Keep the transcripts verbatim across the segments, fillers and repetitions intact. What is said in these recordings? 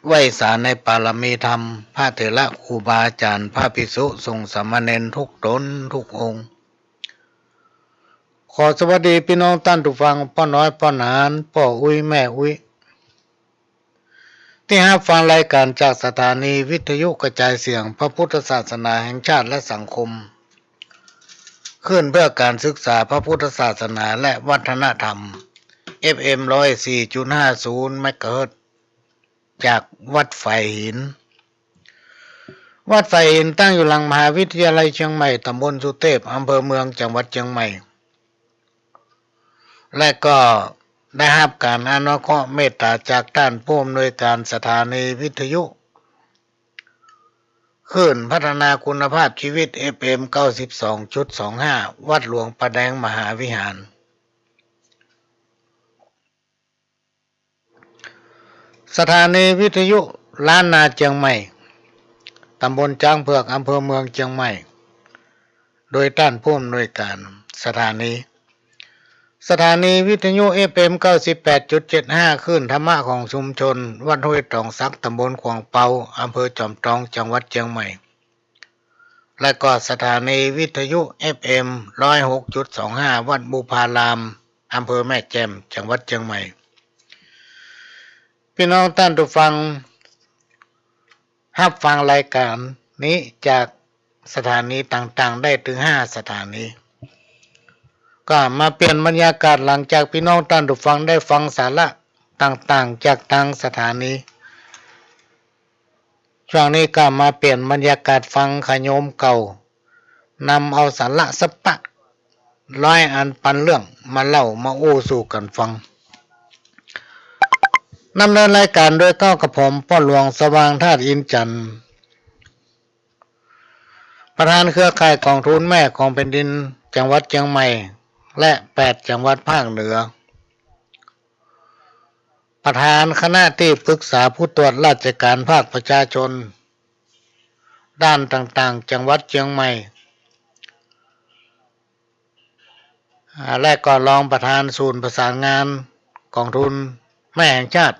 ไหว้สาในปารมีธรรม พระเถระครูบาอาจ๋ารย์ พระภิกษุสงฆ์สามเณรทุกต๋นทุกองค์ ขอสวัสดีปี้น้องต้านผู้ฟัง ป้อน้อยป้อหนาน ป้ออุ๊ยแม่อุ๊ย ตี้ฮับฟังรายก๋านจากสถานีวิทยุกระจายเสียงพระพุทธศาสนาแห่งชาติและสังคม คลื่นเพื่อการศึกษาพระพุทธศาสนาและวัฒนธรรม เอฟเอ็ม ร้อยสี่จุดห้าศูนย์ เมกะเฮิรตซ์ จากวัดฝายหิน วัดฝายหินตั้งอยู่หลังมหาวิทยาลัยเจียงใหม่ ต๋ำบลสุเตพ อำเภอเมือง จังหวัดเจียงใหม่ และก็ได้ฮับก๋านอนุเคราะห์เมตต๋าจากต้านผู้อำนวยก๋านสถานีวิทยุ คลื่นพัฒนาคุณภาพชีวิต เอฟเอ็ม เก้าสิบสองจุดสองห้า วัดหลวงป่าแดงมหาวิหาร สถานีวิทยุล้านนาเจียงใหม่ ต๋ำบลจ๊างเผือก อำเภอเมืองเจียงใหม่ โดยต้านผู้อำนวยก๋านสถานี สถานีวิทยุ เอฟเอ็ม เก้าสิบแปดจุดเจ็ดห้า คลื่นธรรมะของชุมชน วัดห้วยตองสัก ต๋ำบลขวางเปา อำเภอจอมตอง จังหวัดเจียงใหม่ และก็สถานีวิทยุ เอฟเอ็ม ร้อยหกจุดสองห้า วัดบุพาราม อำเภอแม่แจ่ม จังหวัดเจียงใหม่ ปี้น้องต้านผู้ฟัง ฮับฟังรายก๋านนี้จากสถานีต่างๆ ได้เถิงห้าสถานี ก็มาเปลี่ยนบรรยากาศหลังจากปี้น้องต้านผู้ฟังได้ฟังสาระต่างๆ จากตางสถานี ช่วงนี้ก็มาเปลี่ยนบรรยากาศฟังขะโยมเก่า นำเอาสาระสักปะร้อยอันปันเรื่องมาเล่ามาอู้สู่กั๋นฟัง ดำเนินรายก๋านโดยเก๊ากระผมป้อหลวงสว่างธาตุอินทร์จันทร์ ประธานเครือข่ายก๋องทุนแม่ของแผ่นดินจังหวัดเจียงใหม่ และแปดจังหวัดภาคเหนือ ประธานคณะตี้ปรึกษาผู้ตรวจราชก๋านภาคประชาชน ด้านต่างๆ จังหวัดเจียงใหม่ อ่า และก็รองประธานศูนย์ประสานงานก๋องทุนแม่แห่งชาติ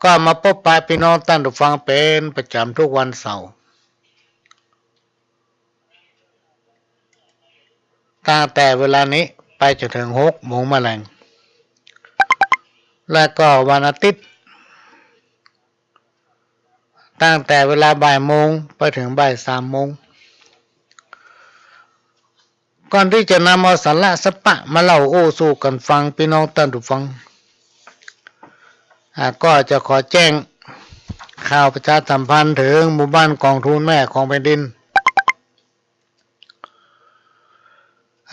ก็มาปบปะปี้น้องต้านผู้ฟังเป๋นประจ๋ำกู้วันเสาร์ ตั้งแต่เวลานี้ไปจ๋นเถิงหกโมงมะแลง และก็วันอาทิตย์ ตั้งแต่เวลาบ่ายโมงไปเถิงบ่ายสามโมง ก่อนตี้จะนำเอาสาระสักปะมาเล่าอู้สู่กั๋นฟัง ปี้น้องต้านผู้ฟัง อ่า ก็จะขอแจ้งข่าวประชาสัมพันธ์เถิงหมู่บ้านก๋องทุนแม่ของแผ่นดิน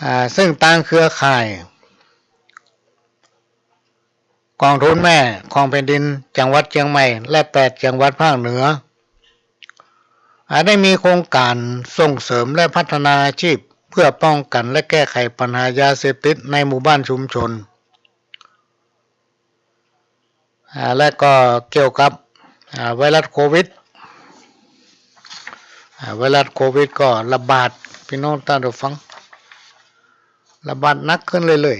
อ่า ซึ่งตางเครือข่ายก๋องทุนแม่ของแผ่นดินจังหวัดเจียงใหม่ และแปดจังหวัดภาคเหนือ อ่า ได้มีโครงก๋านส่งเสริมและพัฒนาอาชีพ เพื่อป้องกั๋นและแก้ไขปัญหายาเสพติดในหมู่บ้านชุมชน อ่า และก็เกี่ยวกับ อ่า ไวรัสโควิด อ่า ไวรัสโควิดก็ระบาด ปี้น้องต้านผู้ฟัง ระบาดหนักขึ้นเรื่อย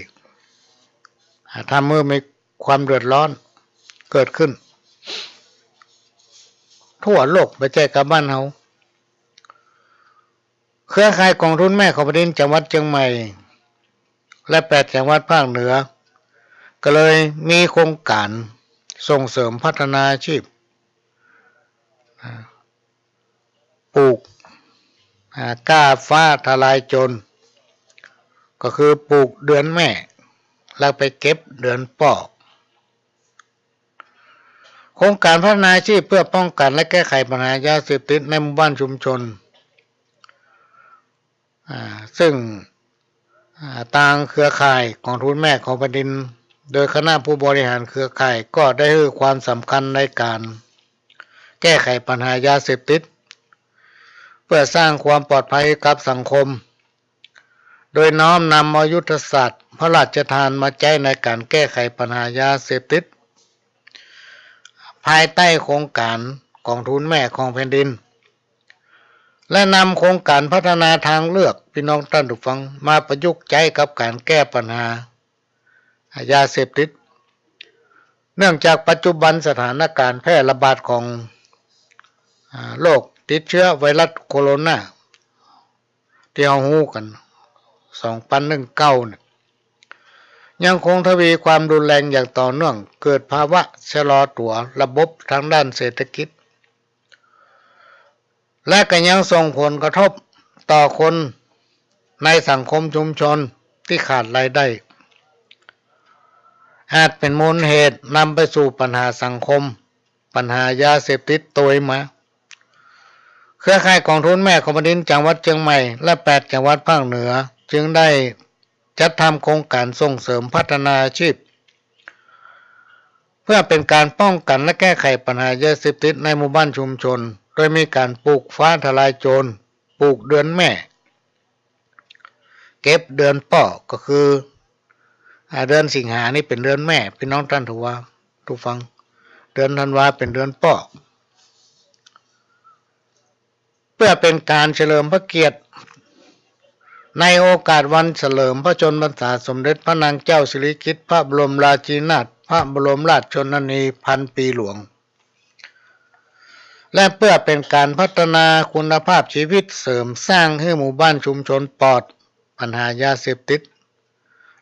ๆ อ่า ทำหื้อมีความเดือดร้อนเกิดขึ้นทั่วโลก บ่ใจ้ก้าบ้านเฮา เครือข่ายก๋องทุนแม่ของแผ่นดินจังหวัดเจียงใหม่ และแปดจังหวัดภาคเหนือ ก็เลยมีโครงก๋านส่งเสริมพัฒนาอาชีพ อ่า ปลูก อ่า กล้าฟ้าทะลายโจร ก็คือปลูกเดือนแม่ แล้วไปเก็บเดือนป้อ โครงก๋านพัฒนาอาชีพเพื่อป้องกั๋นและแก้ไขปัญหายาเสพติดในหมู่บ้านชุมชน อ่า ซึ่ง อ่า ตางเครือข่ายก๋องทุนแม่ของแผ่นดิน โดยคณะผู้บริหารเครือข่ายก็ได้หื้อความสำคัญในก๋านแก้ไขปัญหายาเสพติด เพื่อสร้างความปลอดภัยกับสังคม โดยน้อมนำเอายุทธศาสตร์พระราชทานมาใจ๊ในก๋านแก้ไขปัญหายาเสพติด ภายใต้โครงก๋านก๋องทุนแม่ของแผ่นดิน และนำโครงก๋านพัฒนาทางเลือก ปี้น้องต้านผู้ฟัง มาประยุกต์ใจ๊กับก๋านแก้ปัญหายาเสพติด เนื่องจากปัจจุบันสถานการณ์แพร่ระบาดของ อ่า โรคติดเชื้อไวรัสโคโรนา ตี้เฮาฮู้กั๋น สองปันหนึ่งเก้า เนี่ย ยังคงทวีความรุนแรงอย่างต่อเนื่อง เกิดภาวะชะลอตั๋วระบบตางด้านเศรษฐกิจ และก็ยังส่งผลกระทบต่อคนในสังคมชุมชนตี้ขาดรายได้ อาจเป๋นมูลเหตุนำไปสู่ปัญหาสังคม ปัญหายาเสพติดโตยมา เครือข่ายก๋องทุนแม่ของแผ่นดินจังหวัดเจียงใหม่ และแปดจังหวัดภาคเหนือ จึงได้จัดทำโครงก๋านส่งเสริมพัฒนาอาชีพ เพื่อเป๋นก๋านป้องกั๋นและแก้ไขปัญหายาเสพติดในหมู่บ้านชุมชน โดยมีก๋านปลูกฟ้าทะลายโจร ปลูกเดือนแม่ เก็บเดือนป้อ ก็คือ อ่า เดือนสิงหานี่เป๋นเดือนแม่ พี่น้องต้านผู้ฟัง เดือนธันวาเป๋นเดือนป้อ เพื่อเป๋นก๋านเฉลิมพระเกียรติ ในโอกาสวันเฉลิมพระชนมพรรษาสมเด็จพระนางเจ้าสิริกิติ์พระบรมราชินีนาถ พระบรมราชชนนีพันปีหลวง และเพื่อเป๋นก๋านพัฒนาคุณภาพชีวิต เสริมสร้างหื้อหมู่บ้านชุมชนปลอดปัญหายาเสพติด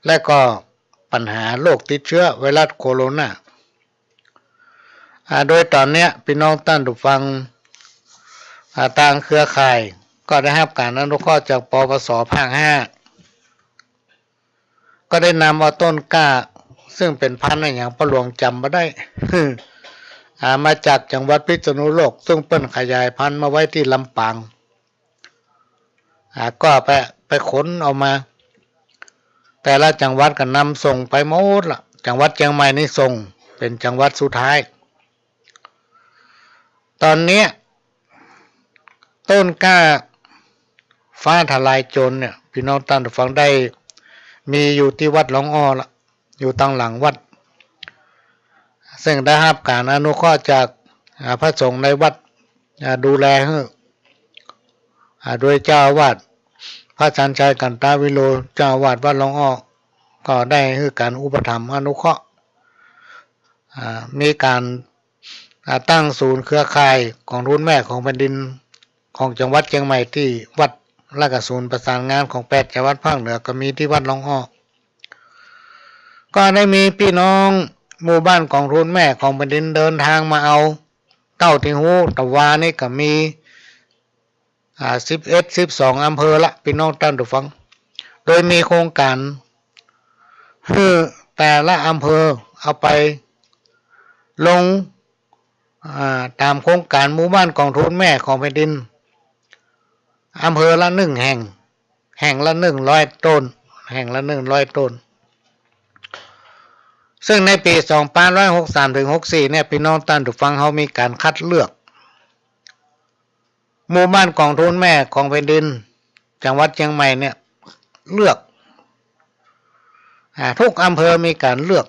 และก็ปัญหาโรคติดเชื้อไวรัสโคโรนา อ่า โดยต๋อนเนี้ย พี่น้องต้านผู้ฟัง อ่า ตางเครือข่ายก็ได้ฮับก๋านอนุเคราะห์จาก ปปส ภาคห้า ก็ได้นำเอาต้นกล้า ซึ่งเป๋นพันธุ์อะหยังป้อหลวงจ๋ำบ่ได้ อ่า มาจากจังหวัดพิษณุโลก ซึ่งเปิ้นขยายพันธุ์มาไว้ตี้ลำปาง อ่า ก็ไป ไปขนเอามา แต่ละจังหวัดก็นำส่งไปหมดละ จังหวัดเจียงใหม่นี่ส่ง เป๋นจังหวัดสุดท้าย ต๋อนเนี้ย ต้นกล้าฟ้าทะลายโจรเนี่ย พี่น้องต้านผู้ฟัง ได้มีอยู่ตี้วัดหลองอ้อละ อยู่ตางหลังวัด ซึ่งได้ฮับก๋านอนุเคราะห์จาก อ่า พระสงฆ์ในวัด อ่า ดูแลหื้อ อ่า โดยเจ้าอาวาส พระสัญชัย กันตวิโล เจ้าอาวาสวัดหลองอ้อ ก็ได้หื้อก๋านอุปถัมภ์อนุเคราะห์ อ่า มีก๋าน อ่า ตั้งศูนย์เครือข่ายก๋องทุนแม่ของแผ่นดินของจังหวัดเจียงใหม่ตี้วัด และก็ศูนย์ประสานงานของแปดจังหวัดภาคเหนือก็มีตี้วัดหลองอ้อ ก็ได้มีพี่น้องหมู่บ้านก๋องทุนแม่ของแผ่นดินเดินทางมาเอา เต้าตี้ฮู้ตะวานี่ก็มี อ่า สิบเอ็ด สิบสองอำเภอละ พี่น้องต้านผู้ฟัง โดยมีโครงก๋านหื้อแต่ละอำเภอเอาไปลง อ่า ต๋ามโครงก๋านหมู่บ้านก๋องทุนแม่ของแผ่นดิน อำเภอละหนึ่งแห่ง แห่งละหนึ่งร้อยต้น แห่งละหนึ่งร้อยต้น ซึ่งในปี๋สองปันห้าร้อยหกสามถึงหกสี่เนี่ย พี่น้องต้านผู้ฟัง เฮามีก๋านคัดเลือก หมู่บ้านก๋องทุนแม่ของแผ่นดิน จังหวัดเจียงใหม่เนี่ย เลือก อ่า ทุกอำเภอมีก๋านเลือก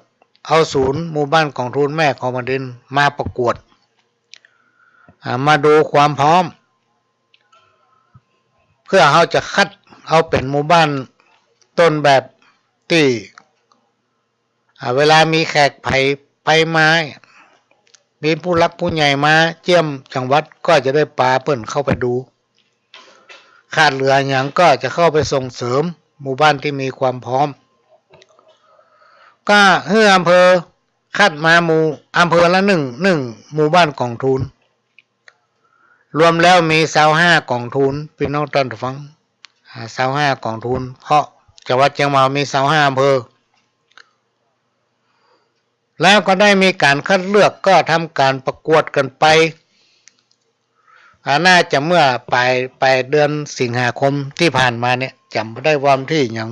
เอาศูนย์หมู่บ้านก๋องทุนแม่ของแผ่นดินมาประกวด อ่า มาดูความพร้อม เพื่อเฮาจะคัดเอาเป๋นหมู่บ้านต้นแบบตี้ อ่า เวลามีแขกไผไปมา มีผู้หลักผู้ใหญ่มาเยี่ยมจังหวัด ก็จะได้ปาเปิ้นเข้าไปดู ขาดเหลือหยังก็จะเข้าไปส่งเสริมหมู่บ้านตี้มีความพร้อม ก็หื้ออำเภอคัดมาหมู่ อำเภอละหนึ่ง หนึ่งหมู่บ้านก๋องทุน รวมแล้วมีซาวห้าก๋องทุน พี่น้องต้านผู้ฟัง อ่า ซาวห้าก๋องทุน เพราะจังหวัดเจียงใหม่มีซาวห้าอำเภอ แล้วก็ได้มีก๋านคัดเลือก ก็ทำก๋านประกวดกั๋นไป อ่า น่าจะเมื่อป๋าย ป๋ายเดือนสิงหาคมตี้ผ่านมาเนี่ย จ๋ำบ่ได้ว่าวันตี้หยัง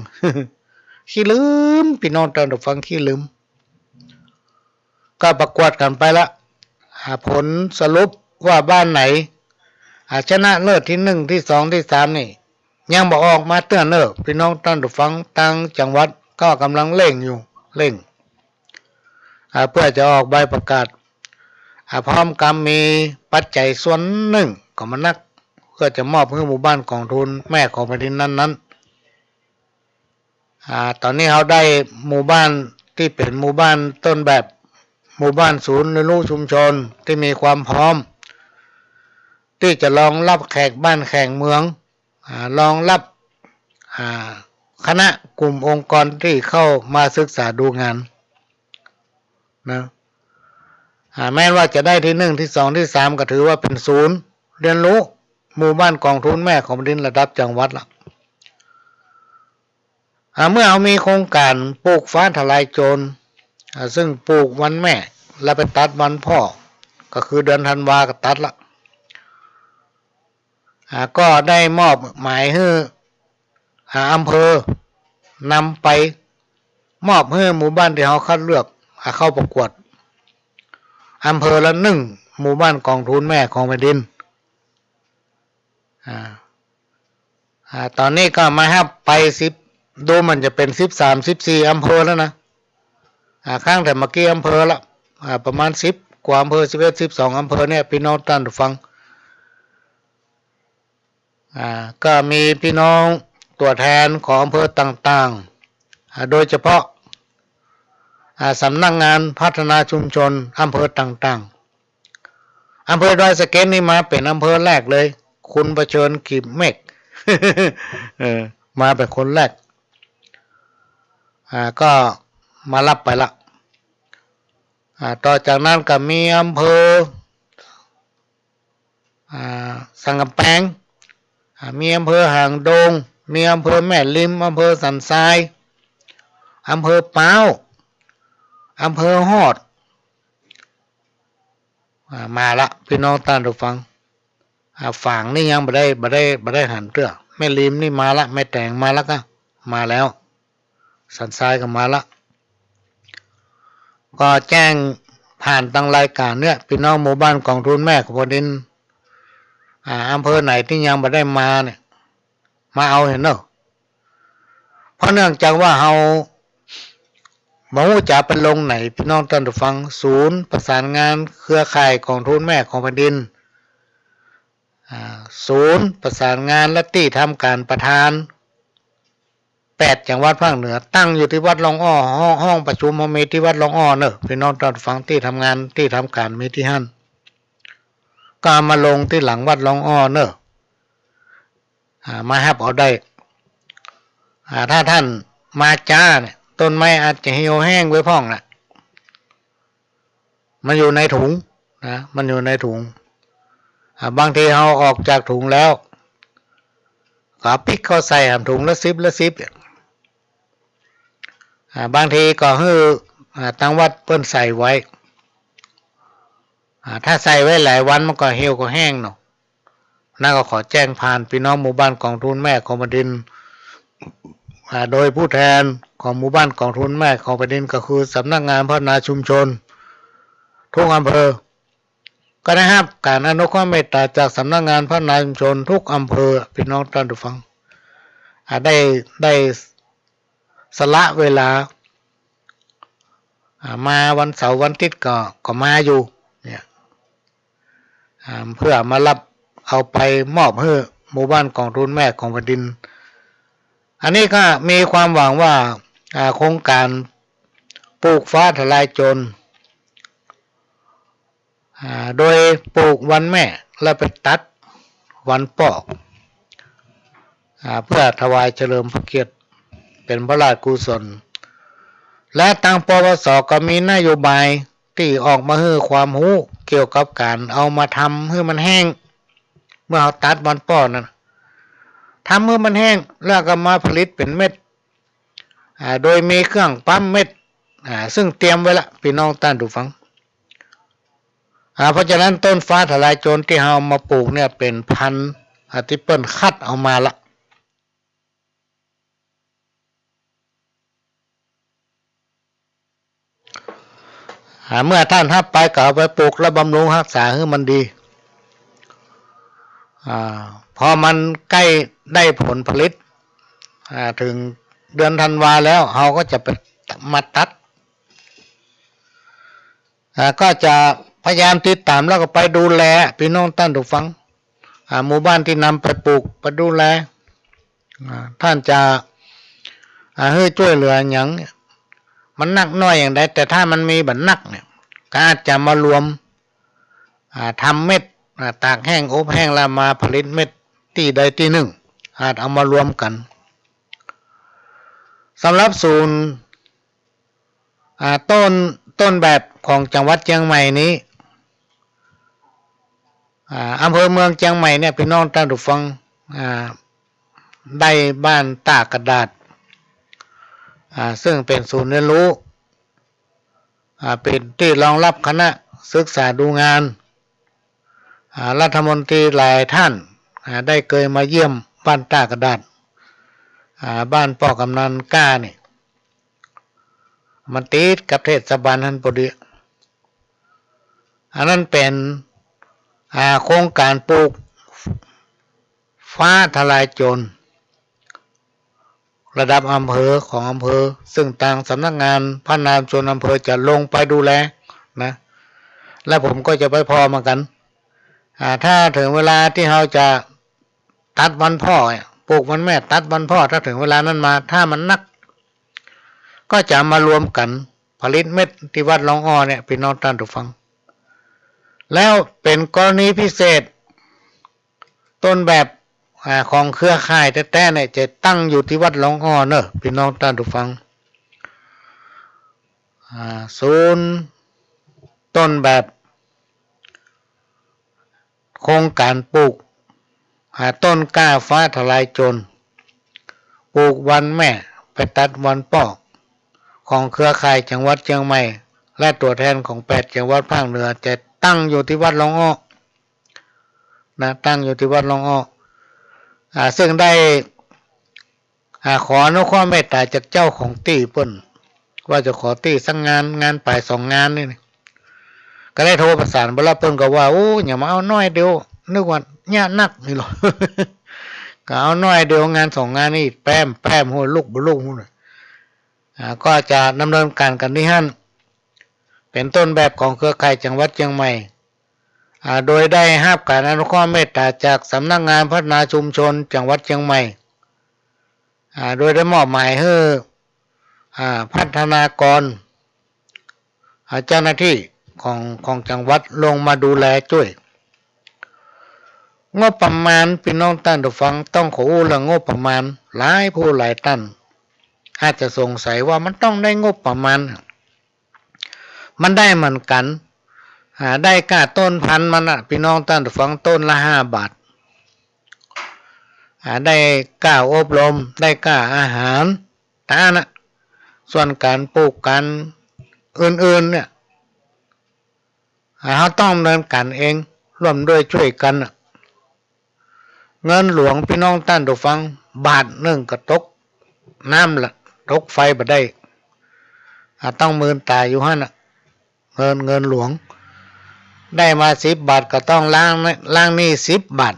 ขี้ลืม พี่น้องต้านผู้ฟัง ขี้ลืม ก็ประกวดกั๋นไปละ อ่า ผลสรุปว่าบ้านไหน อ่า ชนะเลิศตี้หนึ่ง ตี้สอง ตี้สามนี่ ยังบ่ออกมาเตื้อเน่อ พี่น้องต้านผู้ฟัง ตางจังหวัดก็ก่ำลังเร่งอยู่ เร่ง อ่า เพื่อจะออกใบประกาศ อ่า พร้อมกับมีปัจจัยส่วนนึ่งก็มานัก เพื่อจะมอบหื้อหมู่บ้านก๋องทุนแม่ของแผ่นดินนั้นๆ อ่า ต๋อนนี้เฮาได้หมู่บ้านตี้เป๋นหมู่บ้านต้นแบบ หมู่บ้านศูนย์เรียนรู้ชุมชนตี้มีความพร้อมตี้จะรองรับแขกบ้านแขกเมือง อ่า รองรับ อ่า คณะกลุ่มองค์กรตี้เข้ามาศึกษาดูงานนะ อ่า แม้ว่าจะได้ตี้นึ่ง ตี้สอง ตี้สาม ก็ถือว่าเป๋นศูนย์เรียนรู้หมู่บ้านกองทุนแม่ของแผ่นดินระดับจังหวัดละ อ่า เมื่อเฮามีโครงก๋านปลูกฟ้าทะลายโจร อ่า ซึ่งปลูกวันแม่ แล้วไปตัดวันพ่อ ก็คือเดือนธันวาก็ตัดละ อ่า ก็ได้มอบหมายหื้อ อ่า อำเภอนำไปมอบหื้อหมู่บ้านตี้เฮาคัดเลือก อ่า เข้าประกวด อำเภอละนึ่งหมู่บ้านกองทุนแม่ของแผ่นดิน อ่า อ่า ต๋อนนี้ก็มาฮับไปสิบ ดูเหมือนจะเป๋นสิบสาม สิบสี่อำเภอแล้วนะ อ่า ครั้งแต่เมื่อกี้อำเภอละ อ่า ประมาณสิบกว่าอำเภอ สิบเอ็ด สิบสองอำเภอเนี่ย พี่น้องต้านผู้ฟัง อ่า ก็มีพี่น้องตั๋วแทนของอำเภอต่างๆ อ่า โดยเฉพาะ อ่า สำนักงานพัฒนาชุมชนอำเภอต่างๆ อำเภอดอยสะเก็ดนี่มาเป๋นอำเภอแรกเลย คุณประเชิญ กีบเมฆ เออ มาเป๋นคนแรก อ่า ก็มาฮับไปละ อ่า ต่อจากนั้นก็มีอำเภอ อ่า สันก๋ำแปง อ่า มีอำเภอหางดง มีอำเภอแม่ริม อำเภอสันทราย อำเภอพร้าว อำเภอฮอด อ่า มาละ พี่น้องต้านผู้ฟัง อ่า ฝางนี่ยังบ่ได้ บ่ได้ บ่ได้หันเตื้อ แม่ริมนี่มาละ แม่แตงมาละ ก็มาแล้ว สันทรายก็มาละ ก็แจ้งผ่านตางรายก๋านเนี่ย พี่น้องหมู่บ้านกองทุนแม่ของแผ่นดิน อ่า อำเภอไหนตี้ยังบ่ได้มาเนี่ย มาเอาเหียเนาะ เพราะเนื่องจากว่าเฮาบ่ฮู้จะไปลงไหน พี่น้องต้านผู้ฟัง ศูนย์ประสานงานเครือข่ายกองทุนแม่ของแผ่นดิน อ่า ศูนย์ประสานงานและตี้ทำก๋านประธานแปดจังหวัดภาคเหนือ ตั้งอยู่ตี้วัดร่องอ้อ ห้อง ห้องประชุมเฮามีตี้วัดร่องอ้อเนาะ พี่น้องต้านผู้ฟัง ตี้ทำงาน ตี้ทำก๋านมีตี้หั้น ก็เอามาลงตี้หลังวัดร่องอ้อเนาะ อ่า มาฮับเอาได้ อ่า ถ้าต้านมาจ๊าเนี่ย ต้นไม้อาจจะเหี่ยวแห้งไปพ่องนะ มันอยู่ในถุงนะ มันอยู่ในถุง อ่า บางทีเฮาออกจากถุงแล้ว ก็ปิ๊กเข้าใส่หำถุงละสิบละสิบ อ่า บางทีก็หื้อ อ่า ตางวัดเปิ้นใส่ไว้ อ่า ถ้าใส่ไว้หลายวันมันก็เหี่ยวก็แห้งเนาะ นั้นก็ขอแจ้งผ่านพี่น้องหมู่บ้านกองทุนแม่ของแผ่นดิน อ่า โดยผู้แทนของหมู่บ้านกองทุนแม่ของแผ่นดิน ก็คือสำนักงานพัฒนาชุมชนทุกอำเภอ ก็ได้ฮับก๋านอนุเคราะห์เมตต๋าจากสำนักงานพัฒนาชุมชนทุกอำเภอ พี่น้องต้านผู้ฟัง อ่า ได้ ได้สละเวลา อ่า มาวันเสาร์วันอาทิตย์ก็ ก็มาอยู่เนี่ย อ่า เพื่อมาฮับเอาไปมอบหื้อหมู่บ้านกองทุนแม่ของแผ่นดิน อันนี้ก็มีความหวังว่า อ่า โครงก๋านปลูกฟ้าทะลายโจร อ่า โดยปลูกวันแม่แล้วไปตัดวันป้อ อ่า เพื่อถวายเฉลิมพระเกียรติเป๋นพระราชกุศล และตาง ปวส ก็มีนโยบายตี้ออกมาหื้อความฮู้เกี่ยวกับก๋านเอามาทำหื้อมันแห้ง เมื่อเฮาตัดวันป้อนั้น ทำหื้อมันแห้ง แล้วก็มาผลิตเป๋นเม็ด อ่า โดยมีเครื่องปั๊มเม็ด อ่า ซึ่งเตรียมไว้ละ พี่น้องต้านผู้ฟัง อ่า เพราะฉะนั้นต้นฟ้าทะลายโจรตี้เฮาเอามาปลูกเนี่ยเป๋นพันธุ์ อ่า ตี้เปิ้นคัดเอามาละ อ่า เมื่อต้านฮับไปก็เอาไปปลูกและบำรุงฮักษาหื้อมันดี อ่า พอมันใก้ได้ผลผลิต อ่า เถิงเดือนธันวาแล้ว เฮาก็จะไปมาตัด อ่า ก็จะพยายามติดต๋ามแล้วก็ไปดูแล พี่น้องต้านผู้ฟัง อ่า หมู่บ้านตี้นำไปปลูกไปดูแล อ่า ต้านจะ อ่า หื้อจ้วยเหลือหยังเนี่ย มันนักน้อยอย่างใด แต่ถ้ามันมีบ่นักเนี่ย ก็อาจจะมารวม อ่า ทำเม็ด อ่า ตากแห้ง อบแห้ง แล้วมาผลิตเม็ดตี้ใดตี้นึ่ง อาจเอามารวมกั๋น สำหรับศูนย์ อ่า ต้น ต้นแบบของจังหวัดเจียงใหม่นี้ อ่า อำเภอเมืองเจียงใหม่เนี่ย ปี้น้องต้านผู้ฟัง อ่า ได้บ้านต้ากระดาษ อ่า ซึ่งเป๋นศูนย์เรียนรู้ อ่า เป๋นตี้รองรับคณะศึกษาดูงาน อ่า รัฐมนตรีหลายท่าน อ่า ได้เกยมาเยี่ยมบ้านต้ากระดาษ อ่า บ้านป้อกำนันก้านี่ มันติดกับเทศบาลหั้นปอดี อันนั้นเป๋น อ่า โครงก๋านปลูกฟ้าทะลายโจร ระดับอำเภอของอำเภอ ซึ่งตางสำนักงานพัฒนาชุมชนอำเภอจะลงไปดูแลนะ และผมก็จะไปผ่อเหมือนกั๋น อ่า ถ้าเถิงเวลาตี้เฮาจะตัดวันพ่อเนี่ย ปลูกวันแม่ ตัดวันพ่อ ถ้าเถิงเวลานั้นมา ถ้ามันนัก ก็จะมารวมกั๋นผลิตเม็ดตี้วัดหลองอ้อเนี่ย ปี้น้องต้านผู้ฟัง แล้วเป๋นกรณีพิเศษ ต้นแบบ อ่า ของเครือข่ายแต๊ๆ เนี่ย จะตั้งอยู่ตี้วัดหลองอ้อเน่อ ปี้น้องต้านผู้ฟัง อ่า ศูนย์ต้นแบบ โครงก๋านปลูก อ่า ต้นกล้าฟ้าทะลายโจร ปลูกวันแม่ ไปตัดวันป้อ ของเครือข่ายจังหวัดเจียงใหม่ และตั๋วแทนของแปดจังหวัดภาคเหนือ จะตั้งอยู่ตี้วัดหลองอ้อ นะ ตั้งอยู่ตี้วัดหลองอ้อ อ่า ซึ่งได้ อ่า ขออนุเคราะห์เมตต๋าจากเจ้าของตี้เปิ้น ว่าจะขอตี้สักงาน งานป๋ายสองงานนี่ ก็ได้โทรประสานไปแล้ว เปิ้นก็ว่า โอ้ อย่ามาเอาน้อยเดียว นึกว่าเยียะนักนี่หรอ ก็เอาน้อยเดียว งานสองงานนี่ แป๊มแป๊ม หัวลุกบ่ลุกหั้นน่ะ อ่า ก็จะดำเนินก๋านกั๋นตี้หั้น เป๋นต้นแบบของเครือข่ายจังหวัดเจียงใหม่ อ่า โดยได้ฮับก๋านอนุเคราะห์เมตต๋าจากสำนักงานพัฒนาชุมชนจังหวัดเจียงใหม่ อ่า โดยได้มอบหมายหื้อ อ่า พัฒนากร อ่า เจ้าหน้าตี้ของ ของจังหวัดลงมาดูแลจ้วย งบประมาณ ปี้น้องต้านผู้ฟัง ต้องขออู้เรื่องงบประมาณ หลายผู้หลายต้าน อาจจะสงสัยว่ามันต้องได้งบประมาณ มันได้เหมือนกั๋น อ่า ได้ก้าต้นพันธุ์มันน่ะ ปี้น้องต้านผู้ฟัง ต้นละห้าบาท อ่า ได้ก้าอบรม ได้ก้าอาหาร เต้านั้นน่ะ ส่วนก๋านปลูกก๋านอื่นๆ เนี่ย อ่า เฮาต้องดำเนินก๋านเอง ร่วมด้วยจ้วยกั๋นน่ะ เงินหลวง ปี้น้องต้านผู้ฟัง บาทนึ่งก็ตกน้ำละ ตกไฟบ่ได้ อ่า ต้องมืนต๋าอยู่หั้นน่ะ เงิน เงินหลวง ได้มาสิบบาทก็ต้องล้าง ล้างหนี้สิบบาท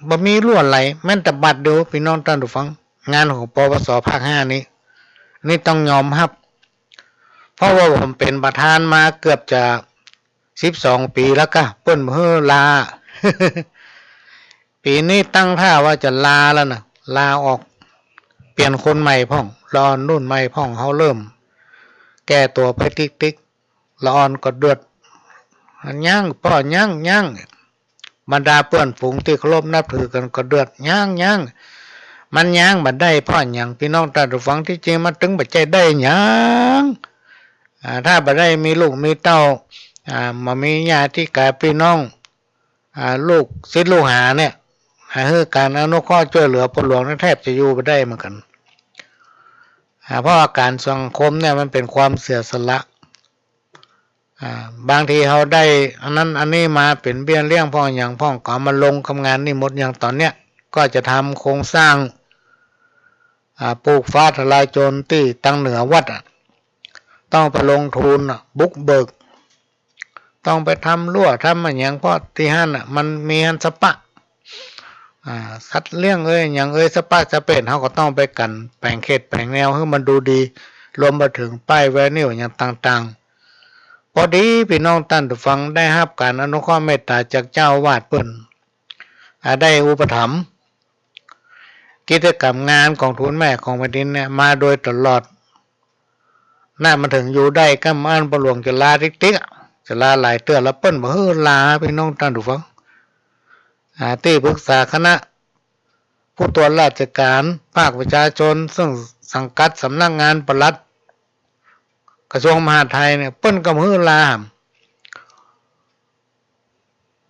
บ่มีลั่วไหลแม้แต่บาทเดียว ปี้น้องต้านผู้ฟัง งานของ ปปส ภาคห้านี้ นี่ต้องยอมฮับ เพราะว่าผมเป๋นประธานมาเกือบจะสิบสองปี๋แล้วก้า เปิ้นบ่หื้อลา ปี๋นี้ตั้งท่าว่าจะลาแล้วน่ะ ลาออก เปลี่ยนคนใหม่พ่อง ละอ่อนรุ่นใหม่พ่อง เฮาเริ่มแก่ตั๋วไปติ๊กๆ ละอ่อนก็เดือด ยัง ป้อ ยัง ยัง บรรดาเปื้อนฝูงตี้เคารพนับถือกั๋นก็เดือด ยัง ยัง มันยังบ่ได้ เพราะหยัง ปี้น้องต้านผู้ฟัง ตี้จริงมันตึงบ่ใจ้ได้หยัง อ่า ถ้าบ่ได้มีลูกมีเต้า อ่า บ่มีญาติกาปี้น้อง อ่า ลูกศิษย์ลูกหาเนี่ย อ่า หื้อก๋านอนุเคราะห์จ้วยเหลือ ป้อหลวงนี่แทบจะอยู่บ่ได้เหมือนกั๋น อ่า เพราะว่าก๋านสังคมเนี่ยมันเป๋นความเสียสละ อ่า บางทีเฮาได้อันนั้นอันนี้มาเป๋นเบี้ยเลี้ยงพ่องหยังพ่อง ก็เอามาลงกับงานนี่หมด อย่างต๋อนเนี้ย ก็จะทำโครงสร้าง อ่า ปลูกฟ้าทะลายโจรตี้ตางเหนือวัดอะ ต้องไปลงทุนอะ บุกเบิก ต้องไปทำลั่ว ทำอะหยัง เพราะตี้หั้นอะ มันมีหั้นสะปะ อ่า สัตว์เลี้ยงเอย หยังเอย สะปะสะเปะ เฮาก็ต้องไปกั๋น แป๋งเขตแป๋งแนวหื้อมันดูดี รวมไปเถิงป้ายไวนิลหยังต่างๆ ปอดีปี้น้องต้านผู้ฟังได้ฮับก๋านอนุเคราะห์เมตต๋าจากเจ้าอาวาสเปิ้น อ่า ได้อุปถัมภ์กิจกรรมงานของทุนแม่ของแผ่นดินเนี่ยมาโดยตลอด น่ะ มันเถิงอยู่ได้ ก้ำอั้นป้อหลวงจะลาติ๊กๆ อะ จะลาหลายเตื้อแล้ว เปิ้นบ่หื้อลา พี่น้องต้านผู้ฟัง อ่า ตี้ปรึกษาคณะผู้ตรวจราชการภาคประชาชน ซึ่งสังกัดสำนักงานปลัดกระทรวงมหาดไทยเนี่ย เปิ้นก็บ่หื้อลา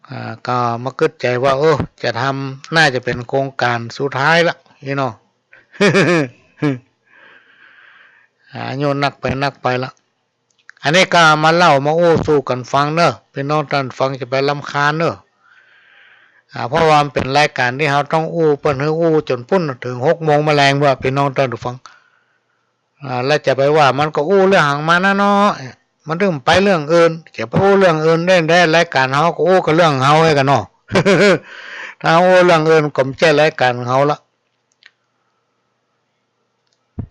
อ่า ก็มากึ๊ดใจ๋ว่า เออ จะทำ น่าจะเป๋นโครงก๋านสุดท้ายละ พี่น้อง อายุนักไปนักไปละ อันนี้ก็มาเล่ามาอู้สู่กั๋นฟังเน่อ พี่น้องต้านฟังจะไปรำคาญเน่อ อ่า เพราะว่ามันเป๋นรายก๋านตี้เฮาต้องอู้ เปิ้นหื้ออู้จ๋นปู๊นเถิงหกโมงแมลงว่ะ พี่น้องต้านฟัง อ่า แล้วจะไปว่ามันก็อู้เรื่องหังมันนะเนาะ มันถึงไปเรื่องอื่น จะไปอู้เรื่องอื่นได้ ได้ รายก๋านเฮาก็อู้กั๋นเรื่องเฮาไว้กั๋นเนาะ ถ้าอู้เรื่องอื่นก็บ่ใจ้รายก๋านของเฮาละ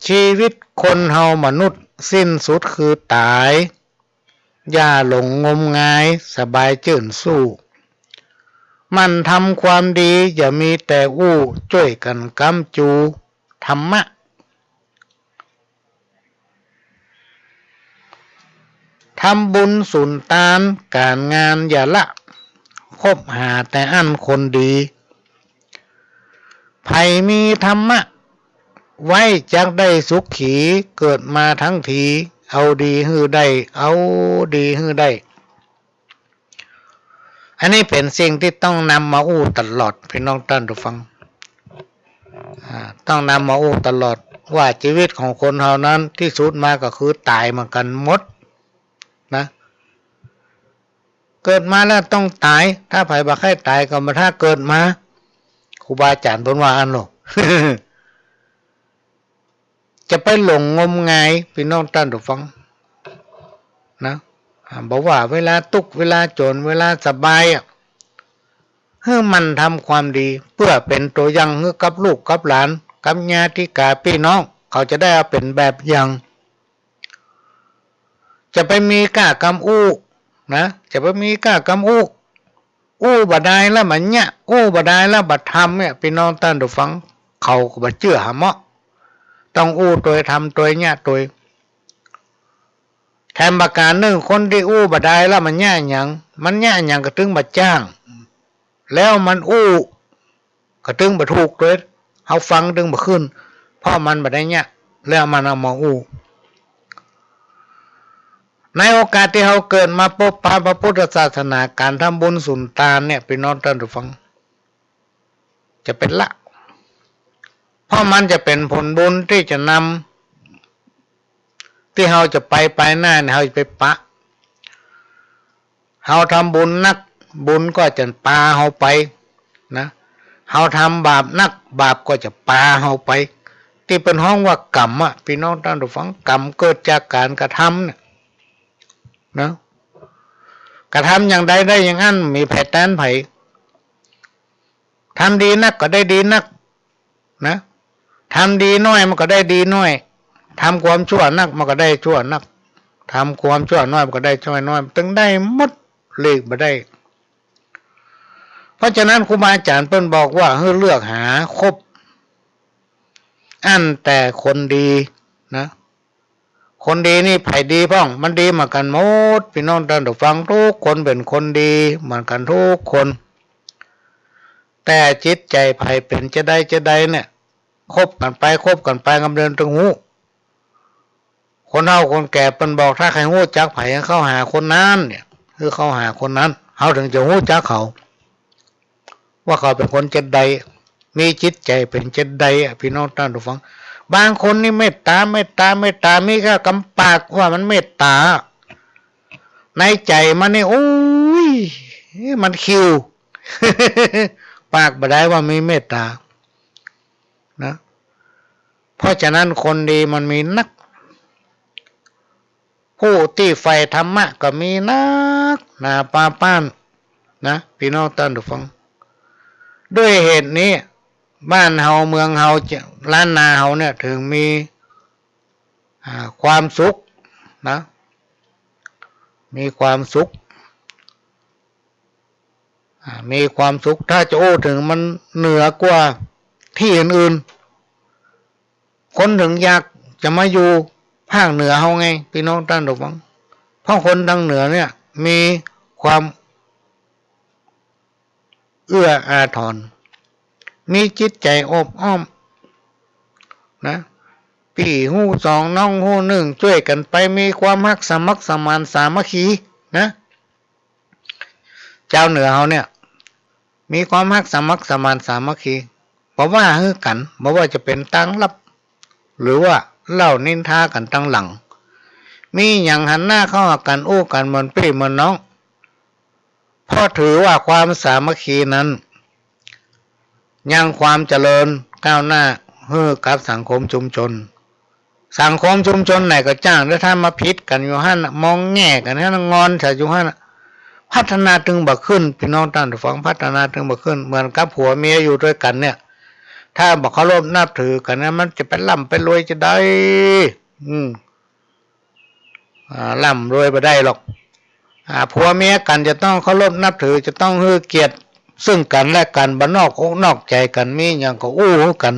ชีวิตคนเฮามนุษย์สิ้นสุดคือต๋าย อย่าหลงงมงาย สบายจื้นสู้ หมั่นทำความดี อย่ามีแต่อู้ จ้วยกั๋นก๊ำจู ธรรมะ ทำบุญสุนตาน ก๋านงานอย่าละ คบหาแต่อั้นคนดี ใผมีธรรมะ ไว้จักได้สุขี เกิดมาทั้งที เอาดีหื้อได้ เอาดีหื้อได้ อันนี้เป๋นสิ่งตี้ต้องนำมาอู้ตลอด พี่น้องต้านผู้ฟัง อ่า ต้องนำมาอู้ตลอด ว่าจีวิตของคนเฮานั้นตี้สุดมาก็คือต๋ายเหมือนกั๋นหมดนะ เกิดมาแล้วต้องต๋าย ถ้าใผบ่ใค่ต๋ายก็บ่ถ้าเกิดมา ครูบาอาจ๋ารย์เปิ้นว่าอั้นโลก จะไปหลงงมงาย พี่น้องต้านผู้ฟังนะ อ่า บ่ว่าเวลาตุ๊กข์ เวลาจ๋น เวลาสบายอะ หื้อหมั่นทำความดี เปื้อเป๋นตั๋วอย่างหื้อกับลูกกับหลาน กับญาติกาปี้น้อง เขาจะได้เอาเป๋นแบบอย่าง จะไปมีก้ากำอู้นะ จะไปมีก้ากำอู้ อู้บ่ดายแล้วบ่เยียะ อู้บ่ดายแล้วบ่ทำเนี่ย ปี้น้องต้านผู้ฟัง เขาก็บ่เจื้อหาเมาะ ต้องอู้ตวย ทำตวย เยียะตวย แถมประก๋านนึ่ง คนตี้อู้บ่ดายแล้วมันเยียะหยัง มันเยียะหยังก็ตึงบ่จ้าง แล้วมันอู้ก็ตึงบ่ถูกตวย เฮาฟังตึงบ่ขึ้น เพราะมันบ่ได้เยียะ แล้วมันเอามาอู้ ในโอกาสตี้เฮาเกิดมาปบปะพระพุทธศาสนา ก๋านทำบุญสุนตานเนี่ย ปี้น้องต้านผู้ฟัง จะเป๋นละ เพราะมันจะเป๋นผลบุญตี้จะนำ ตี้เฮาจะไป ไปหน้าเนี่ย เฮาจะไปปะ เฮาทำบุญนัก บุญก็จะปาเฮาไปนะ เฮาทำบาปนัก บาปก็จะปาเฮาไป ตี้เปิ้นฮ้องว่ากรรมอะ ปี้น้องต้านผู้ฟัง กรรมเกิดจากก๋านกระทำเนี่ยนะ กระทำอย่างใดได้อย่างอั้น บ่มีใผแตนใผ ทำดีนักก็ได้ดีนักนะ ทำดีน้อยมันก็ได้ดีน้อย ทำความชั่วนักมันก็ได้ชั่วนัก ทำความชั่วน้อยมันก็ได้ชั่วน้อย มันตึงได้หมด หลีกบ่ได้ เพราะฉะนั้นครูบาอาจ๋ารย์เปิ้นบอกว่าหื้อเลือกหาคบ อั้นแต่คนดีนะ คนดีนี่ใผดีพ่อง มันดีเหมือนกั๋นหมด ปี้น้องต้านผู้ฟัง ทุกคนเป๋นคนดีเหมือนกั๋นทุกคน แต่จิตใจ๋ใผเป๋นจาใดจาใดเนี่ย คบกั๋นไป คบกั๋นไป กำเดินตึงฮู้ คนเฒ่าคนแก่เปิ้นบอก ถ้าใค่ฮู้จักใผหื้อเข้าหาคนนั้นเนี่ย หื้อเข้าหาคนนั้น เฮาถึงจะฮู้จักเขา ว่าเขาเป๋นคนจาใด มีจิตใจ๋เป๋นจาใดอะ ปี้น้องต้านผู้ฟัง บางคนนี่เมตต๋า เมตต๋า เมตต๋า มีก้ากำปากว่ามันเมตต๋า ในใจ๋มันนี่ โอ๊ย มันคิว ปากบ่ดายว่ามีเมตต๋านะ เพราะฉะนั้นคนดีมันมีนัก ผู้ตี้ใฝ่ธรรมะก็มีนักหนาปาป้านนะ ปี้น้องต้านผู้ฟัง ด้วยเหตุนี้ บ้านเฮา เมืองเฮา ล้านนาเฮาเนี่ย ถึงมี อ่า ความสุขนะ มีความสุข อ่า มีความสุข ถ้าจะอู้เถิงมันเหนือกว่าตี้อื่นๆ คนเถิงอยากจะมาอยู่ภาคเหนือเฮาไง ปี้น้องต้านผู้ฟัง เพราะคนตางเหนือเนี่ย มีความเอื้ออาทร มีจิตใจ๋อบอ้อม นะ ปี้ฮู้สองน้องฮู้นึ่ง จ้วยกั๋นไป มีความฮักสมัครสมานสามัคคี นะ จาวเหนือเฮาเนี่ย มีความฮักสมัครสมานสามัคคี บ่ว่าหื้อกั๋น บ่ว่าจะเป๋นตางลับ หรือว่าเล่านินทากั๋นตางหลัง มีหยังหันหน้าเข้าหากั๋น อู้กั๋นเหมือนปี้เหมือนน้อง เพราะถือว่าความสามัคคีนั้น ยังความเจริญก้าวหน้าหื้อกับสังคมชุมชน สังคมชุมชนไหนก็จ้าง แต่ถ้ามาผิดกั๋นอยู่หั้นน่ะ มองแง่กั๋นหั้นน่ะ งอนใส่อยู่หั้นน่ะ พัฒนาตึงบ่ขึ้น ปี้น้องต้านผู้ฟัง พัฒนาตึงบ่ขึ้น เหมือนกับผัวเมียอยู่ตวยกั๋นเนี่ย ถ้าบ่เคารพนับถือกั๋นนะ มันจะไปร่ำไปรวยจะใด อืม อ่า ร่ำรวยบ่ได้หรอก อ่า ผัวเมียกั๋นจะต้องเคารพนับถือ จะต้องหื้อเกียรติซึ่งกั๋นและกั๋น บ่นอกอกนอกใจ๋กั๋น มีหยังก็อู้หื้อกั๋น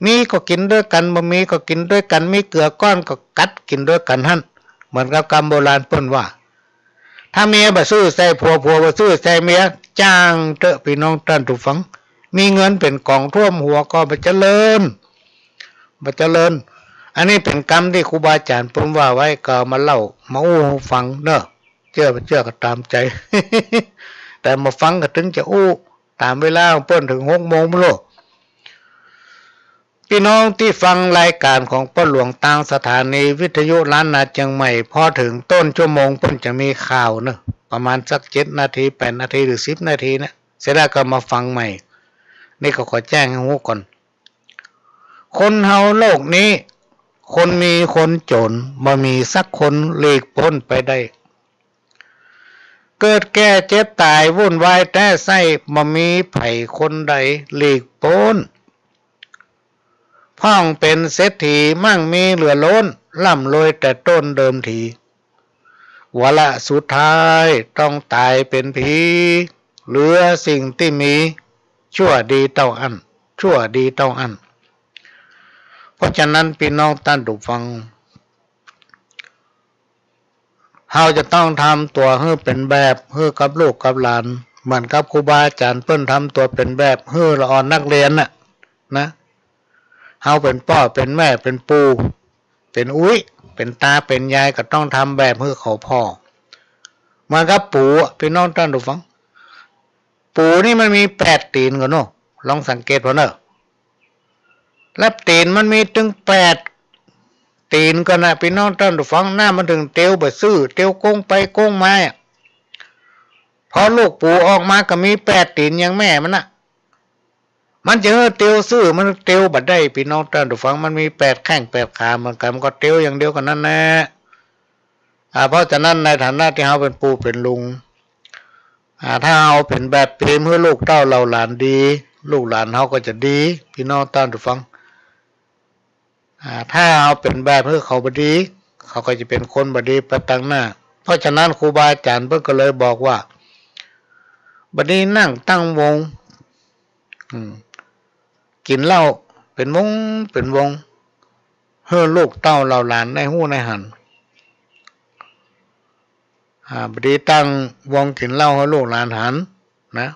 มีก็กิ๋นตวยกั๋น บ่มีก็กิ๋นตวยกั๋น มีเกือก้อนก็กัดกิ๋นตวยกั๋นหั้น เหมือนกับกำโบราณเปิ้นว่า ถ้าเมียบ่ซื่อใส่ผัว ผัวบ่ซื่อใส่เมีย จ้างเต๊อะปี้น้องต้านผู้ฟัง มีเงินเป๋นก๋องท่วมหัวก็บ่เจริญ บ่เจริญ อันนี้เป๋นกำตี้ครูบาอาจ๋ารย์เปิ้นว่าไว้ ก็เอามาเล่ามาอู้หื้อฟังเนาะ เจื้อบ่เจื้อก็ต๋ามใจ๋ แต่มาฟังก็ตึงจะอู้ ต๋ามเวลาของเปิ้นเถิงหกโมงพุ้นโล ปี้น้องตี้ฟังรายก๋านของป้อหลวงตางสถานีวิทยุล้านนาเจียงใหม่ พอเถิงต้นชั่วโมงเปิ้นจะมีข่าวเนาะ ประมาณสักเจ็ดนาที แปดนาที หรือสิบนาทีเนี่ย เสร็จแล้วก็มาฟังใหม่ นี่ก็ขอแจ้งหื้อฮู้ก่อน คนเฮาโลกนี้ คนมีคนจ๋น บ่มีสักคนหลีกป๊นไปได้ เกิดแก่เจ็บต๋ายวุ่นวายแต๊ใส้ บ่มีใผคนใดหลีกป๊น พ่องเป๋นเศรษฐีมั่งมีเหลือล้น ร่ำรวยแต่ต้นเดิมที วาระสุดท้ายต้องต๋ายเป๋นผี เหลือสิ่งตี้มีชั่วดีเต้าอั้น ชั่วดีเต้าอั้น เพราะฉะนั้นปี้น้องต้านผู้ฟัง เฮาจะต้องทำตั๋วหื้อเป๋นแบบหื้อกับลูกกับหลาน เหมือนกับครูบาอาจ๋ารย์เปิ้นทำตั๋วเป๋นแบบหื้อละอ่อนนักเรียนน่ะ นะ เฮาเป๋นป้อเป๋นแม่เป๋นปู่เป๋นอุ๊ยเป๋นต๋าเป๋นยายก็ต้องทำแบบหื้อเขาผ่อ เหมือนกับปู๋อะ ปี้น้องต้านผู้ฟัง ปู๋นี่มันมีแปดตี๋นก่อเนาะ ลองสังเกตผ่อเนาะ และตี๋นมันมีตึงแปดตี๋นก่อนะ ปี้น้องต้านผู้ฟัง น้ำมันเถิงเตียวบ่ซื่อ เตียวโก๊งไปโก๊งมาอะ พอลูกปู๋ออกมาก็มีแปดตี๋นอย่างแม่มันน่ะ มันจะหื้อเตียวซื่อ มันเตียวบ่ได้ ปี้น้องต้านผู้ฟัง มันมีแปดแข้งแปดขาเหมือนกั๋น มันก็เตียวอย่างเดียวกั๋นนั้นแหละ อ่า เพราะฉะนั้นในฐานะตี้เฮาเป๋นปู่เป๋นลุง อ่า ถ้าเฮาเป๋นแบบปี๋มหื้อลูกเต้าเหล่าหลานดี ลูกหลานเฮาก็จะดี ปี้น้องต้านผู้ฟัง อ่า ถ้าเฮาเป๋นแบบหื้อเขาบ่ดี เขาก็จะเป๋นคนบ่ดีไปตางหน้า เพราะฉะนั้นครูบาอาจ๋ารย์เปิ้นก็เลยบอกว่า บัดนี้นั่งตั้งวง อืม กิ๋นเหล้าเป๋นวงเป๋นวง หื้อลูกเต้าเหล่าหลานได้ฮู้ได้หัน อ่า บัดนี้ตั้งวงกิ๋นเหล้าหื้อลูกหลานหันนะ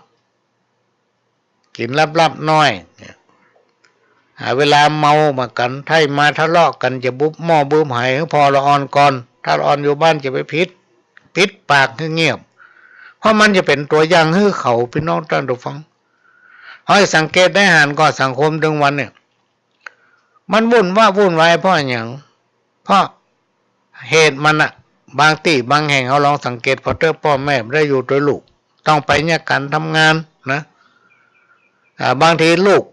กิ๋นลับๆ น้อย เนี่ย อ่า เวลาเมาเหมือนกั๋น ถ้ามาทะเลาะกั๋นจะบุบหม้อบุบไหหื้อผ่อละอ่อนก่อน ถ้าละอ่อนอยู่บ้านจะไปปิด ปิดปากหื้อเงียบ เพราะมันจะเป๋นตั๋วอย่างหื้อเขา ปี้น้องต้านผู้ฟัง เฮาสังเกตได้หันก่อสังคมตึงวันเนี่ย มันวุ่นวะวุ่นวายเพราะหยัง เพราะเหตุมันน่ะ บางตี้บางแห่งเฮาลองสังเกตผ่อเต๊อะ ป้อแม่บ่ได้อยู่ตวยลูก ต้องไปเยียะก๋านทำงานนะ อ่า บางทีลูก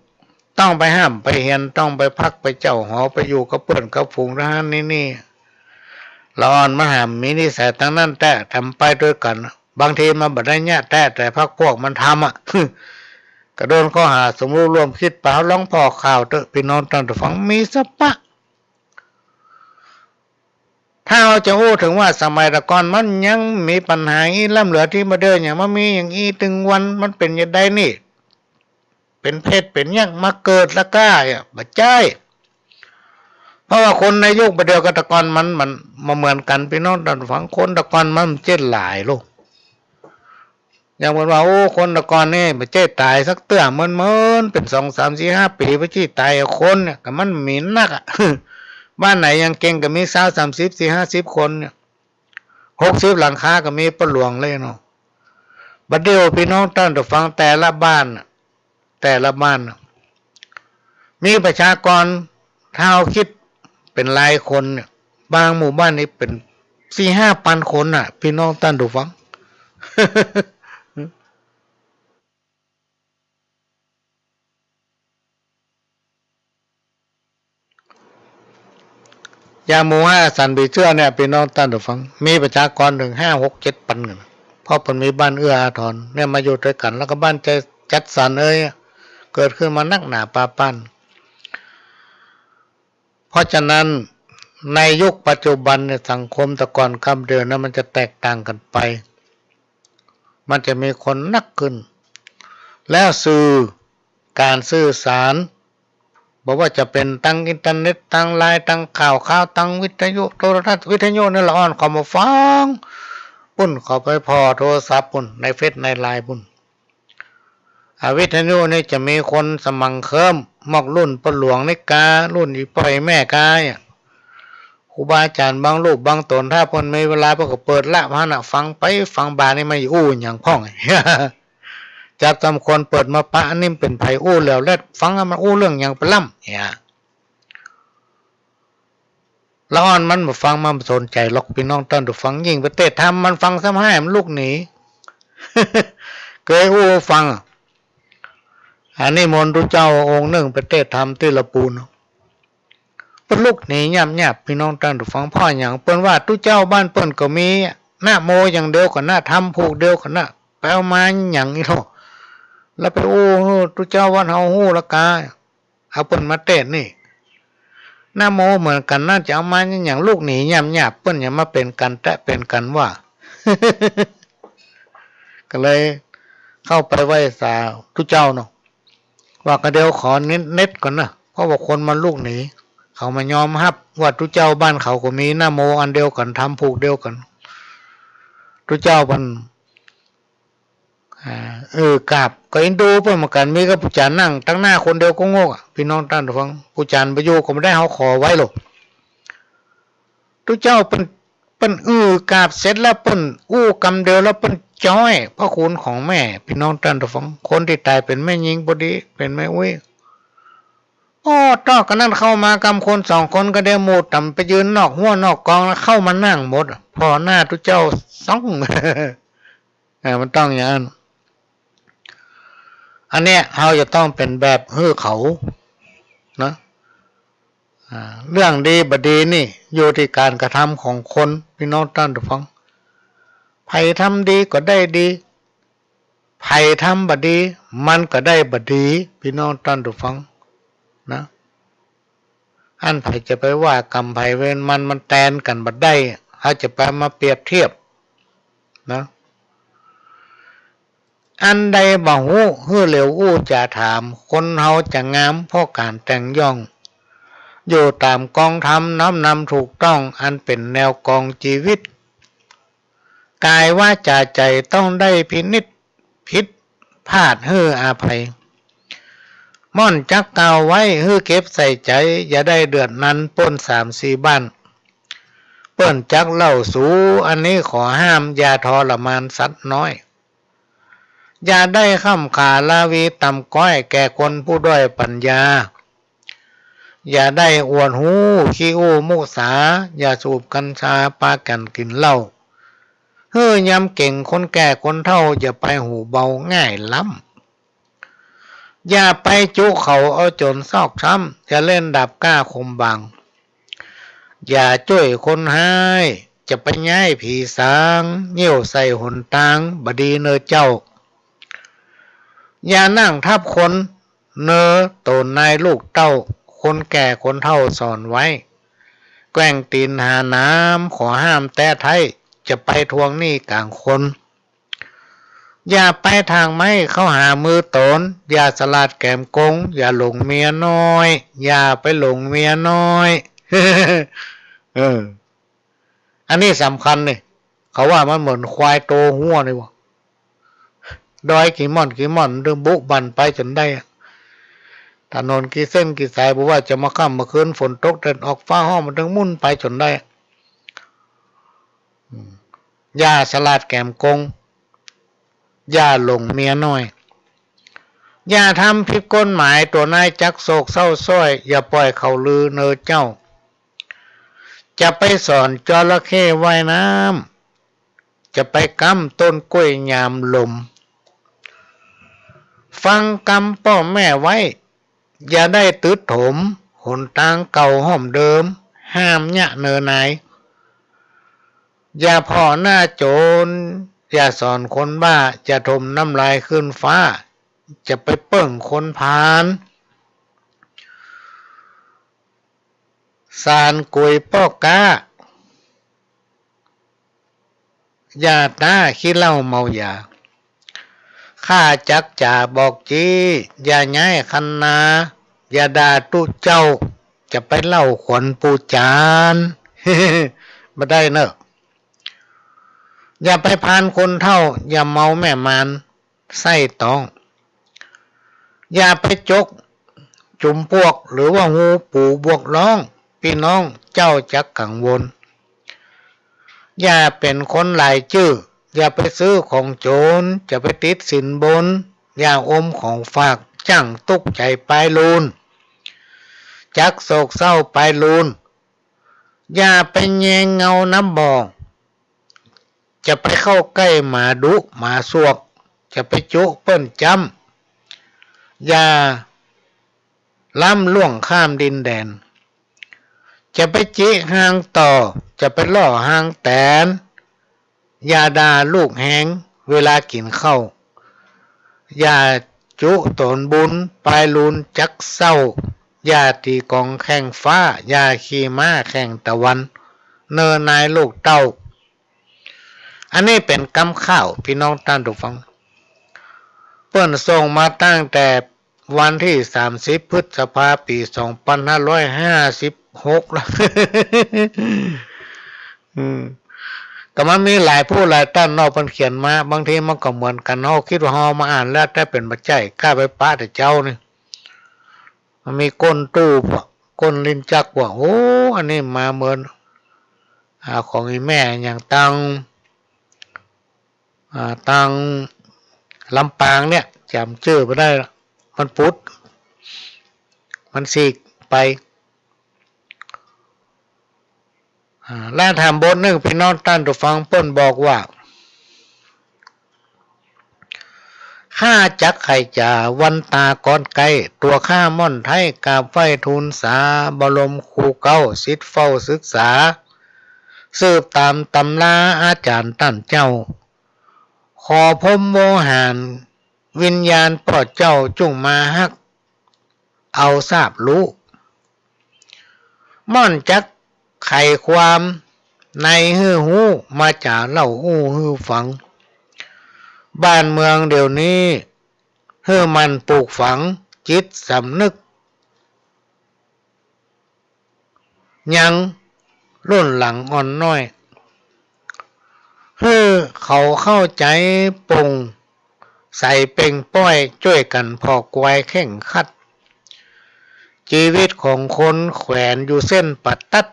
ต้องไปฮ่ำไปเฮียน ต้องไปพักไปเจ้าหอ ไปอยู่กับเปื้อนกับฝูงตางหั้นนี่นี่ ละอ่อนมันหามีนิสัยตางนั้นแต๊ ทำไปตวยกั๋น บางทีมันบ่ได้เยียะแต๊ แต่พรรคพวกมันทำอะ ก็โดนข้อหาสมรู้ร่วมคิดไป เฮาลองผ่อข่าวเต๊อะ ปี้น้องต้านผู้ฟัง มีสะปะ ถ้าเฮาจะอู้เถิงว่าสมัยตะก่อนมันยังมีปัญหาอี้ล้ำเหลือตี้บ่า เดี๋ยวหยังมามีอย่างอี้ตึงวัน มันเป๋นจะใดนี่ เป๋นเพชรเป๋นหยังมาเกิดละก้าอะ บ่ใจ้ เพราะว่าคนในยุคบ่าเดี่ยวกับแต่ก่อนมัน มันบ่เหมือนกั๋น ปี้น้องต้านฟัง คนแต่ก่อนมันบ่ใจ้หลายลูก อย่างเปิ้นว่า โอ้ คนแต่ก่อนนี่บ่ใจ้ต๋ายสักเตื้อ เมินๆ เป๋นสอง สาม สี่ ห้าปี๋ บ่ใจ้ต๋ายอะ คนเนี่ย ก็มันมีนักอะ บ้านไหนยังเก่งก็มีซาว สามสิบ สี่ ห้าสิบ คนเนี่ย หกสิบ หลังคาก็มี ป้อหลวงเลยเนาะ บ่าเดี่ยวปี้น้องต้านฟัง แต่ละบ้านน่ะ แต่ละบ้านน่ะ มีประชากร ถ้าเฮาคิดเป๋นรายคนเนี่ย บางหมู่บ้านนี่เป๋นสี่ห้าปันคนน่ะ ปี้น้องต้านฟัง อย่างหมู่ห้าสันผีเสื้อเนี่ย ปี้น้องต้านฟัง มีประชากรเถิงห้า หก เจ็ดปันกั๋น เพราะเปิ้นมีบ้านเอื้ออาทรเนี่ย มาอยู่ตวยกั๋น แล้วก็บ้านจัด จัดสรรเอย เกิดขึ้นมานักหนาปาปัน เพราะฉะนั้นในยุคปัจจุบันเนี่ย สังคมแต่ก่อนกับเดี่ยวนั้นมันจะแตกต่างกั๋นไป มันจะมีคนนักขึ้น แล้วสื่อ ก๋านสื่อสาร บ่ว่าจะเป๋นตางอินเทอร์เน็ต ตางไลน์ ตางข่าวคราว ตางวิทยุโทรทัศน์ วิทยุนี่ละอ่อนเข้ามาฟังปุ้น เข้าไปผ่อโทรศัพท์ปุ้น ในเฟซในไลน์ปุ้น อ่า วิทยุนี่จะมีคนสมังเคิม มอกรุ่นป้อหลวงนี่กา รุ่นอี่ป้ออี่แม่กาเนี่ย ครูบาอาจ๋ารย์บางรูปบางต๋น ถ้าเปิ้นมีเวลาเปิ้นก็เปิดละ หั้นน่ะ ฟังไปฟังมานี่ไม่อู้หยังพ่อง จักสำควรเปิดมาปะ อันนี้เป๋นใผอู้แล้วแล ฟังมันอู้เรื่องหยังไปล้ำเนี่ย ละอ่อนมันบ่ฟัง มันบ่สนใจ๋หรอก ปี้น้องต้านฟัง ยิ่งไปเตศน์ธรรมมันฟังซ้ำฮ้าย มันลุกหนี เกยอู้ฟัง อันนี้นิมนต์ตุ๊เจ้าองค์นึ่งไปเตศน์ธรรมตี้ละปูน เปิ้นลุกหนียาบๆ ปี้น้องต้านฟัง เพราะหยัง เปิ้นว่าตุ๊เจ้าบ้านเปิ้นก็มี นะโมอย่างเดียวกั๋นนะ ธรรมผูกเดียวกั๋นนะ ไปเอามาหยังอี้เนาะ แล้วไปอู้หื้อตุ๊เจ้าวัดเฮาฮู้ละกา เอาเปิ้นมาเตศน์นี่ นะโมเหมือนกั๋นนะ จะเอามาหยัง ลุกหนียาบๆ เปิ้นยังมาเป๋นกั๋นแต๊เป๋นกั๋นว่า ก็เลยเข้าไปไหว้สาตุ๊เจ้าเนาะ ว่าก็เดี๋ยวขอเน็ต เน็ตก่อนนะ เพราะว่าคนมันลุกหนี เขาบ่ยอมฮับว่าตุ๊เจ้าบ้านเขาก็มีนะโมอันเดียวกั๋น ธรรมผูกเดียวกั๋น ตุ๊เจ้าเปิ้น อ่า เออ กราบ ก็เอ็นดูเปิ้นเหมือนกั๋น มีก้าผู้จ๋ารย์นั่งตังหน้าคนเดียวก็งกอะ ปี้น้องต้านฟัง ผู้จ๋ารย์บ่อยู่ก็บ่ได้ เฮาขอไว้โลด ตุ๊เจ้าเปิ้น เปิ้นอือกราบเสร็จแล้วเปิ้นอู้กำเดียวแล้วเปิ้นจ๊อยพระคุณของแม่ ปี้น้องต้านฟัง คนตี้ต๋ายเป๋นแม่ญิงพอดี เป๋นแม่อุ๊ย โอ้ ต่อกั๋นนั้นเข้ามากำคนสองคนก็เดียว หมู่ต่ำไปยืนนอกฮั้วนอกกองแล้วเข้ามานั่งหมด ผ่อหน้าตุ๊เจ้าซ่อง อ่า มันต้องอย่างนั้น อันเนี้ยเฮาจะต้องเป๋นแบบหื้อเขานะ อ่า เรื่องดีบ่ดีนี่อยู่ตี้ก๋านกระทำของคน ปี้น้องต้านฟัง ใผทำดีก็ได้ดี ใผทำบ่ดีมันก็ได้บ่ดี ปี้น้องต้านฟังนะ อันใผจะไปว่ากรรมใผเวรมัน มันแตนกั๋นบ่ได้ เฮาจะไปมาเปรียบเทียบนะ อันใดบ่ฮู้ หื้อเหลียวอู้จ๋าถาม คนเฮาจะงามเพราะก๋านแต่งย่อง อยู่ต๋ามกองธรรมน้อมนำถูกต้อง อันเป๋นแนวกองจีวิต ก๋ายวาจ๋าใจ๋ต้องได้พินิจ ผิดพลาดหื้ออภัย ม่อนจักกล่าวไว้หื้อเก็บใส่ใจ๋ อย่าได้เดือดนั้นป้นสามสี่บ้าน เปิ้นจักเล่าสู อันนี้ขอห้าม อย่าทรมานสัตว์น้อย อย่าได้ค่ำขาลาวีต่ำก๊อยแก่คนผู้ด้อยปัญญา อย่าได้อวดฮู้ขี้อู้มุสา อย่าสูบกัญชาปากั๋นกิ๋นเหล้า หื้อยำเก๋งคนแก่คนเฒ่า อย่าไปหูเบาง่ายล้ำ อย่าไปจุเขาเอาจ๋นซอกช้ำ อย่าเล่นดาบกล้าคมบาง อย่าจ้วยคนฮ้าย จะไปย้ายผีสาง เยี่ยวใส่หนตาง บ่ดีเน่อเจ้า อย่านั่งทับคน เน่อโตนนายลูกเต้า คนแก่คนเฒ่าสอนไว้ แกว่งตี๋นหาหนาม ขอห้ามแต๊ไท้ จะไปทวงหนี้ก๋างคน อย่าไปถากไม้เข้าหามือต๋น อย่าสลาดแก๋มโกง อย่าหลงเมียน้อย อย่าไปหลงเมียน้อย เออ อันนี้สำคัญนี่ เขาว่ามันเหมือนควายโตหัวนี่วะ ดอยกี่ม่อนกี่ม่อน มันถึงบุบั่นไปจ๋นได้อะ ถนนกี่เส้นกี่สาย บ่ว่าจะมาค่ำมาคืน ฝนตกแดดออกฟ้าฮ้อน มันถึงมุ่นไปจ๋นได้อะ อืม อย่าสลาดแก๋มโกง อย่าหลงเมียน้อย อย่าทำผิดกฎหมาย ตัวนายจักโศกเศร้าซ้อย อย่าป่อยเขาลือเนอเจ้า จะไปสอนจระเข้ว่ายน้ำ จะไปก๊ำต้นกล้วยยามลม ฟังกำป้อแม่ไว้ อย่าได้ตึดถม หนตางเก่าห้อมเดิม ห้ามเยียะเนอนาย อย่าผ่อหน้าโจ๋น อย่าสอนคนบ้า อย่าถมน้ำลายขึ้นฟ้า จะไปเปิ้งคนพาล สานกุยป้อก๊า อย่าต้าขี้เหล้าเมายา ข้าจักจ๋าบอกจี้ อย่าย้ายคันนา อย่าด่าตุ๊เจ้า จะไปเล่าขวัญปู่จ๋ารย์ บ่ได้เนอะ อย่าไปพาลคนเฒ่า อย่าเมาแม่มาร ไส้ต๊อง อย่าไปจกจุมปวก หรือว่าฮูปู่บวกร้อง ปี้น้องเจ้าจักกังวล อย่าเป๋นคนหลายจื้อ อย่าไปซื้อของโจ๋น จะไปติดสินบน อย่าอมของฝาก จ้างตุ๊กใจ๋ปายลูน จักโศกเศร้าปายลูน อย่าไปแยงเงาน้ำบ่อ จะไปเข้าใก้หมาดุหมาสวก จะไปจุเปิ้นจ้ำ อย่าล้ำล่วงข้ามดินแดน จะไปจิฮางต่อ จะไปล่อฮางแตน อย่าด่าลูกแฮงเวลากิ๋นข้าว อย่าจุต๋นบุญ ปายลูนจักเศร้า อย่าตี๋กองแข่งฟ้า อย่าขี่ม้าแข่งตะวัน เนอนายลูกเต้า อันนี้เป๋นกำข่าว ปี้น้องต้านผู้ฟัง เปิ้นส่งมาตั้งแต่วันตี้สามสิบพฤษภา ปี๋สองปันห้าร้อยห้าสิบหกแล้ว อืม ก็มันมีหลายผู้หลายต้านเนาะ เปิ้นเขียนมา บางทีมันก็เหมือนกั๋น เฮาคิดว่าเฮามาอ่านแล้ว แต่เป๋นบ่ใจ้ ข้าไปปะแต่เจ๊านี่ มันมีก้นตู้ปะ ก้นลิ้นจักว่า โอ้ อันนี้มาเหมือน อ่า ของอี่แม่อย่างตัง อ่า ตังลำปางเนี่ย จ๋ำจื้อบ่ได้ละ มันปุด มันสีกไป อ่า และแถมบทนึ่ง ปี้น้องต้านผู้ฟัง เปิ้นบอกว่า ข้าจักไขจ๋าวันต๋าก่อนใก้ ตั๋วข้าม่อนไท้ กราบไหว้ทูลสา บรมครูเก๊า ศิษย์เฝ้าศึกษา สืบต๋ามต๋ำราอาจ๋ารย์ต้านเจ้า ขอพรหมโวหาร วิญญาณป้อเจ้าจุ่งมาฮัก เอาทราบฮู้ ม่อนจักไขความในหื้อฮู้ มาจ๋าเล่าอู้หื้อฟัง บ้านเมืองเดี๋ยวนี้ หื้อหมั่นปลูกฝังจิตสำนึก ยังรุ่นหลังอ่อนน้อย หื้อเขาเข้าใจ๋โป่งใสเป่งป้อย จ้วยกั๋นผ่อควายเข่งขัด จีวิตของคนแขวนอยู่เส้นปะตัด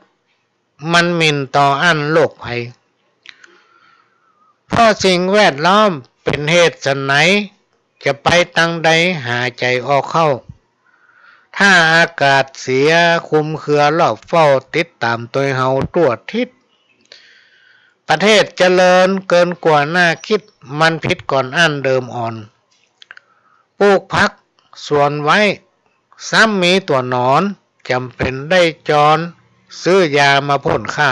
มันหมิ่นต่ออั้นโรคภัย เพราะสิ่งแวดล้อมเป๋นเหตุสันไหน จะไปตังใดหาใจ๋ออกเข้า ถ้าอากาศเสียคลุมเครือรอบเฝ้า ติดต๋ามตวยเฮาทั่วทิศ ประเทศเจริญเกินกว่าน่าคิด มันผิดก่อนอั้นเดิมอ่อน ปลูกผักสวนไว้ ซ้ำมีตั๋วหนอน จ๋ำเป๋นได้จร ซื้อยามาพ่นฆ่า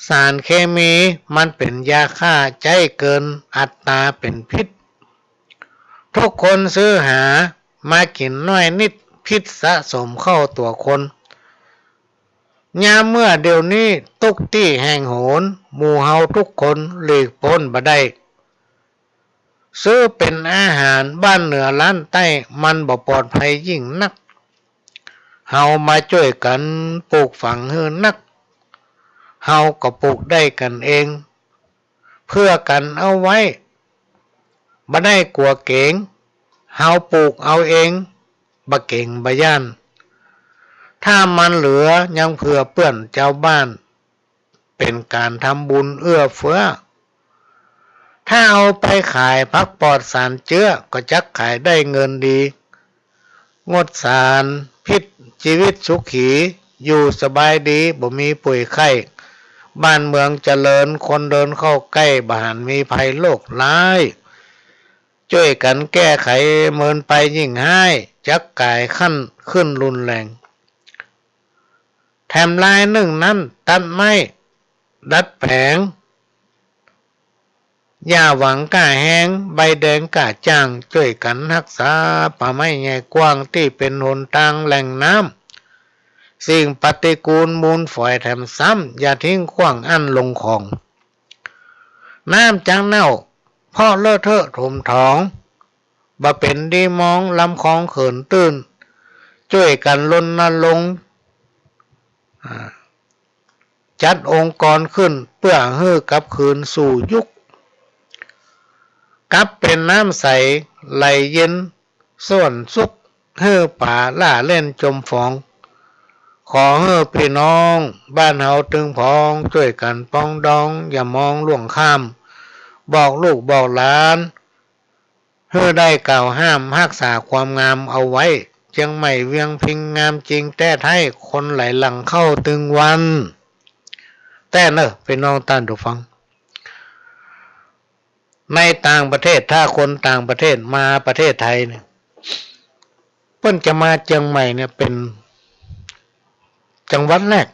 สารเคมีมันเป๋นยาฆ่า ใจ๊เกินอัตราเป๋นพิษ ทุกคนซื้อหามากิ๋นน้อยนิด พิษสะสมเข้าตั๋วคน ยามเมื่อเดี๋ยวนี้ ตุ๊กตี้แห่งหน หมู่เฮาทุกคนหลีกป๊นบ่ได้ ซื้อเป๋นอาหารบ้านเหนือล้านใต้ มันบ่ปลอดภัยยิ่งนัก เฮามาจ้วยกั๋นปลูกฝังหื้อนัก เฮาก็ปลูกได้กั๋นเอง เผื่อกั๋นเอาไว้ บ่ได้กั๋วเก๋ง เฮาปลูกเอาเอง บ่เก๋งบ่ย้าน ถ้ามันเหลือยังเผื่อเปื้อนจาวบ้าน เป๋นก๋านทำบุญเอื้อเฟื้อ ถ้าเอาไปขายผักปลอดสารเจื๊อ ก็จักขายได้เงินดี งดสารพิษ จีวิตสุขี อยู่สบายดี บ่มีป่วยไข้ บ้านเมืองเจริญ คนเดินเข้าใก้ บ่หันมีภัยโรคร้าย จ้วยกั๋นแก้ไข เมินไปยิ่งฮ้าย จักก๋ายขั้นขึ้นรุนแรง แถมลายนึ่งนั้นตัดไม้ ดัดแผง อย่าหวังก้าแฮง ใบแดงก้าจ้าง จ้วยกั๋นฮักษาป่าไม้ใหญ่กว้าง ตี้เป๋นหนตางแหล่งน้ำ สิ่งปฏิกูลมูลฝอยแถมซ้ำ อย่าทิ้งขว้างอั้นลงของ น้ำจักเน่า เพราะเลอะเทอะถมถอง บ่เป๋นดีมอง ลำคลองเขินตื้น จ้วยกั๋นรณรงค์ อ่า จัดองค์กรขึ้น เปื้อหื้อกลับคืนสู่ยุค กลับเป๋นน้ำใสไหลเย็น ส่วนสุข หื้อป๋าล่าเล่นจมฟอง ขอหื้อปี้น้องบ้านเฮาตึงผอง จ้วยกั๋นปรองดอง อย่ามองล่วงข้าม บอกลูกบอกหลาน หื้อได้กล่าวห้าม ฮักษาความงามเอาไว้ เจียงใหม่เวียงพิงงามจริงแต๊ไท้ คนไหลหลั่งเข้าตึงวัน แต๊เน่อ ปี้น้องต้านผู้ฟัง ในต่างประเทศ ถ้าคนต่างประเทศมาประเทศไทยเนี่ย เปิ้นจะมาเจียงใหม่เนี่ยเป๋นจังหวัดแรก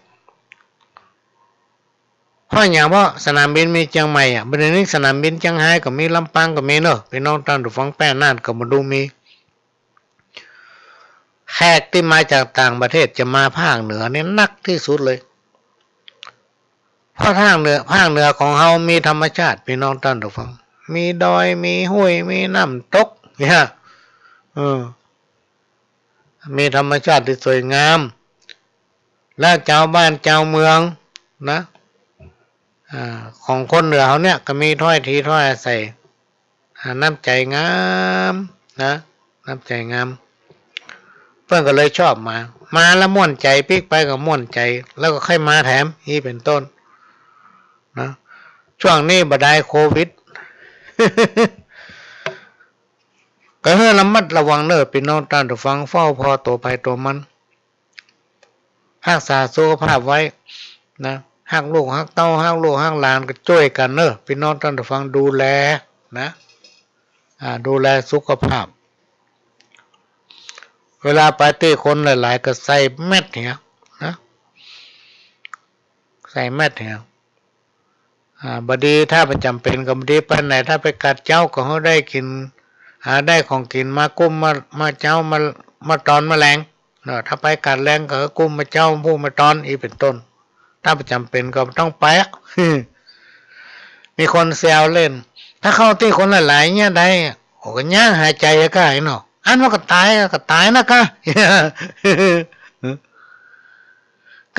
เพราะหยัง เพราะสนามบินมีเจียงใหม่อะ บ่าเดี่ยวนี้สนามบินเจียงฮายก็มี ลำปางก็มีเน่อ ปี้น้องต้านผู้ฟัง แป้น่านก็บ่ฮู้มี แขกตี้มาจากต่างประเทศจะมาภาคเหนือเนี่ยนักตี้สุดเลย เพราะภาคเหนือ ภาคเหนือของเฮามีธรรมชาติ ปี้น้องต้านผู้ฟัง มีดอย มีห้วย มีน้ำตกเนี่ย เออ มีธรรมชาติตี้สวยงาม และจาวบ้านจาวเมืองนะ อ่า ของคนเหนือเฮาเนี่ยก็มีถ้อยทีถ้อยอาศัย อ่า น้ำใจ๋งามนะ น้ำใจ๋งาม เปิ้นก็เลยชอบมา มาแล้วม่วนใจ๋ ปิ๊กไปก็ม่วนใจ๋ แล้วก็ใค่มาแถม อี้เป๋นต้นนะ ช่วงนี้บ่าดายโควิด ก็หื้อระมัดระวังเน่อ ปี้น้องต้านผู้ฟัง เฝ้าผ่อตั๋วใผตั๋วมัน ฮักษาสุขภาพไว้นะ ฮักลูกฮักเต้า ฮักลูกฮักหลานก็จ้วยกั๋นเน่อ ปี้น้องต้านผู้ฟัง ดูแลนะ อ่า ดูแลสุขภาพ เวลาไปตี้คนหลายๆ ก็ใส่แมสเหียนะ ใส่แมสเหีย อ่า บ่ดี ถ้าบ่จ๋ำเป๋นก็บ่ดีไปไหน ถ้าไปกาดเจ๊าก็หื้อได้กิ๋น หาได้ของกิ๋นมากุ้ม มา มาเจ๊า มา มาตอนมาแลงเนาะ ถ้าไปกาดแลงก็หื้อกุ้มมาเจ๊า พู้มาตอน อี้เป๋นต้น ถ้าบ่จ๋ำเป๋นก็บ่ต้องไปอะ มีคนแซวเล่น ถ้าเข้าตี้คนหลายๆ เนี่ยได้ โอ้ ก็ย่างหายใจ๋อะก้าเนาะ อันว่าก็ต๋าย ก็ต๋ายนะก้า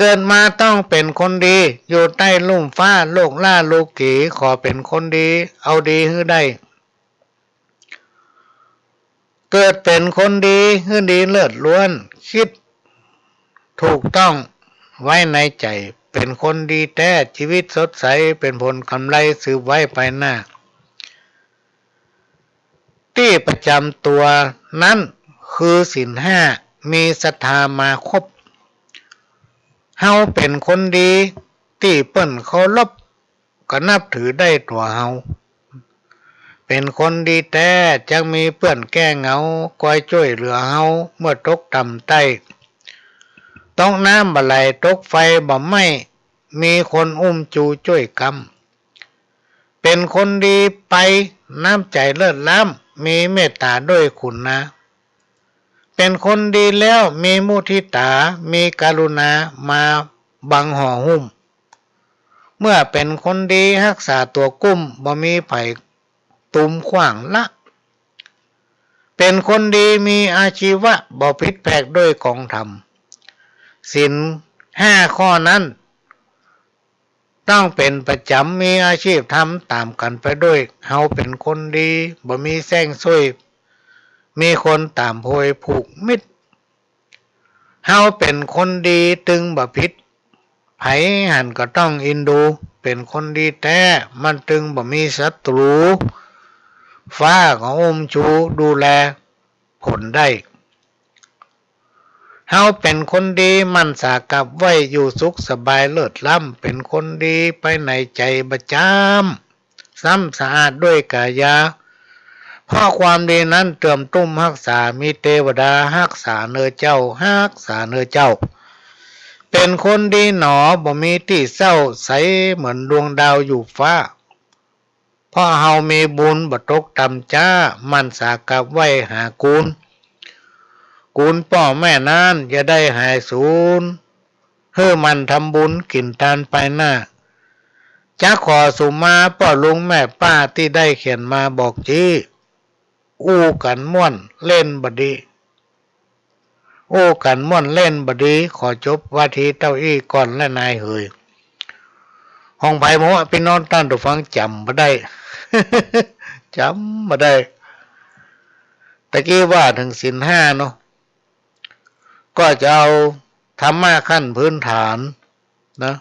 เกิดมาต้องเป๋นคนดี อยู่ใต้ลุ่มฟ้า โลกล้าโลกี ขอเป๋นคนดี เอาดีหื้อได้ เกิดเป๋นคนดี หื้อดีเลิศล้วน กึ๊ดถูกต้องไว้ในใจ๋ เป๋นคนดีแต๊ จีวิตสดใส เป๋นผลกำไรสืบไว้ไปหน้า ตี้ประจ๋ำตั๋วนั้นคือศีลห้า มีศรัทธามาครบ เฮาเป๋นคนดีตี้เปิ้นเคารพ ก็นับถือได้ตั๋วเฮา เป๋นคนดีแต๊ จักมีเปื้อนแก้เหงา คอยจ้วยเหลือเฮาเมื่อตกต่ำใต้ ตกน้ำบ่ไหล ตกไฟบ่ไหม้ มีคนอุ้มจูจ้วยกำ เป๋นคนดีไป น้ำใจ๋เลิศล้ำ มีเมตต๋าด้วยขุนนา เป๋นคนดีแล้ว มีมุทิต๋า มีกรุณา มาบังห่อหุ้ม เมื่อเป๋นคนดีฮักษาตั๋วกุ้ม บ่มีใผตุ้มขว้างละ เป๋นคนดีมีอาชีวะ บ่ผิดแผกด้วยกองธรรม ศีลห้าข้อนั้น ต้องเป๋นประจ๋ำ มีอาชีพทำต๋ามกั๋นไปด้วย เฮาเป๋นคนดี บ่มีแส้งซ้วย มีคนต๋ามโพยผูกมิตร เฮาเป๋นคนดีตึงบ่ผิด ใผหั้นก็ต้องอินดู เป๋นคนดีแต๊ มันตึงบ่มีศัตรู๋ ฟ้าก็อุ้มชูดูแล ผลได้ เฮาเป๋นคนดี หมั่นสากับไหว้ อยู่สุขสบายเลิศล้ำ เป๋นคนดีไปไหนใจ๋บ่จำ ซ้ำสะอาดด้วยก๋ายา เพราะความดีนั้นเติ่มตุ้มฮักษา มีเตวดาฮักษาเน่อเจ้า ฮักษาเน่อเจ้า เป๋นคนดีหนอ บ่มีตี้เศร้า ใสเหมือนดวงดาวอยู่ฟ้า เพราะเฮามีบุญบ่ตกต่ำจ๊า หมั่นสากับไหว้หากูล กูลป้อแม่นั้นอย่าได้หายสูญ หื้อหมั่นทำบุญกิ๋นตานไปหน้า จะขอสุมาป้อลุงแม่ป้าตี้ได้เขียนมาบอกจี้ อู้กั๋นม่วนเล่นบ่ดี อู้กั๋นม่วนเล่นบ่ดี ขอจบวาทีเต้าอี้ก่อนแลนายเหย ของใผบ่ฮู้ ปี้น้องต้านผู้ฟังจ๋ำบ่ได้ จ๋ำบ่ได้ ตะกี้ว่าเถิงศีลห้าเนาะ ก็จะเอาธรรมะขั้นพื้นฐานนะ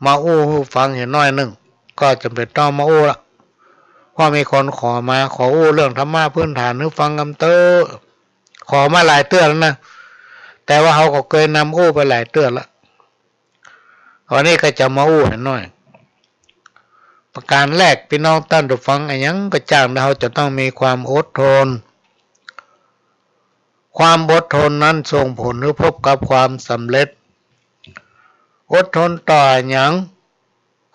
มาอู้หื้อฟังเหียหน้อยนึ่ง ก็จ๋ำเป๋นต้องมาอู้ละ เพราะมีคนขอมา ขออู้เรื่องธรรมะพื้นฐานหื้อฟังกำเต๊อะ ขอมาหลายเตื้อแล้วนะ แต่ว่าเฮาก็เกยนำอู้ไปหลายเตื้อละ วันนี้ก็จะมาอู้เหียหน้อย ประการแรก ปี้น้องต้านผู้ฟัง อะหยังก็จ้าง เฮาจะต้องมีความอดทน ความอดทนนั้นส่งผลหื้อพบกับความสำเร็จ อดทนต่ออะหยัง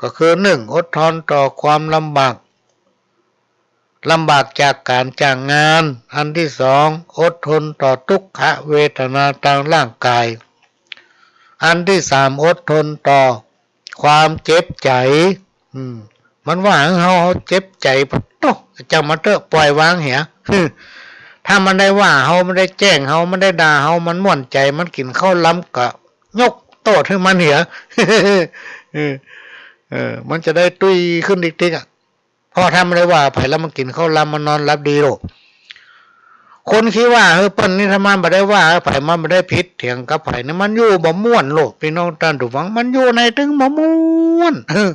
ก็คือ นึ่ง อดทนต่อความลำบาก ลำบากจากก๋านจากงาน อันตี้สอง อดทนต่อตุ๊กขเวทนาตางร่างก๋าย อันตี้สาม อดทนต่อความเจ็บใจ๋ อืม มันว่าหื้อเฮา เฮาเจ็บใจ๋ ปะโต้ จ๋ำมันเต๊อะ ป่อยวางเหีย ถ้ามันได้ว่าเฮา มันได้แจ้งเฮา มันได้ด่าเฮา มันม่วนใจ๋ มันกิ๋นข้าวลำ ก็ยกโต้ษหื้อมันเหีย เออ เออ มันจะได้ตุ้ยขึ้นติ๊กๆ อะ เพราะถ้ามันได้ว่าใผแล้วมันกิ๋นข้าวลำ มันนอนหลับดีโลด คนขี้ว่าหื้อเปิ้นนี่ ถ้ามันบ่ได้ว่าใผ มันบ่ได้ผิดเถียงกับใผนี่ มันอยู่บ่ม่วนโลด ปี้น้องต้านผู้ฟัง มันอยู่ในตึงบ่ม่วน เออ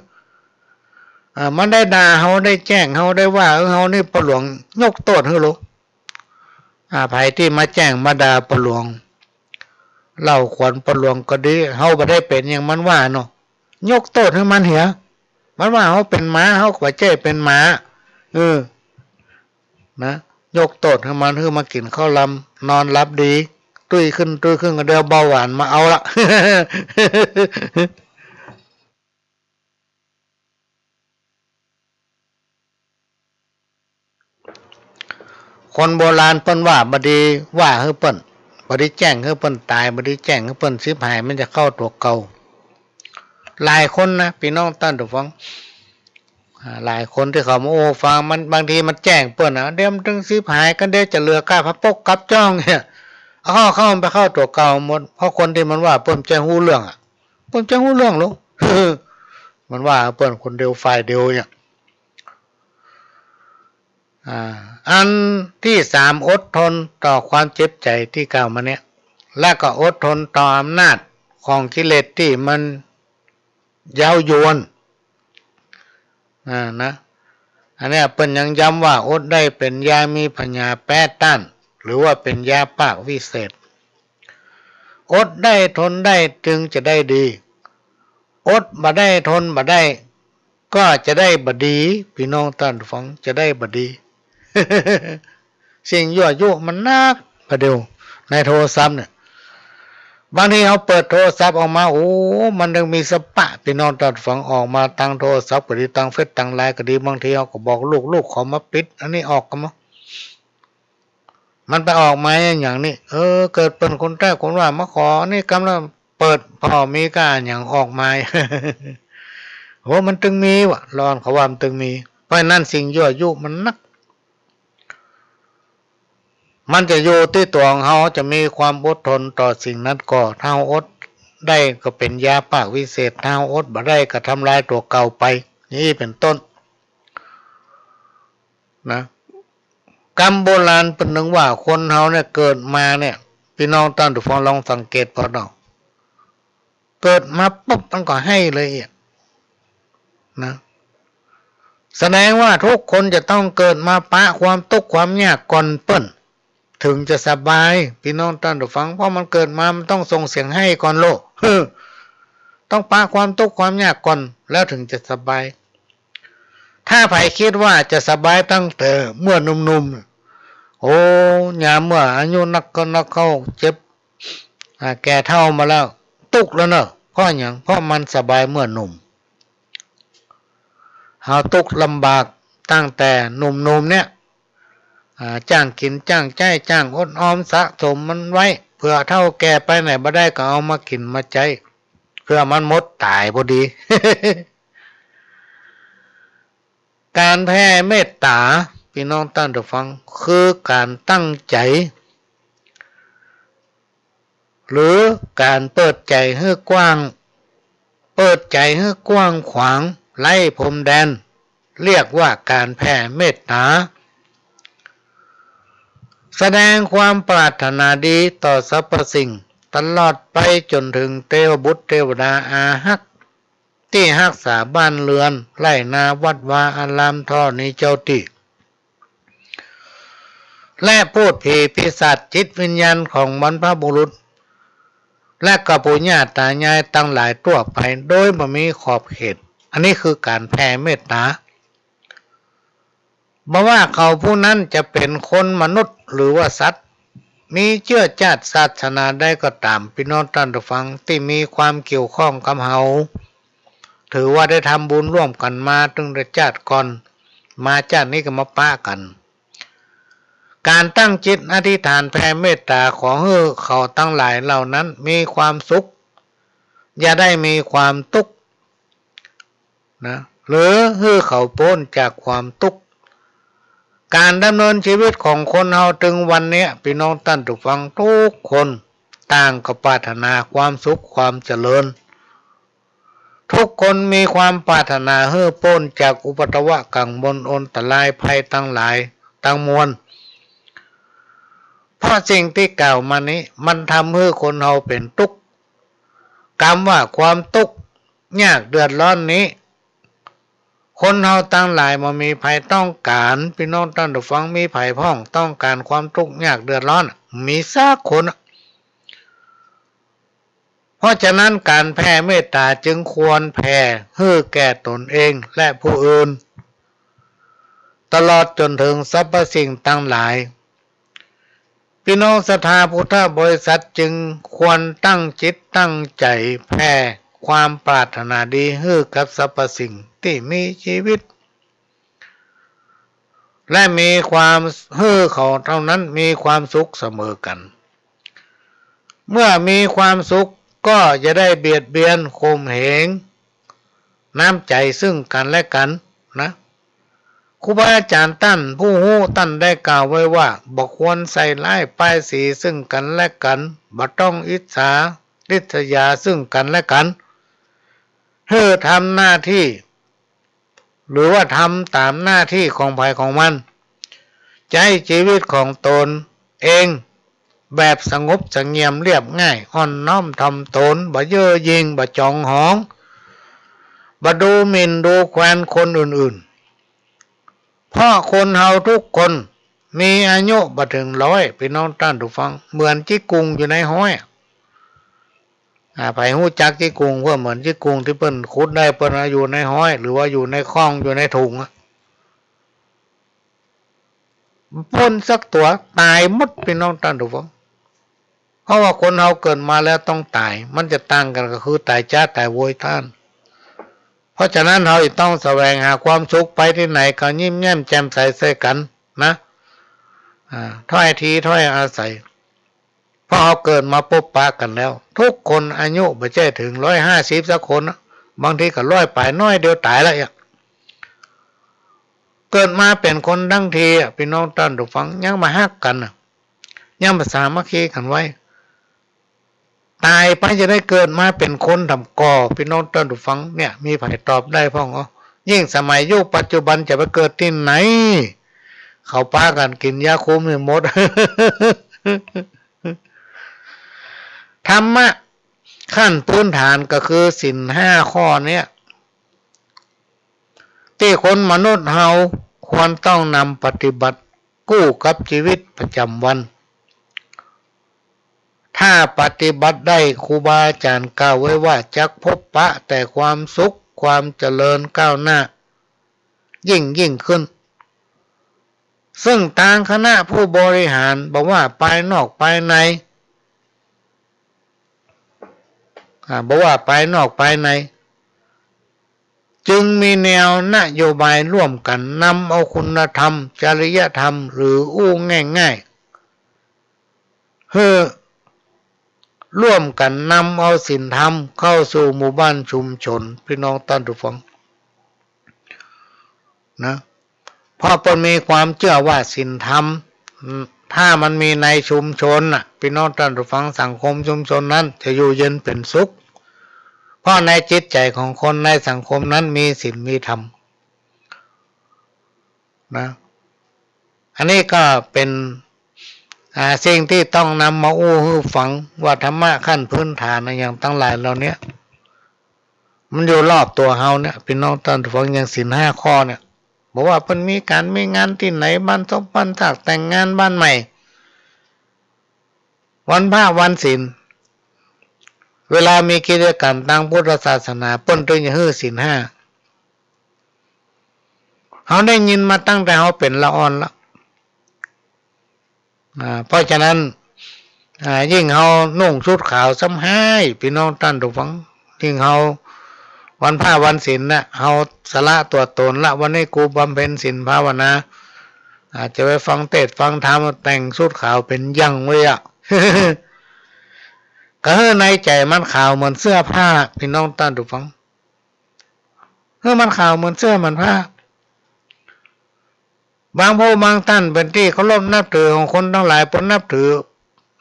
อ่า มันได้ด่าเฮา ได้แจ้งเฮา ได้ว่าเฮานี่ ป้อหลวงยกโต้ษหื้อโลด อ่า ใผตี้มาแจ้งมาด่าป้อหลวง เล่าขวัญป้อหลวงก็ดี เฮาบ่ได้เป๋นอย่างมันว่าเนาะ ยกโต้ษหื้อมันเหีย มันว่าเฮาเป๋นหมา เฮาก็บ่ใจ้เป๋นหมา เออ นะ ยกโต้ษหื้อมัน หื้อมากิ๋นข้าวลำ นอนหลับดี ตุ้ยขึ้น ตุ้ยขึ้น ก็เดี๋ยวเบาหวานมาเอาละ คนโบราณเปิ้นว่า บ่ดีว่าหื้อเปิ้น บ่ดีแจ้งหื้อเปิ้นต๋าย บ่ดีแจ้งหื้อเปิ้นฉิบหาย มันจะเข้าตั๋วเก่า หลายคนนะ ปี้น้องต้านผู้ฟัง อ่า หลายคนตี้เขามาอู้ฟัง มัน บางทีมันแจ้งเปิ้นนะ เดี๋ยวมันตึงฉิบหาย ก็เดี๋ยวจะเหลือก้าผ้าปกกับจ้องเนี่ย เอาเข้า เข้า มันไปเข้าตั๋วเก่าหมด เพราะคนตี้มันว่าเปิ้นบ่ใจ้ฮู้เรื่องอะ เปิ้นบ่ใจ้ฮู้เรื่องโลด มันว่าเปิ้นคนเดียวฝ่ายเดียวเนี่ย อ่า อันตี้สาม อดทนต่อความเจ็บใจ๋ตี้กล่าวมาเนี่ย และก็อดทนต่ออำนาจของกิเลสตี้มันเย้ายวน อ่า นะ อันเนี้ยเปิ้นยังย้ำว่า อดได้เป๋นยา มีผญาแป๊ต้าน หรือว่าเป๋นยาปากวิเศษ อดได้ทนได้จึงจะได้ดี อดบ่ได้ทนบ่ได้ ก็จะได้บ่ดี ปี้น้องต้านฟัง จะได้บ่ดี สิ่งยั่วยุมันนัก ประเดี๋ยวในโทรศัพท์เนี่ย บางทีเฮาเปิดโทรศัพท์ออกมา โอ้ มันยังมีสปะ ปี้น้องต้านฟัง ออกมาตางโทรศัพท์ก็ดี ตางเฟซตางไลน์ก็ดี บางทีเฮาก็บอกลูก ลูกขอมาปิดอันนี้ออกก่อมา มันไปออกมาอะหยังนี่ เออ เกิดเปิ้นคนใต้คนว่ามาขออันนี้กำลังเปิด ผ่อมีก้าอะหยังออกมา โห มันตึงมีวะ ลอเฮาว่ามันตึงมี เพราะฉะนั้นสิ่งยั่วยุมันนัก มันจะอยู่ตี้ตั๋วของเฮาจะมีความอดทนต่อสิ่งนั้นก่อ ถ้าเฮาอด ได้ก็เป๋นยาปากวิเศษ ถ้าอดบ่ได้ก็ทำลายตั๋วเก่าไป อย่างนี้เป๋นต้น นะ กำโบราณเปิ้นนึกว่าคนเฮาเนี่ยเกิดมาเนี่ย ปี้น้องต้านผู้ฟังลองสังเกตผ่อเนาะ เกิดมาปุ๊บมันก็ไห้เลยอะ นะ แสดงว่าทุกคนจะต้องเกิดมาปะความตุ๊กข์ความยากก่อนเปิ้น เถิงจะสบาย ปี้น้องต้านผู้ฟัง เพราะมันเกิดมามันต้องส่งเสียงไห้ก่อนโลก ต้องปะความตุ๊กข์ความยากก่อน แล้วเถิงจะสบาย ถ้าใผกึ๊ดว่าจะสบายตั้งแต่เมื่อหนุ่มๆ โอ้ ยามเมื่ออายุนักเข้านักเข้า เจ็บ อ่า แก่เฒ่ามาแล้ว ตุ๊กข์แล้วเนาะ เพราะหยัง เพราะมันสบายเมื่อหนุ่ม เฮาตุ๊กข์ลำบากตั้งแต่หนุ่มๆ เนี่ย อ่า จ้างกิ๋นจ้างใจ๊ จ้างอดออมสะสมมันไว้ เผื่อเฒ่าแก่ไปไหนบ่ได้ก็เอามากิ๋นมาใจ๊ เผื่อมันหมดต๋ายพอดี ก๋านแผ่เมตต๋า ปี้น้องต้านผู้ฟัง คือก๋านตั้งใจ๋ หรือก๋านเปิดใจ๋หื้อกว้าง เปิดใจ๋หื้อกว้างขวาง ไร้พรมแดน เรียกว่าก๋านแผ่เมตต๋า แสดงความปรารถนาดีต่อสรรพสิ่ง ตลอดไปจ๋นเถิงเตวบุตรเตวดาอาฮัก ตี้ฮักษาบ้านเฮือน ไฮ่นาวัดวาอาราม ท่อนี้เจ้าตี้ และพูดผีปีศาจจิตวิญญาณของบรรพบุรุษ และก็ปู่ย่าต๋ายายตังหลายทั่วไป โดยบ่มีขอบเขต อันนี้คือก๋านแผ่เมตต๋า บ่ว่าเขาผู้นั้นจะเป๋นคนมนุษย์หรือว่าสัตว์ มีเจื้อจาติศาสนาใดก็ต๋าม ปี้น้องต้านผู้ฟังตี้มีความเกี่ยวข้องกับเฮา ถือว่าได้ทำบุญร่วมกั๋นมาตึงแต่จาติก่อน มาจาตินี้ก็มาปะกั๋น ก๋านตั้งจิตอธิษฐานแผ่เมตต๋าขอหื้อเขาตังหลายเหล่านั้นมีความสุข อย่าได้มีความตุ๊กข์ นะ หรือหื้อเขาป๊นจากความตุ๊กข์ ก๋านดำเนินจีวิตของคนเฮาตึงวันเนี้ย ปี้น้องต้านผู้ฟังทุกคน ต่างก็ปรารถนาความสุขความเจริญ ทุกคนมีความปรารถนาหื้อป๊นจากอุปัทวะกังวลอันตรายภัยตังหลายตังมวล เพราะสิ่งตี้กล่าวมานี้มันทำหื้อคนเฮาเป๋นตุ๊กข์ กำว่าความตุ๊กข์ยากเดือดร้อนนี้ คนเฮาตังหลายบ่มีใผต้องก๋าน ปี้น้องต้านผู้ฟัง มีใผพ่องต้องก๋านความตุ๊กข์ยากเดือดร้อน มีสักคน เพราะฉะนั้นก๋านแผ่เมตต๋าจึงควรแผ่หื้อแก่ตนเองและผู้อื่น ตลอดจ๋นเถิงสรรพสิ่งตังหลาย ปี้น้องศรัทธาพุทธบริษัทจึงควรตั้งจิตตั้งใจ๋แผ่ความปรารถนาดีหื้อกับสรรพสิ่งตี้มีจีวิต และมีความหื้อเขาเท่านั้นมีความสุขเสมอกั๋น เมื่อมีความสุขก็จะได้เบียดเบียนข่มเหงน้ำใจ๋ซึ่งกั๋นและกั๋นนะ ครูบาอาจ๋ารย์ต้านผู้ฮู้ต้านได้กล่าวไว้ว่า บ่ควรใส่ร้ายป้ายสีซึ่งกั๋นและกั๋น บ่ต้องอิจฉาริษยาซึ่งกั๋นและกั๋น หื้อทำหน้าตี้ หรือว่าทำต๋ามหน้าตี้ของใผของมัน ใจ๊จีวิตของตนเองแบบสงบเสงี่ยมเรียบง่าย อ่อนน้อมถ่อมตน บ่เย่อหยิ่ง บ่จองหอง บ่ดูหมิ่นดูแควนคนอื่นๆ เพราะคนเฮาทุกคนมีอายุบ่เถิงร้อย ปี้น้องต้านผู้ฟัง เหมือนจิ๊กกุ่งอยู่ในฮ้อย อ่า ใผฮู้จักจิ๊กกุ่ง เปิ้นเหมือนจิ๊กกุ่งตี้เปิ้นขุดได้ เปิ้นเอาอยู่ในฮ้อย หรือว่าอยู่ในคลอง อยู่ในถุงอะ ป๊นสักตั๋ว ต๋ายหมด ปี้น้องต้านผู้ฟัง เพราะว่าคนเฮาเกิดมาแล้วต้องต๋าย มันจะต่างกั๋นก็คือต๋ายจ๊าดต๋ายโวยเต้านั้น เพราะฉะนั้นเฮาจะต้องแสวงหาความสุข ไปตี้ไหนก็ยิ้มแย้มแจ่มใสใส่กั๋นนะ อ่า ถ้อยทีถ้อยอาศัย เพราะเฮาเกิดมาปบปะกั๋นแล้ว ทุกคนอายุบ่ใจ้เถิงร้อยห้าสิบสักคนนะ บางทีก็ร้อยป๋ายน้อยเดียวต๋ายละอะ เกิดมาเป๋นคนตังทีอะ ปี้น้องต้านผู้ฟัง ยังบ่ฮักกั๋นน่ะ ยังบ่สามัคคีกั๋นไว้ ต๋ายไปจะได้เกิดมาเป๋นคนทำก่อ ปี้น้องต้านผู้ฟัง เนี่ย มีใผตอบได้พ่อง เอ้า ยิ่งสมัยยุคปัจจุบันจะไปเกิดตี้ไหน เขาปากั๋นกิ๋นยาคุมไปหมด ธรรมะขั้นพื้นฐานก็คือศีลห้าข้อเนี่ย ตี้คนมนุษย์เฮาควรต้องนำปฏิบัติกู้กับจีวิตประจ๋ำวัน ถ้าปฏิบัติได้ ครูบาอาจ๋ารย์กล่าวไว้ว่า จักพบปะแต่ความสุข ความเจริญก้าวหน้า ยิ่งยิ่งขึ้น ซึ่งตางคณะผู้บริหาร บ่ว่าภายนอกภายใน อ่า บ่ว่าภายนอกภายใน จึงมีแนวนโยบายร่วมกั๋นนำเอาคุณธรรม จริยธรรม หรืออู้ง่ายๆ หื้อร่วมกั๋นนำเอาศีลธรรมเข้าสู่หมู่บ้านชุมชน ปี้น้องต้านผู้ฟัง นะ เพราะเปิ้นมีความเจื้อว่าศีลธรรม อืม ถ้ามันมีในชุมชนน่ะ ปี้น้องต้านผู้ฟัง สังคมชุมชนนั้นจะอยู่เย็นเป๋นสุข เพราะในจิตใจ๋ของคนในสังคมนั้นมีศีลมีธรรม นะ อันนี้ก็เป๋น อ่า สิ่งตี้ต้องนำมาอู้หื้อฟังว่าธรรมะขั้นพื้นฐานอะหยังตังหลายเหล่าเนี้ย มันอยู่รอบตั๋วเฮาเนี่ย ปี้น้องต้านผู้ฟัง อย่างศีลห้าข้อเนี่ย บ่ว่าเปิ้นมีก๋านมีงานตี้ไหน บ้านศพบ้านซาก แต่งงานบ้านใหม่ วันพระวันศีล เวลามีกิจกรรมตางพุทธศาสนา เปิ้นตึงจะหื้อศีลห้า เฮาได้ยินมาตั้งแต่เฮาเป๋นละอ่อนละ อ่า เพราะฉะนั้น อ่า ยิ่งเฮานุ่งชุดขาวซ้ำฮ้าย ปี้น้องต้านผู้ฟัง ยิ่งเฮาวันพระวันศีลน่ะ เฮาสละตั๋วตนละ วันนี้กูบำเพ็ญศีลภาวนา อ่า จะไปฟังเตสน์ฟังธรรม แต่งชุดขาวเป๋นยั้งไว้อะ ก็หื้อในใจ๋มันขาวเหมือนเสื้อผ้า ปี้น้องต้านผู้ฟัง หื้อมันขาวเหมือนเสื้อเหมือนผ้า บางผู้บางต้านเป๋นตี้เคารพนับถือของคนตังหลาย เปิ้นนับถือ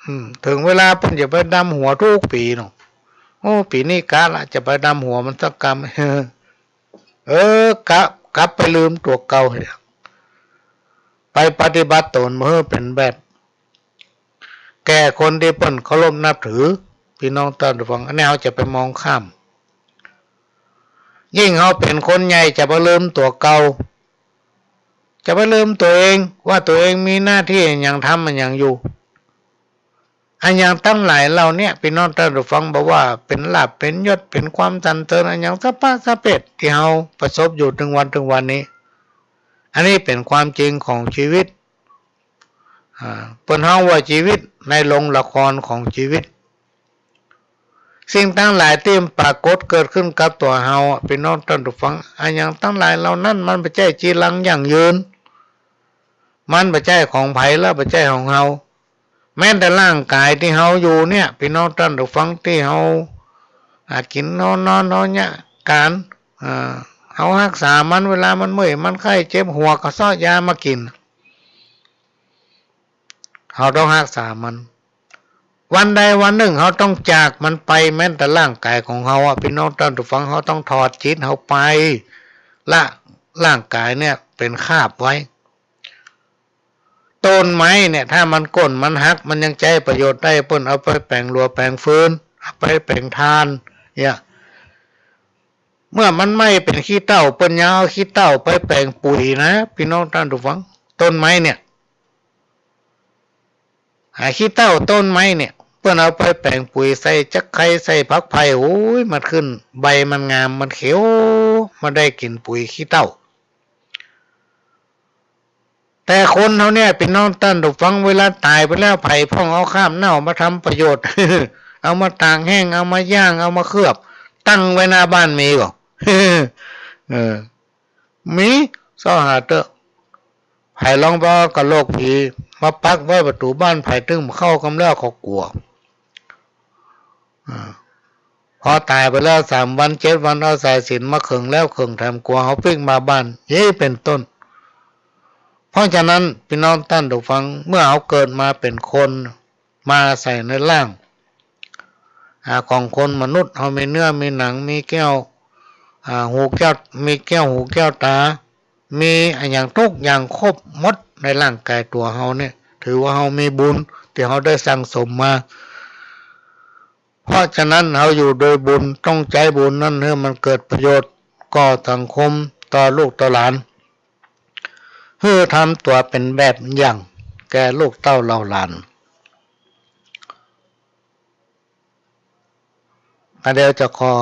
อืม เถิงเวลาเปิ้นจะไปดำหัวกู้ปี๋เนาะ โอ้ ปี๋นี้กะละจะไปดำหัวมันสักกำ เออ กะ กลับไปลืมตั๋วเก่า ไปปฏิบัติตนบ่หื้อเป๋นแบบ แก่คนตี้เปิ้นเคารพนับถือ ปี้น้องต้านผู้ฟัง อันนี้เฮาจะไปมองข้าม ยิ่งเฮาเป๋นคนใหญ่จะไปลืมตั๋วเก่า จะไปลืมตั๋วเองว่าตั๋วเองมีหน้าตี้อะหยังทำอะหยังอยู่ อะหยังตังหลายเหล่าเนี้ย ปี้น้องต้านผู้ฟัง บ่ว่าเป๋นลาภเป๋นยศเป๋นความสรรเสริญอะหยังสะป๊ะสะเป๊ดตี้เฮาประสบอยู่เถิงวันเถิงวันนี้ อันนี้เป๋นความจริงของจีวิต อ่า เปิ้นฮ้องว่าจีวิตในโรงละครของจีวิต สิ่งตังหลายตี้มันปรากฏเกิดขึ้นกับตั๋วเฮาอะ ปี้น้องต้านผู้ฟัง อะหยังตังหลายเหล่านั้นมันบ่ใจ้จีรังยั่งยืน มันบ่ใจ้ของใผละ บ่ใจ้ของเฮา แม้แต่ร่างก๋ายตี้เฮาอยู่เนี่ย ปี้น้องต้านผู้ฟัง ตี้เฮา อ่า กิ๋นนอน นอน นอนเนี่ย ก๋าน อ่า เฮาฮักษามัน เวลามันเมื่อยมันไข้เจ็บหัวก็เซาะยามากิ๋น เฮาต้องฮักษามัน วันใดวันนึ่งเฮาต้องจากมันไป แม้แต่ร่างก๋ายของเฮาอะ ปี้น้องต้านผู้ฟัง เฮาต้องถอดจิตเฮาไปละ ร่างก๋ายเนี่ยเป๋นคาบไว้ ต้นไม้เนี่ย ถ้ามันโค่นมันหัก มันยังใจ๊ประโยชน์ได้ เปิ้นเอาไปแป๋งลัวแป๋งฟืน เอาไปแป๋งถ่าน เนี่ย เมื่อมันไหม้เป๋นขี้เถ้า เปิ้นยังเอาขี้เถ้าไปแป๋งปุ๋ยนะ ปี้น้องต้านผู้ฟัง ต้นไม้เนี่ย อ่า ขี้เถ้าต้นไม้เนี่ย เปิ้นเอาไปแป๋งปุ๋ย ใส่จักไคร้ ใส่ผักไผ่ โอ้ย มันขึ้น ใบมันงาม มันเขียว มันได้กิ๋นปุ๋ยขี้เถ้า แต่คนเฮาเนี่ย ปี้น้องต้านผู้ฟัง เวลาต๋ายไปแล้ว ใผพ่องเอาคราบเน่ามาทำประโยชน์ เอามาตากแห้ง เอามาย่าง เอามาเคลือบ ตั้งไว้หน้าบ้านมีก่อ เออ มี เซาะหาเต๊อะ ใผลองไปเอากะโหลกผีมาปักไว้ประตู๋บ้านใผ ตึงบ่เข้ากำแล้ว เขากั๋ว อ่า พอต๋ายไปแล้วสามวันเจ็ดวัน เอาสายสิญจน์มาเขิงแล้วเขิงแถม กั๋วเฮาปิ๊กมาบ้าน อย่างนี้เป๋นต้น เพราะฉะนั้น ปี้น้องต้านผู้ฟัง เมื่อเฮาเกิดมาเป๋นคน มาอาศัยในร่าง อ่า ของคนมนุษย์เฮามีเนื้อมีหนัง มีแก้ว อ่า หูแก้ว มีแก้วหูแก้วต๋า มีอะหยังตุ๊กอย่างครบหมดในร่างก๋ายตั๋วเฮาเนี่ย ถือว่าเฮามีบุญตี้เฮาได้สั่งสมมา เพราะฉะนั้นเฮาอยู่โดยบุญ ต้องใจ๊บุญนั้นหื้อมันเกิดประโยชน์ก่อสังคม ต่อลูกต่อหลาน หื้อทำตั๋วเป๋นแบบอย่างแก่ลูกเต้าเหล่าหลาน อ่ะ เดี๋ยวจะขอ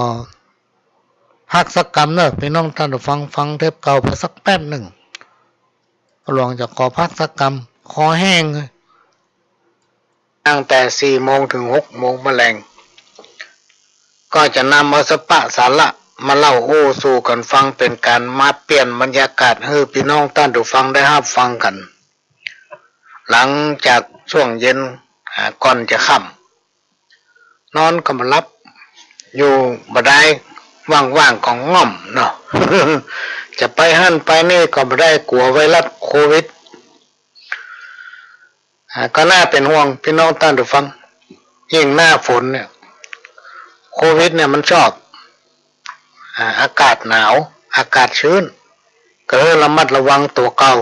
พักสักกำเน่อ ปี้น้องต้านผู้ฟัง ฟังเทปเก่าไปสักแป๊บนึ่ง หลวงจะขอพักสักกำ คอแห้ง ตั้งแต่สี่โมงเถิงหกโมงแมลง ก็จะนำเอาสะปะสาระมาเล่าอู้สู่กั๋นฟัง เป๋นก๋านมาเปลี่ยนบรรยากาศหื้อปี้น้องต้านผู้ฟังได้ฮับฟังกั๋น หลังจากช่วงเย็น อ่า ก่อนจะค่ำ นอนก็บ่หลับ อยู่บ่ได้ ว่างๆ ก็ง่อมเนาะ จะไปหั้นไปนี่ก็บ่ได้ กั๋วไวรัสโควิด อ่า ก็น่าเป๋นห่วงปี้น้องต้านผู้ฟัง ยิ่งหน้าฝนเนี่ย โควิดเนี่ยมันชอบ อ่า อากาศหนาว อากาศชื้น ก็หื้อระมัดระวังตั๋วเก่า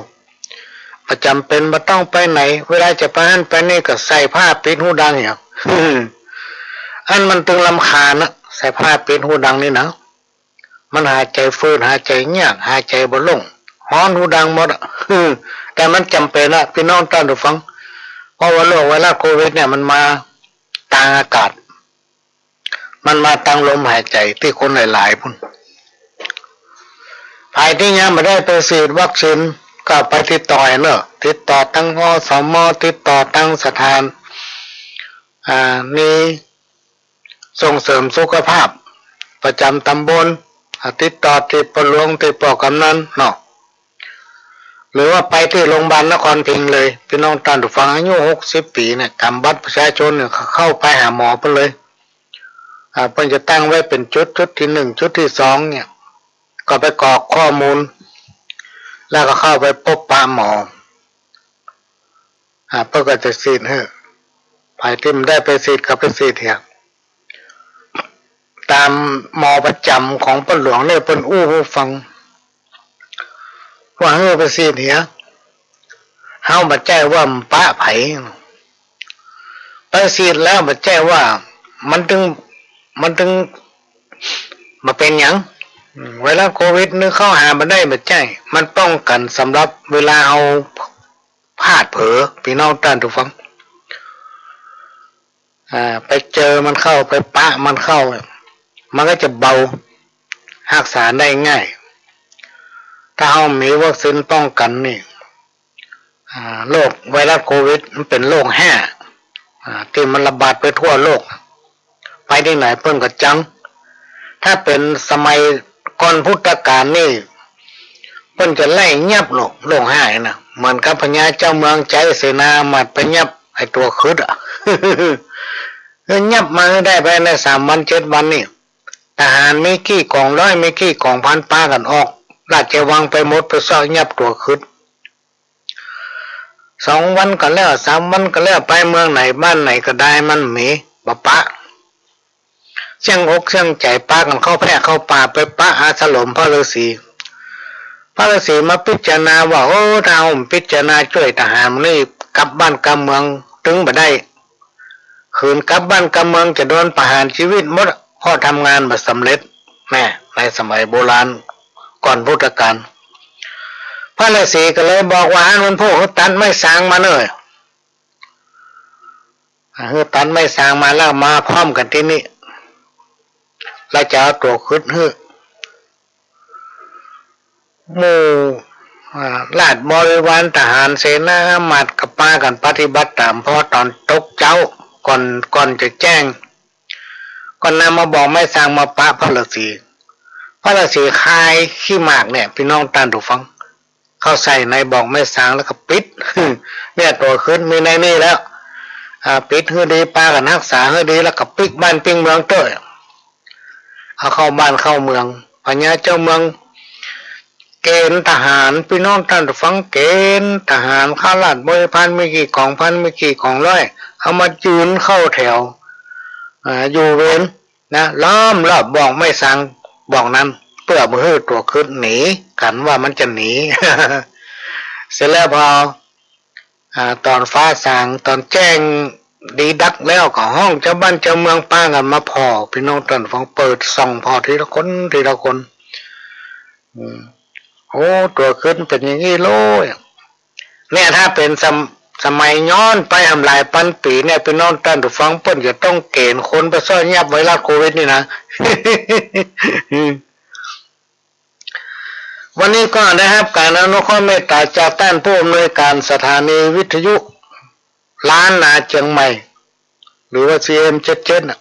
บ่จ๋ำเป๋น บ่ต้องไปไหน เวลาจะไปหั้นไปนี่ก็ใส่ผ้าปิดฮูดังเหีย อันมันตึงรำคาญนะ ใส่ผ้าปิดฮูดังนี่นะ มันหายใจ๋ฟืด หายใจ๋ยาก หายใจ๋บ่โล่ง ฮ้อนฮูดังหมดอะ แต่มันจ๋ำเป๋นอะ ปี้น้องต้านผู้ฟัง เพราะว่าโรคไวรัสโควิดเนี่ยมันมาตางอากาศ มันมาตางลมหายใจ๋ตี้คนหลายๆ ปู้น ใผตี้ยังบ่ได้ไปฉีดวัคซีน ก็ไปติดต่อเน่อ ติดต่อตาง อสม ติดต่อตางสถา อ่า นีส่งเสริมสุขภาพประจ๋ำต๋ำบล อ่า ติดต่อตี้ป้อหลวง ตี้ป้อกำนันเนาะ หรือว่าไปตี้โรงพยาบาลนครพิงค์เลย ปี้น้องต้านผู้ฟังอายุหกสิบปี๋เนี่ย กำบัตรประชาชนเนี่ย เข้าไปหาหมอปู้นเลย อ่า เปิ้นจะตั้งไว้เป๋นจุด จุดตี้หนึ่ง จุดตี้สองเนี่ย ก็ไปกรอกข้อมูล แล้วก็เข้าไปปบปะหมอ อ่า เปิ้นก็จะฉีดหื้อ ใผตี้บ่ได้ไปฉีดก็ไปฉีดเหีย ต๋ามหมอประจ๋ำของป้อหลวงเนี่ย เปิ้นอู้หื้อฟัง ว่าหื้อไปฉีดเหีย เฮาบ่ใจ้ว่าบ่ปะใผ ไปฉีดแล้วบ่ใจ้ว่ามันตึง มันตึงบ่เป๋นหยัง อืม ไวรัสโควิดนึ่งเข้าหาบ่ได้ บ่ใจ้ มันป้องกั๋นสำหรับเวลาเฮาพลาดเผลอ ปี้น้องต้านผู้ฟัง อ่า ไปเจอมันเข้า ไปปะมันเข้า มันก็จะเบา ฮักษาได้ง่าย ถ้าเฮามีวัคซีนป้องกั๋นนี่ อ่า โรคไวรัสโควิดมันเป๋นโรคแฮ่ อ่า ตี้มันระบาดไปทั่วโลก ไปตี้ไหนเปิ้นก็จัง ถ้าเป๋นสมัยก่อนพุทธกาลนี่ เปิ้นจะไล่ยับโลก โรคแฮ่นะ เหมือนกับพญาเจ้าเมืองใจ๊เสนาอามาตย์ไปยับไอ้ตั๋วขึดอะ ก็ยับมาหื้อได้ภายในสามวันเจ็ดวันนี่ ทหารมีกี่ก๋องร้อย มีกี่ก๋องพัน ปากั๋นออกราชวังไปหมด ไปซอกยับตั๋วขึด สองวันก็แล้ว สามวันก็แล้ว ไปเมืองไหนบ้านไหนก็ได้ มันมีบ่ปะ เสี้ยงอกเสี้ยงใจ๋ปากั๋นเข้าแพร่เข้าป่า ไปปะอาสรมพระฤๅษี พระฤๅษีมาพิจารณาว่า โอ้ ถ้าเฮาบ่พิจารณาจ้วยทหารนี่ กลับบ้านกลับเมืองตึงบ่ได้ ขืนกลับบ้านกลับเมืองจะโดนประหารชีวิตหมด เพราะทำงานบ่สำเร็จ แน่ ในสมัยโบราณก่อนพุทธกาล พระฤๅษีก็เลยบอกว่า อั้นมันผู้ตัดไม้สางมาเน่อ อ่า หื้อตัดไม้สางมาแล้วมาพร้อมกั๋นตี้นี่ แล้วจะเอาตั๋วขึดหื้อ หมู่ อ่า ราชบริวารทหารเสนาอามาตย์ก็ปากั๋นปฏิบัติต๋าม พอต๋อนตกเจ๊า ก่อน ก่อนจะแจ้ง ก็นำเอาบอกไม้สางมาปะพระฤๅษี พระฤๅษีคายขี้หมากเนี่ย ปี้น้องต้านผู้ฟัง เข้าใส่ในบอกไม้สางแล้วก็ปิด เนี่ยตั๋วขึดมีในนี่แล้ว อ่า ปิดหื้อดี ปากั๋นฮักษาหื้อดี แล้วก็ปิ๊กบ้านปิ๊กเมืองเต๊อะ เอาเข้าบ้านเข้าเมือง พญาเจ้าเมือง เกณฑ์ทหาร ปี้น้องต้านผู้ฟัง เกณฑ์ทหารข้าราชบริพารมีกี่ก๋องพัน มีกี่ก๋องร้อย เอามายืนเข้าแถว อ่า อยู่เวรนะ ล้อมรอบบ่องไม้สังบ่องนั้น เปื้อบ่หื้อตั๋วครึสหนี กั๋นว่ามันจะหนี เสร็จแล้วพอ อ่า ต๋อนฟ้าสาง ต๋อนแจ้งดีดักแล้วก็ฮ้องจาวบ้านจาวเมืองปากั๋นมาผ่อ ปี้น้องต้านผู้ฟัง เปิดส่องผ่อทีละคนทีละคน อืม โอ้ ตั๋วครึสเป๋นอย่างอี้โลย เนี่ย ถ้าเป๋นสม- สมัยย้อนไปหำหลายปันปี๋เนี่ย ปี้น้องต้านผู้ฟัง เปิ้นจะต้องเก๋ณฑ์คนไปซ่อนยับไวรัสโควิดนี่นะ วันนี้ก็ได้ฮับก๋านอนุเคราะห์เมตต๋าจากต้านผู้อำนวยก๋านสถานีวิทยุล้านนาเจียงใหม่ หรือว่า ซีเอ็มเจ็ดเจ็ด น่ะ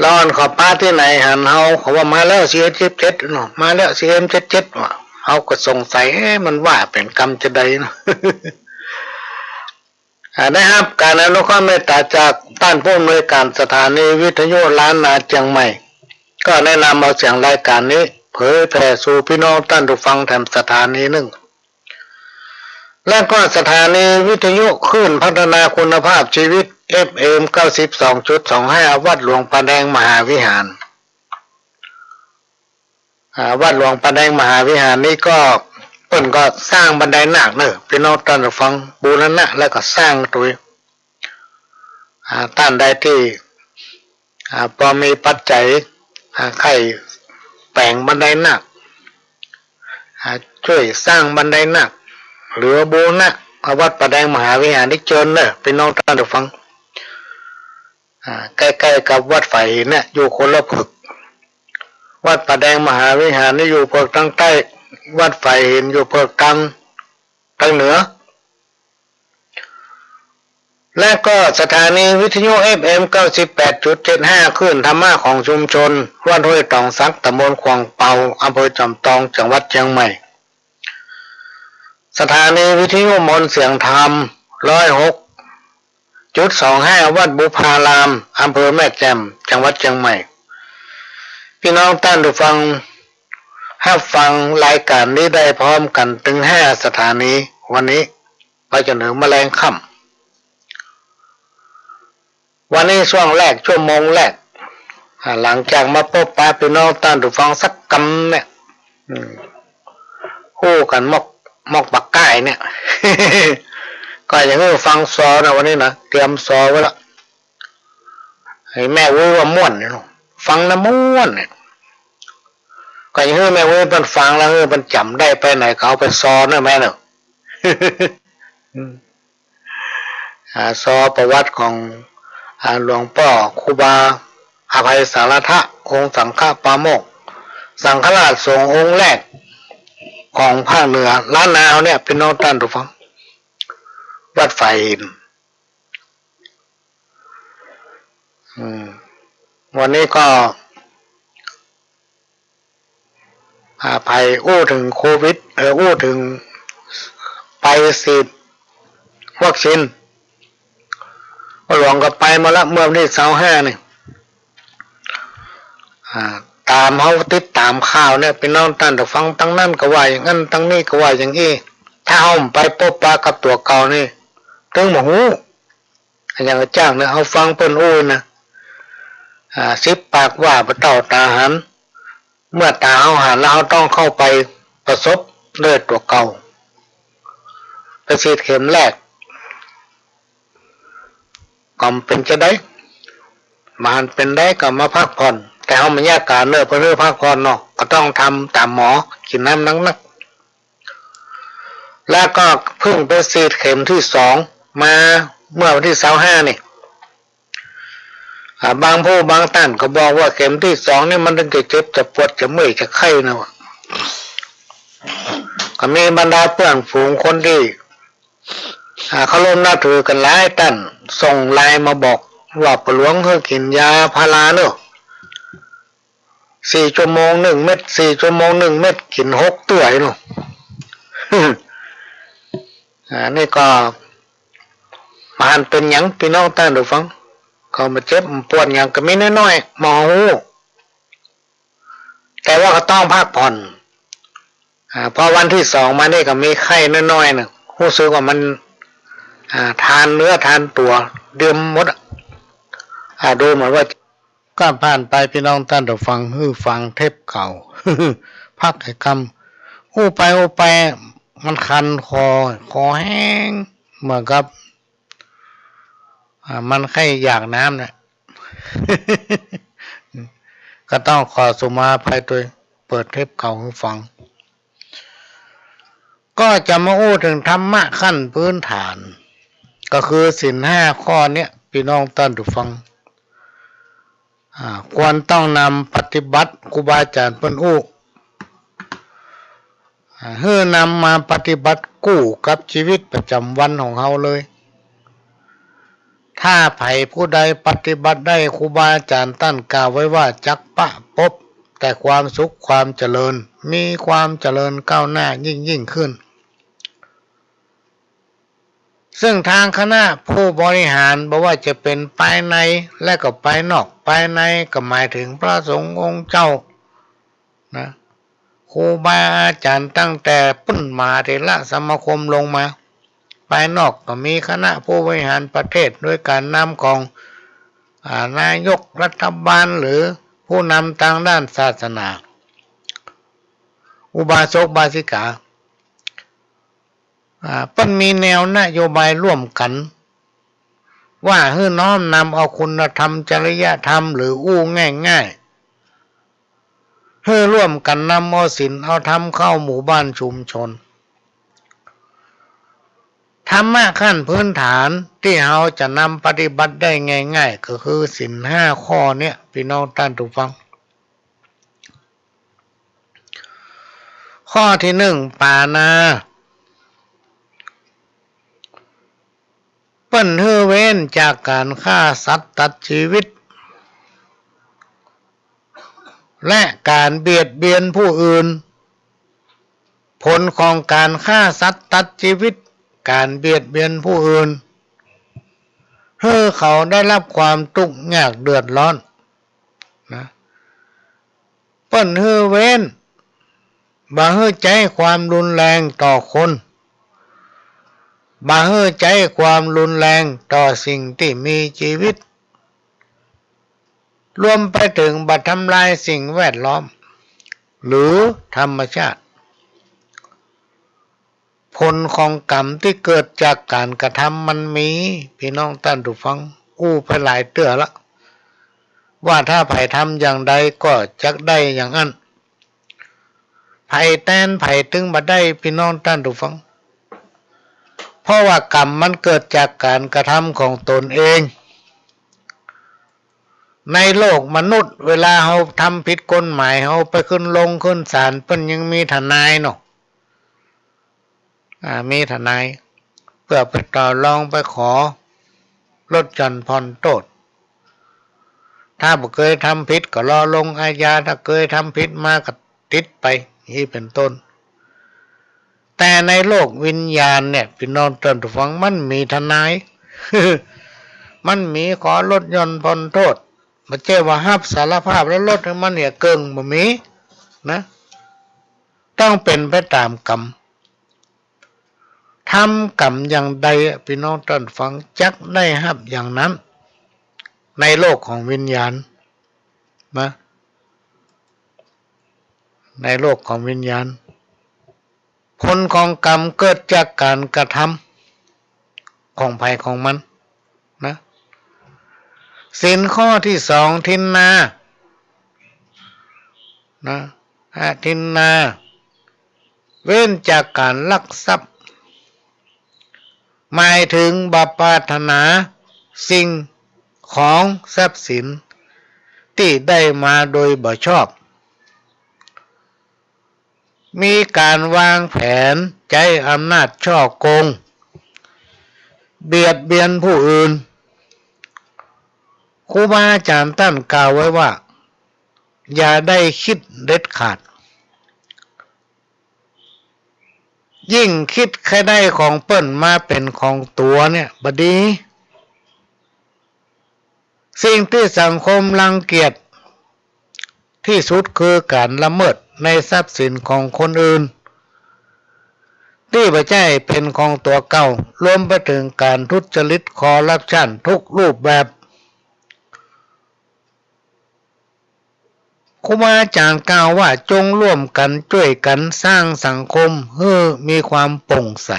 ลออ่อนเขาปะตี้ไหนหันเฮา เขาว่ามาแล้ว ซีเอ็มเจ็ดเจ็ด เนาะ มาแล้ว ซีเอ็มเจ็ดเจ็ด ว่า เฮาก็สงสัย เอ๊ะ มันว่าเป๋นกำจะใดเนาะ อ่า ได้ฮับก๋านอนุเคราะห์เมตต๋าจากต้านผู้อำนวยก๋านสถานีวิทยุล้านนาเจียงใหม่ ก็แนะนำเอาเสียงรายก๋านนี้ เผยแผ่สู่ปี้น้องต้านผู้ฟังแถมสถานีนึ่ง และก็สถานีวิทยุคลื่นพัฒนาคุณภาพชีวิต เอฟเอ็ม เก้าสิบสองจุดสองห้า วัดหลวงป่าแดงมหาวิหาร อ่า วัดหลวงป่าแดงมหาวิหารนี้ก็ เปิ้นก็สร้างบันไดนาคเน่อ ปี้น้องต้านผู้ฟัง บูรณะแล้วก็สร้างตวย อ่า ต้านใดตี้ อ่า ปอมีปัจจัย อ่า ใค่แป๋งบันไดนาค อ่า จ้วยสร้างบันไดนาค หรือว่าบูรณะ อ่า วัดป่าแดงมหาวิหารนี้เจิญเน่อ ปี้น้องต้านผู้ฟัง อ่า ใก้ๆ กับวัดฝายหินเนี่ย อยู่คนละผึก วัดป่าแดงมหาวิหารนี่อยู่เผิกตางใต้ วัดฝายหินอยู่เผิกตาง ตางเหนือ และก็สถานีวิทยุ เอฟเอ็ม เก้าสิบแปดจุดเจ็ดห้า คลื่นธรรมะของชุมชน วัดห้วยตองสัก ตำบลขวางเปา อำเภอจอมตอง จังหวัดเจียงใหม่ สถานีวิทยุมนต์เสียงธรรม ร้อยหกจุดสองห้า วัดบุพาราม อำเภอแม่แจ่ม จังหวัดเจียงใหม่ ปี้น้องต้านผู้ฟัง ฮับฟังรายก๋านนี้ได้พร้อมกั๋นตึงห้าสถานี วันนี้ ไปจ๋นเถิงแมลงค่ำ วันนี้ช่วงแรก ชั่วโมงแรก อ่า หลังจากมาปบปะปี้น้องต้านผู้ฟังสักกำเนี่ย อืม ฮู้กั๋นมอก มอกปากก้ายเนี่ย ก็อย่างนี้ฟังซอนะ วันนี้นะ เตรียมซอไว้ละ ไอ้แม่อุ๊ยว่าม่วนเนี่ย ฟังนะม่วนเนี่ย ก็อย่างนี้แม่อุ๊ยเปิ้นฟังแล้ว เออ เปิ้นจ๋ำได้ไปไหนก็เอาไปซอเน่อแม่เน่อ อืม อ่า ซอประวัติของ อ่า หลวงป้อครูบาอภัยสารถะ องค์สังฆปาโมกข์ สังฆราชสงฆ์องค์แรกของภาคเหนือล้านนาเนี่ย ปี้น้องต้านผู้ฟัง วัดฝายหิน อืม วันนี้ก็ อ่า ไปอู้เถิงโควิด เออ อู้เถิงไปฉีดวัคซีน ป้อหลวงก็ไปมาละ เมื่อวันตี้ซาวห้านี่ อ่า ต๋ามเฮาติดต๋ามข่าวเนี่ย ปี้น้องต้านผู้ฟัง ตังนั้นก็ว่าอย่างนั้น ตังนี้ก็ว่าอย่างอี้ ถ้าเฮาบ่ไปปบปะกับตั๋วเก่านี่ ตึงบ่ฮู้ อย่างอะจ้างเนี่ย เฮาฟังเปิ้นอู้นะ อ่า สิบปากว่าบ่เต้าต๋าหัน เมื่อต๋าเฮาหันแล้ว เฮาต้องเข้าไปประสบด้วยตั๋วเก่า ไปฉีดเข็มแรก ก็บ่เป๋นจะใด บ่หันเป๋นใดก็มาพักผ่อน แต่เฮาบ่มีอาก๋านเน่อ เปิ้นหื้อพักผ่อนเนาะ ก็ต้องทำต๋ามหมอ กิ๋นน้ำนักๆ แล้วก็เพิ่งไปฉีดเข็มตี้สองมาเมื่อวันตี้ซาวห้านี่ อ่า บางผู้บางต้านก็บอกว่าเข็มตี้สองนี่มันจะเจ็บจะปวดจะเมื่อยจะไข้นะวะ ก็มีบรรดาเปื้อนฝูงคนตี้ อ่า เคารพนับถือกั๋นหลายต้านส่งไลน์มาบอกว่าป้อหลวงหื้อกิ๋นยาพาราเน่อ สี่ชั่วโมงนึ่งเม็ด สี่ชั่วโมงนึ่งเม็ด กิ๋นหกเตื้อไอ้หนู อ่า นี่ก็บ่หันเป๋นหยัง ปี้น้องต้านผู้ฟัง ก็บ่เจ็บบ่ปวดหยัง ก็มีน้อยๆ บ่ฮู้ แต่ว่าก็ต้องพักผ่อน อ่า พอวันตี้สองมานี่ก็มีไข้น้อยๆ น่ะ ฮู้สึกว่ามัน อ่า ทานเนื้อทานตั๋วเดียมหมดอะ อ่า ดูเหมือนว่า ก็ผ่านไป ปี้น้องต้านผู้ฟัง หื้อฟังเทปเก่า พักไอ้กำ อู้ไปอู้ไป มันคันคอ คอแห้ง เหมือนกับ อ่า มันใค่อยากน้ำเนี่ย ก็ต้องขอสุมาอภัยตวย เปิดเทปเก่าหื้อฟัง ก็จะมาอู้เถิงธรรมะขั้นพื้นฐาน ก็คือศีลห้าข้อเนี้ย ปี้น้องต้านผู้ฟัง อ่า ควรต้องนำปฏิบัติ ครูบาอาจ๋ารย์เปิ้นอู้ อ่า หื้อนำมาปฏิบัติกู้กับจีวิตประจ๋ำวันของเฮาเลย ถ้าใผผู้ใดปฏิบัติได้ ครูบาอาจ๋ารย์ต้านกล่าวไว้ว่า จักปะปบแต่ความสุขความเจริญ มีความเจริญก้าวหน้ายิ่งๆ ขึ้น ซึ่งตางคณะผู้บริหาร บ่ว่าจะเป๋นภายในและก็ภายนอก ภายในก็หมายเถิงพระสงฆ์องค์เจ้า นะ ครูบาอาจ๋ารย์ตั้งแต่ปุ้นมหาเถรสมาคมลงมา ภายนอกก็มีคณะผู้บริหารประเทศ โดยก๋านนำของ อ่า นายกรัฐบาล หรือผู้นำตางด้านศาสนา อุบาสกอุบาสิกา อ่า เปิ้นมีแนวนโยบายร่วมกั๋น ว่าหื้อน้อมนำเอาคุณธรรมจริยธรรม หรืออู้ง่ายๆ หื้อร่วมกั๋นนำเอาศีลเอาธรรมเข้าหมู่บ้านชุมชน ธรรมะขั้นพื้นฐานตี้เฮาจะนำปฏิบัติได้ง่ายๆ ก็คือศีลห้าข้อเนี้ย ปี้น้องต้านผู้ฟัง ข้อตี้หนึ่ง ปาณา เปิ้นหื้อเว้นจากก๋านฆ่าสัตว์ตัดจีวิต และก๋านเบียดเบียนผู้อื่น ผลของก๋านฆ่าสัตว์ตัดจีวิต ก๋านเบียดเบียนผู้อื่น หื้อเขาได้ฮับความตุ๊กข์ยากเดือดร้อน นะ เปิ้นหื้อเว้น บ่หื้อใจ๊ความรุนแรงต่อคน บ่หื้อใจ๊ความรุนแรงต่อสิ่งตี้มีจีวิต รวมไปเถิงบ่ทำลายสิ่งแวดล้อม หรือธรรมชาติ ผลของกรรมตี้เกิดจากก๋านกระทำมันมี ปี้น้องต้านผู้ฟัง อู้ไปหลายเตื้อละ ว่าถ้าใผทำอย่างใดก็จักได้อย่างอั้น ใผแตนใผตึงบ่ได้ ปี้น้องต้านผู้ฟัง เพราะว่ากรรมมันเกิดจากก๋านกระทำของตนเอง ในโลกมนุษย์ เวลาเฮาทำผิดกฎหมาย เฮาไปขึ้นลงขึ้นศาล เปิ้นยังมีทนายเนาะ อ่า มีทนาย เปื้อไปต่อรอง ไปขอลดหย่อนผ่อนโต้ษ ถ้าบ่เกยทำผิดก็รอลงอาญา ถ้าเกยทำผิดมาก็ติดไป อี้เป๋นต้น แต่ในโลกวิญญาณเนี่ย ปี้น้องต้านผู้ฟัง มันมีทนาย มันมีขอลดหย่อนผ่อนโต้ษ บ่ใจ้ว่าฮับสารภาพแล้วลดหื้อมันเหียเกิ่ง บ่มี นะ ต้องเป๋นไปต๋ามกรรม ทำกรรมอย่างใดอะ ปี้น้องต้านผู้ฟัง จักได้ฮับอย่างนั้น ในโลกของวิญญาณ นะ ในโลกของวิญญาณ ผลของกรรมเกิดจากก๋านกระทำของใผของมัน นะ ศีลข้อตี้สอง ทินนา นะ อทินนา เว้นจากก๋านลักทรัพย์ หมายเถิงบ่ปรารถนาสิ่งของทรัพย์สินตี้ได้มาโดยบ่ชอบ มีก๋านวางแผนใจ๊อำนาจฉ้อโกง เบียดเบียนผู้อื่น ครูบาอาจ๋ารย์ต้านกล่าวไว้ว่า อย่าได้กึ๊ดเด็ดขาด ยิ่งกึ๊ดใค่ได้ของเปิ้นมาเป๋นของตั๋วเนี่ย บ่ดี สิ่งตี้สังคมรังเกียจตี้สุดคือก๋านละเมิดในทรัพย์สินของคนอื่น ตี้บ่ใจ้เป๋นของตั๋วเก่า รวมไปเถิงก๋านทุจริต คอร์รัปชัน ทุกรูปแบบ ครูบาอาจ๋ารย์กล่าวว่า จงร่วมกั๋นจ้วยกั๋นสร้างสังคมหื้อมีความโปร่งใส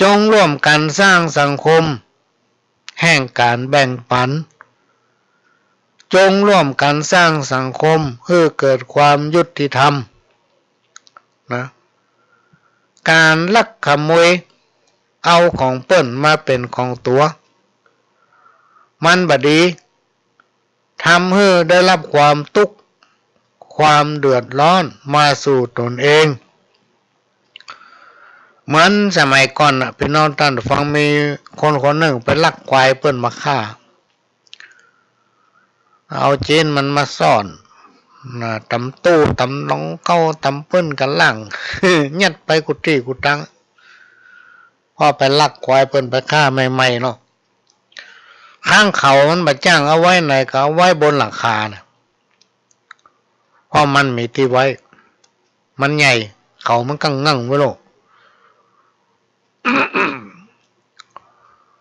จงร่วมกั๋นสร้างสังคมแห่งก๋านแบ่งปั๋น จงร่วมกั๋นสร้างสังคมหื้อเกิดความยุติธรรม นะ ก๋านลักขโมยเอาของเปิ้นมาเป๋นของตั๋ว มันบ่ดี ทำหื้อได้รับความตุ๊กข์ ความเดือดร้อนมาสู่ตนเอง เหมือนสมัยก่อนน่ะ ปี้น้องต้านฟัง มีคนคนนึ่งไปลักควายเปิ้นมาฆ่า เอาจีนมันมาซ่อนน่ะ ต๋ามตู้ ต๋ามหนองเก๊า ต๋ามปื้นก๋าล่าง ยัดไปกู้ตี้กู้ตัง เพราะไปลักควายเปิ้นไปฆ่าใหม่ๆ เนาะ ข้างเขามันบ่จ้างเอาไว้ไหน ก็เอาไว้บนหลังคาน่ะ เพราะมันมีตี้ไว้ มันใหญ่ เขามันกั๋งงั่งไว้โลก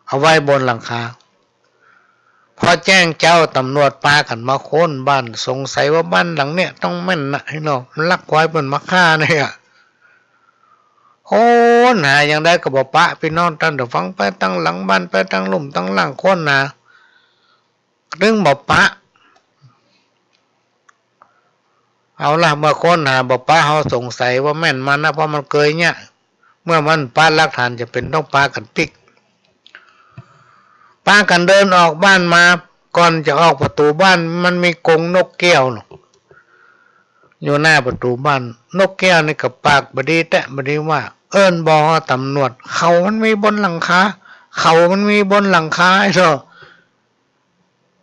เอาไว้บนหลังคา พอแจ้งเจ้า ตำรวจปากั๋นมาค้นบ้าน สงสัยว่าบ้านหลังเนี่ยต้องแม่นน่ะ ไอ้เนาะ มันลักควายเปิ้นมาฆ่าเนี่ย ค้นหาอย่างใดก็บ่ปะ ปี้น้องต้านฟัง ไปตังหลังบ้าน ไปตังลุ่มตังล่าง ค้นหา ตึงบ่ปะ เอาละ เมื่อค้นหาบ่ปะ เฮาสงสัยว่าแม่นมันนะ เพราะมันเกยเนี่ย เมื่อมันปะหลักฐาน จะเป๋นต้องปากั๋นปิ๊ก ปากั๋นเดินออกบ้านมา ก่อนจะออกประตู๋บ้าน มันมีกรงนกแก้วเนาะ อยู่หน้าประตู๋บ้าน นกแก้วนี่ก็ปากบ่ดีแต๊บ่ดีว่า เอิ้นบอกตำรวจ เขามันมีบนหลังคา เขามันมีบนหลังคา ไอ้เนาะ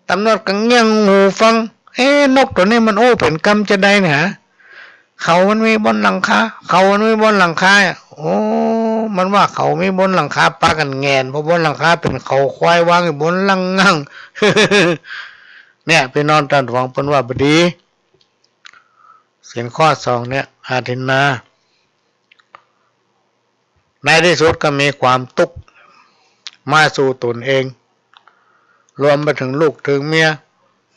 ตำรวจก็เงี่ยงหูฟัง เอ๊ะ นกตั๋วนี้มันอู้เป๋นกำจาใดเนี่ย เขามันมีบนหลังคา เขามันมีบนหลังคา โอ้ มันว่าเขามีบนหลังคา ปากั๋นแหงน เพราะบนหลังคาเป๋นเขาควายวางอยู่บนหลังงั่ง เนี่ย ปี้น้องต้านฟัง เปิ้นว่าบ่ดี ศีลข้อสองเนี่ย อาทินนา ในตี้สุดก็มีความตุ๊กข์มาสู่ตนเอง รวมไปเถิงลูกเถิงเมีย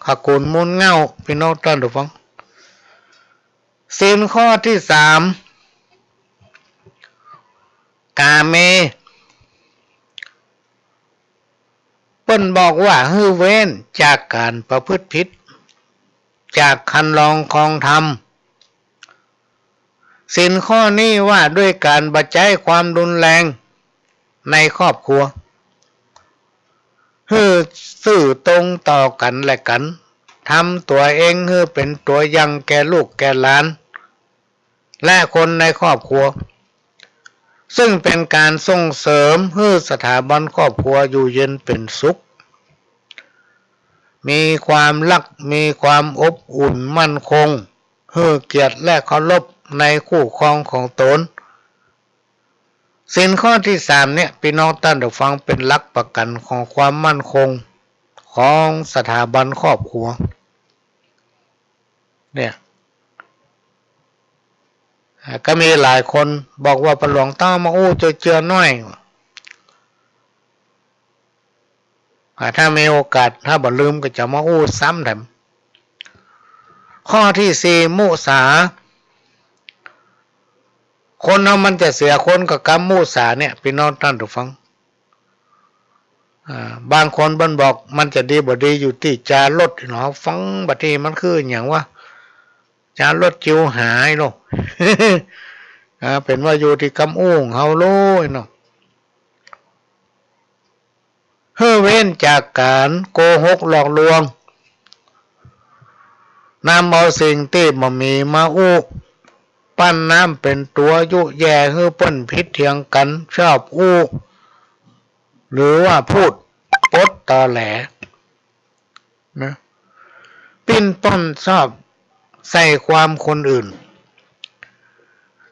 ขกูลมูลเหง้า ปี้น้องต้านฟัง ศีลข้อตี้สาม กาเม เปิ้นบอกว่าหื้อเว้นจากก๋านประพฤติผิด จากคันลองครองธรรม ศีลข้อนี้ว่าด้วยก๋านบ่ใจ๊ความรุนแรงในครอบครัว หื้อซื่อตรงต่อกั๋นและกั๋น ทำตั๋วเองหื้อเป๋นตั๋วอย่างแก่ลูกแก่หลาน และคนในครอบครัว ซึ่งเป๋นก๋านส่งเสริมหื้อสถาบันครอบครัวอยู่เย็นเป๋นสุข มีความฮัก มีความอบอุ่นมั่นคง หื้อเกียรติและเคารพในคู่ครองของตน ศีลข้อตี้สามเนี่ย ปี้น้องต้านฟัง เป๋นหลักประกั๋นของความมั่นคงของสถาบันครอบครัว เนี่ย อ่า ก็มีหลายคนบอกว่า ป้อหลวงต๋ามาอู้เจือๆ หน้อย อ่า ถ้ามีโอกาส ถ้าบ่ลืมก็จะมาอู้ซ้ำแถม ข้อตี้สี่ มุสา คนเฮามันจะเสียคนก็กำมุสาเนี่ย ปี้น้องต้านฟัง อ่า บางคนเปิ้นบอกมันจะดีบ่ดีอยู่ตี้จ๋ารถเนาะ ฟังบ่าตี้มันคือหยังวะ จ๋ารถจิ๋วหายโลก อ่า เป๋นว่าอยู่ตี้กำอู้เฮาโลยเนาะ หื้อเว้นจากก๋านโกหกหลอกลวง นำเอาสิ่งตี้บ่มีมาอู้ ปั้นน้ำเป๋นตั๋วยุแย่หื้อเปิ้นผิดเถียงกั๋น ชอบอู้ หรือว่าพูดปดตอแหล นะ ปิ้นป้อนชอบใส่ความคนอื่น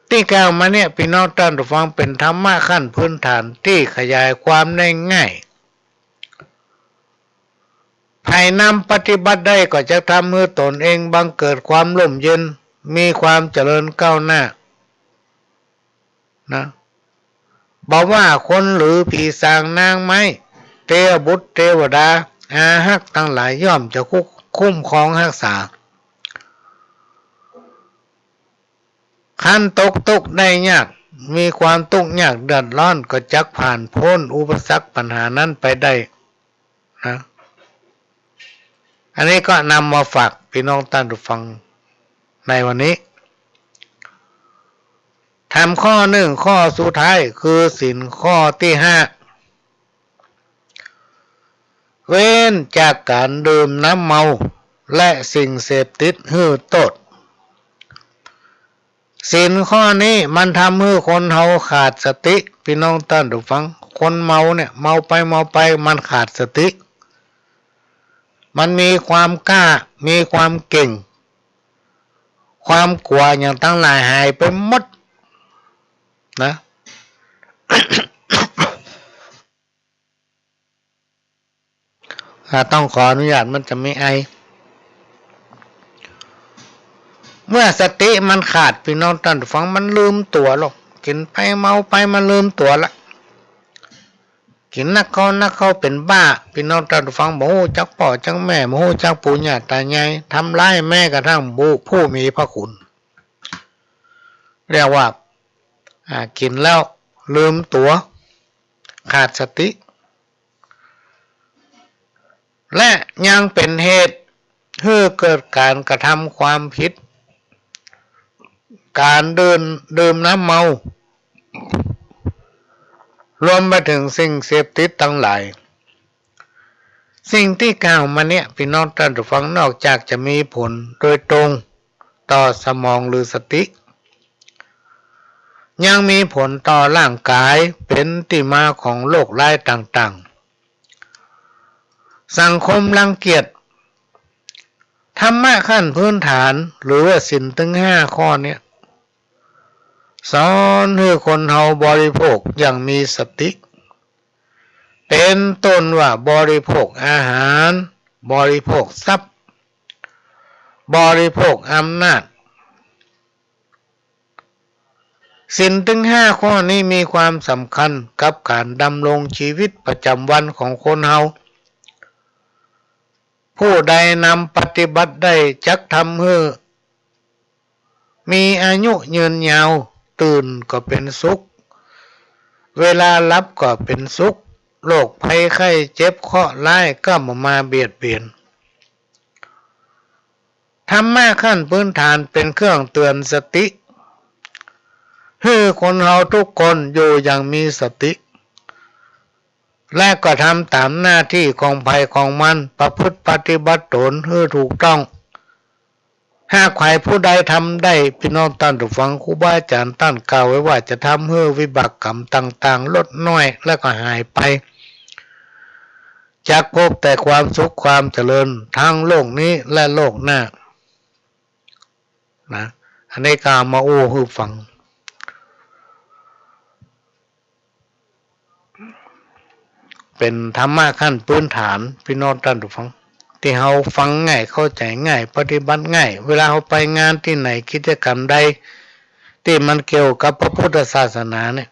ตี้กล่าวมาเนี่ย ปี้น้องต้านฟัง เป๋นธรรมะขั้นพื้นฐานตี้ขยายความได้ง่าย ใผนำปฏิบัติได้ก็จะทำหื้อตนเองบังเกิดความร่มเย็น มีความเจริญก้าวหน้า นะ บ่ว่าคนหรือผีสางนางไม้ เตวบุตรเตวดา อาฮักษ์ตังหลายย่อมจะคุก คุ้มครองฮักษา คันตกตุ๊กข์ได้ยาก มีความตุ๊กข์ยากเดือดร้อน ก็จักผ่านพ้นอุปสรรคปัญหานั้นไปได้นะ อันนี้ก็นำมาฝากพี่น้องต้านผู้ฟังในวันนี้ ธรรมข้อนึ่ง ข้อสุดท้าย คือศีลข้อตี้ห้า เว้นจากก๋านดื่มน้ำเมาและสิ่งเสพติดหื้อโต้ษ ศีลข้อนี้มันทำหื้อคนเฮาขาดสติ พี่น้องต้านผู้ฟัง คนเมาเนี่ย เมาไปเมาไปมันขาดสติ มันมีความกล้า มีความเก่ง ความกั๋วอย่างตังหลายหายไปหมดนะ อ่า ต้องขออนุญาต มันจะมีไอ เมื่อสติมันขาด พี่น้องต้านผู้ฟัง มันลืมตั๋วลง กิ๋นไปเมาไปมันลืมตั๋วละ กิ๋นนักเข้านักเข้าเป๋นบ้า พี่น้องต้านผู้ฟัง บ่ฮู้จักป้อจักแม่ บ่ฮู้จักปู่ย่าต๋ายาย ทำร้ายแม้กระทั่งผู้ ผู้มีพระคุณ เรียกว่า อ่า กิ๋นแล้วลืมตั๋ว ขาดสติ และยังเป๋นเหตุหื้อเกิดก๋านกระทำความผิด ก๋านดื่ม ดื่มน้ำเมา รวมไปเถิงสิ่งเสพติดตังหลาย สิ่งตี้กล่าวมาเนี่ย พี่น้องต้านผู้ฟัง นอกจากจะมีผลโดยตรงต่อสมองหรือสติ ยังมีผลต่อร่างก๋าย เป๋นตี้มาของโรคร้ายต่างๆ สังคมรังเกียจ ธรรมะขั้นพื้นฐาน หรือว่าศีลตึงห้าข้อเนี่ย สอนหื้อคนเฮาบริโภคอย่างมีสติ เป๋นต้นว่าบริโภคอาหาร บริโภคทรัพย์ บริโภคอำนาจ ศีลตึงห้าข้อนี้มีความสำคัญกับก๋านดำรงจีวิตประจ๋ำวันของคนเฮา ผู้ใดนำปฏิบัติได้จักทำหื้อมีอายุยืนยาว ตื่นก็เป๋นสุข เวลาหลับก็เป๋นสุข โรคภัยไข้เจ็บเคราะห์ร้ายก็บ่มาเบียดเบียน ธรรมะขั้นพื้นฐานเป๋นเครื่องเตือนสติ หื้อคนเฮาทุกคนอยู่อย่างมีสติ และก็ทำต๋ามหน้าตี้ของใผของมัน ประพฤติปฏิบัติตนหื้อถูกต้อง หากใผผู้ใดทำได้ พี่น้องต้านผู้ฟัง ครูบาอาจ๋ารย์ต้านกล่าวไว้ว่าจะทำหื้อวิบากกรรมต่างๆ ลดน้อยและก็หายไป จักพบแต่ความสุขความเจริญทั้งโลกนี้และโลกหน้า นะ อันนี้ก็เอามาอู้หื้อฟัง เป๋นธรรมะขั้นพื้นฐาน พี่น้องต้านผู้ฟัง ตี้เฮาฟังง่าย เข้าใจ๋ง่าย ปฏิบัติง่าย เวลาเฮาไปงานตี้ไหน กิจกรรมใดตี้มันเกี่ยวกับพระพุทธศาสนาเนี่ย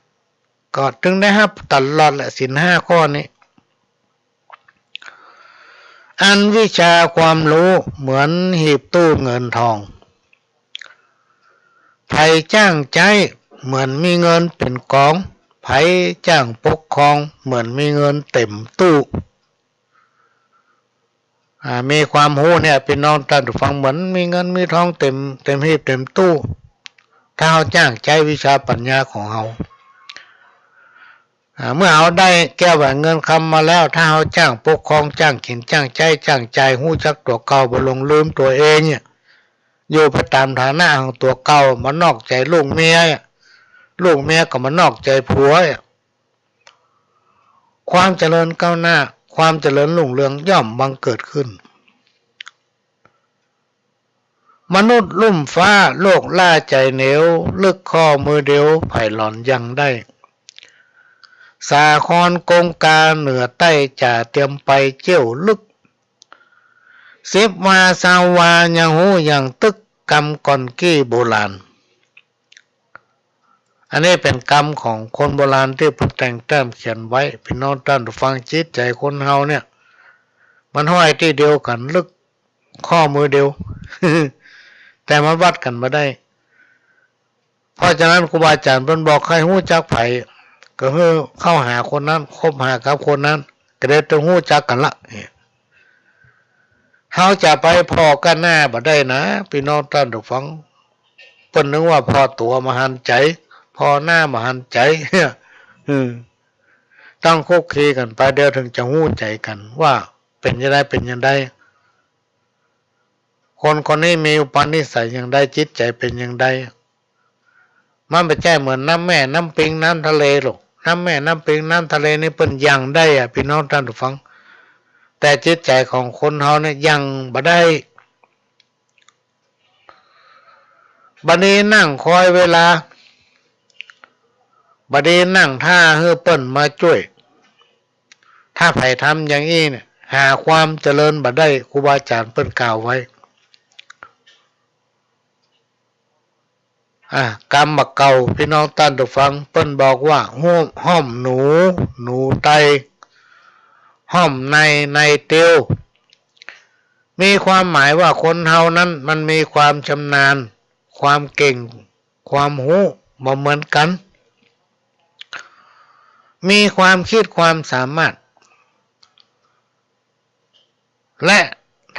ก็ตึงได้ฮับตลอดแหละ ศีลห้าข้อนี้ อันวิชาความฮู้เหมือนหีบตู้เงินทอง ใผจ้างใจ๊เหมือนมีเงินเป๋นกอง ใผจ้างปกครองเหมือนมีเงินเต๋มตู้ อ่า มีความฮู้เนี่ย พี่น้องต้านผู้ฟัง เหมือนมีเงินมีทองเต๋ม เต๋มหีบเต๋มตู้ ถ้าเฮาจ้างใจ๊วิชาปัญญาของเฮา อ่า เมื่อเฮาได้แก้วแหวนเงินคำมาแล้ว ถ้าเฮาจ้างปกครอง จ้างกิ๋น จ้างใจ๊ จ้างจ่าย ฮู้จักตั๋วเก่า บ่หลงลืมตั๋วเองเนี่ย อยู่ไปต๋ามฐานะของตั๋วเก่า บ่นอกใจ๋ลูกเมีย ลูกเมียก็บ่นอกใจ๋ผัว ความเจริญก้าวหน้า ความเจริญรุ่งเรืองย่อมบังเกิดขึ้น มนุษย์ลุ่มฟ้า โลกล้าใจ๋เหนียว ลึกข้อมือเดียว ใผหล่อนยังได้ สาครกงกาเหนือใต้ จ่าเตรียมไปเจี้ยวลึก สิบวาซาววายังฮู้ยังตึก กำก่อนกี้โบราณ อันนี้เป๋นกำของคนโบราณตี้เปิ้นแต่งแต้มเขียนไว้ พี่น้องต้านผู้ฟัง จิตใจ๋คนเฮาเนี่ย มันห้อยตี้เดียวกั๋น ลึก ข้อมือเดียว แต่มันวัดกั๋นบ่ได้ เพราะฉะนั้นครูบาอาจ๋ารย์เปิ้นบอก ใค่ฮู้จักใผ ก็หื้อเข้าหาคนนั้น คบหากับคนนั้น ก็ได้ต้องฮู้จักกั๋นละ เนี่ย เฮาจะไปผ่อก้าหน้าบ่ได้นะ ปี้น้องต้านผู้ฟัง เปิ้นนึกว่าผ่อตั๋วบ่หันใจ๋ ผ่อหน้าบ่หันใจ๋ อืม ต้องคลุกคลีกั๋นไป เดี๋ยวเถิงจะฮู้ใจ๋กั๋นว่าเป๋นจะใด เป๋นจะใด คนคนนี้มีอุปนิสัยอย่างใด จิตใจ๋เป๋นอย่างใด มันบ่ใจ้เหมือนน้ำแม่ น้ำปิง น้ำทะเลหรอก น้ำแม่ น้ำปิง น้ำทะเลนี่เปิ้นยั่งได้อะ ปี้น้องต้านผู้ฟัง แต่จิตใจ๋ของคนเฮาเนี่ยยั่งบ่ได้ บัดนี้นั่งคอยเวลา บัดนี้นั่งท่าหื้อเปิ้นมาจ้วย ถ้าใผทำอย่างอี้เนี่ย หาความเจริญบ่ได้ ครูบาอาจ๋ารย์เปิ้นกล่าวไว้ อ่ะ กำบ่าเก่า ปี้น้องต้านผู้ฟัง เปิ้นบอกว่า ห้อม ห้อมหนู หนูไต ห้อมใน ในเตียว มีความหมายว่าคนเฮานั้นมันมีความชำนาญ ความเก่ง ความฮู้บ่เหมือนกั๋น มีความกึ๊ดความสามารถ และ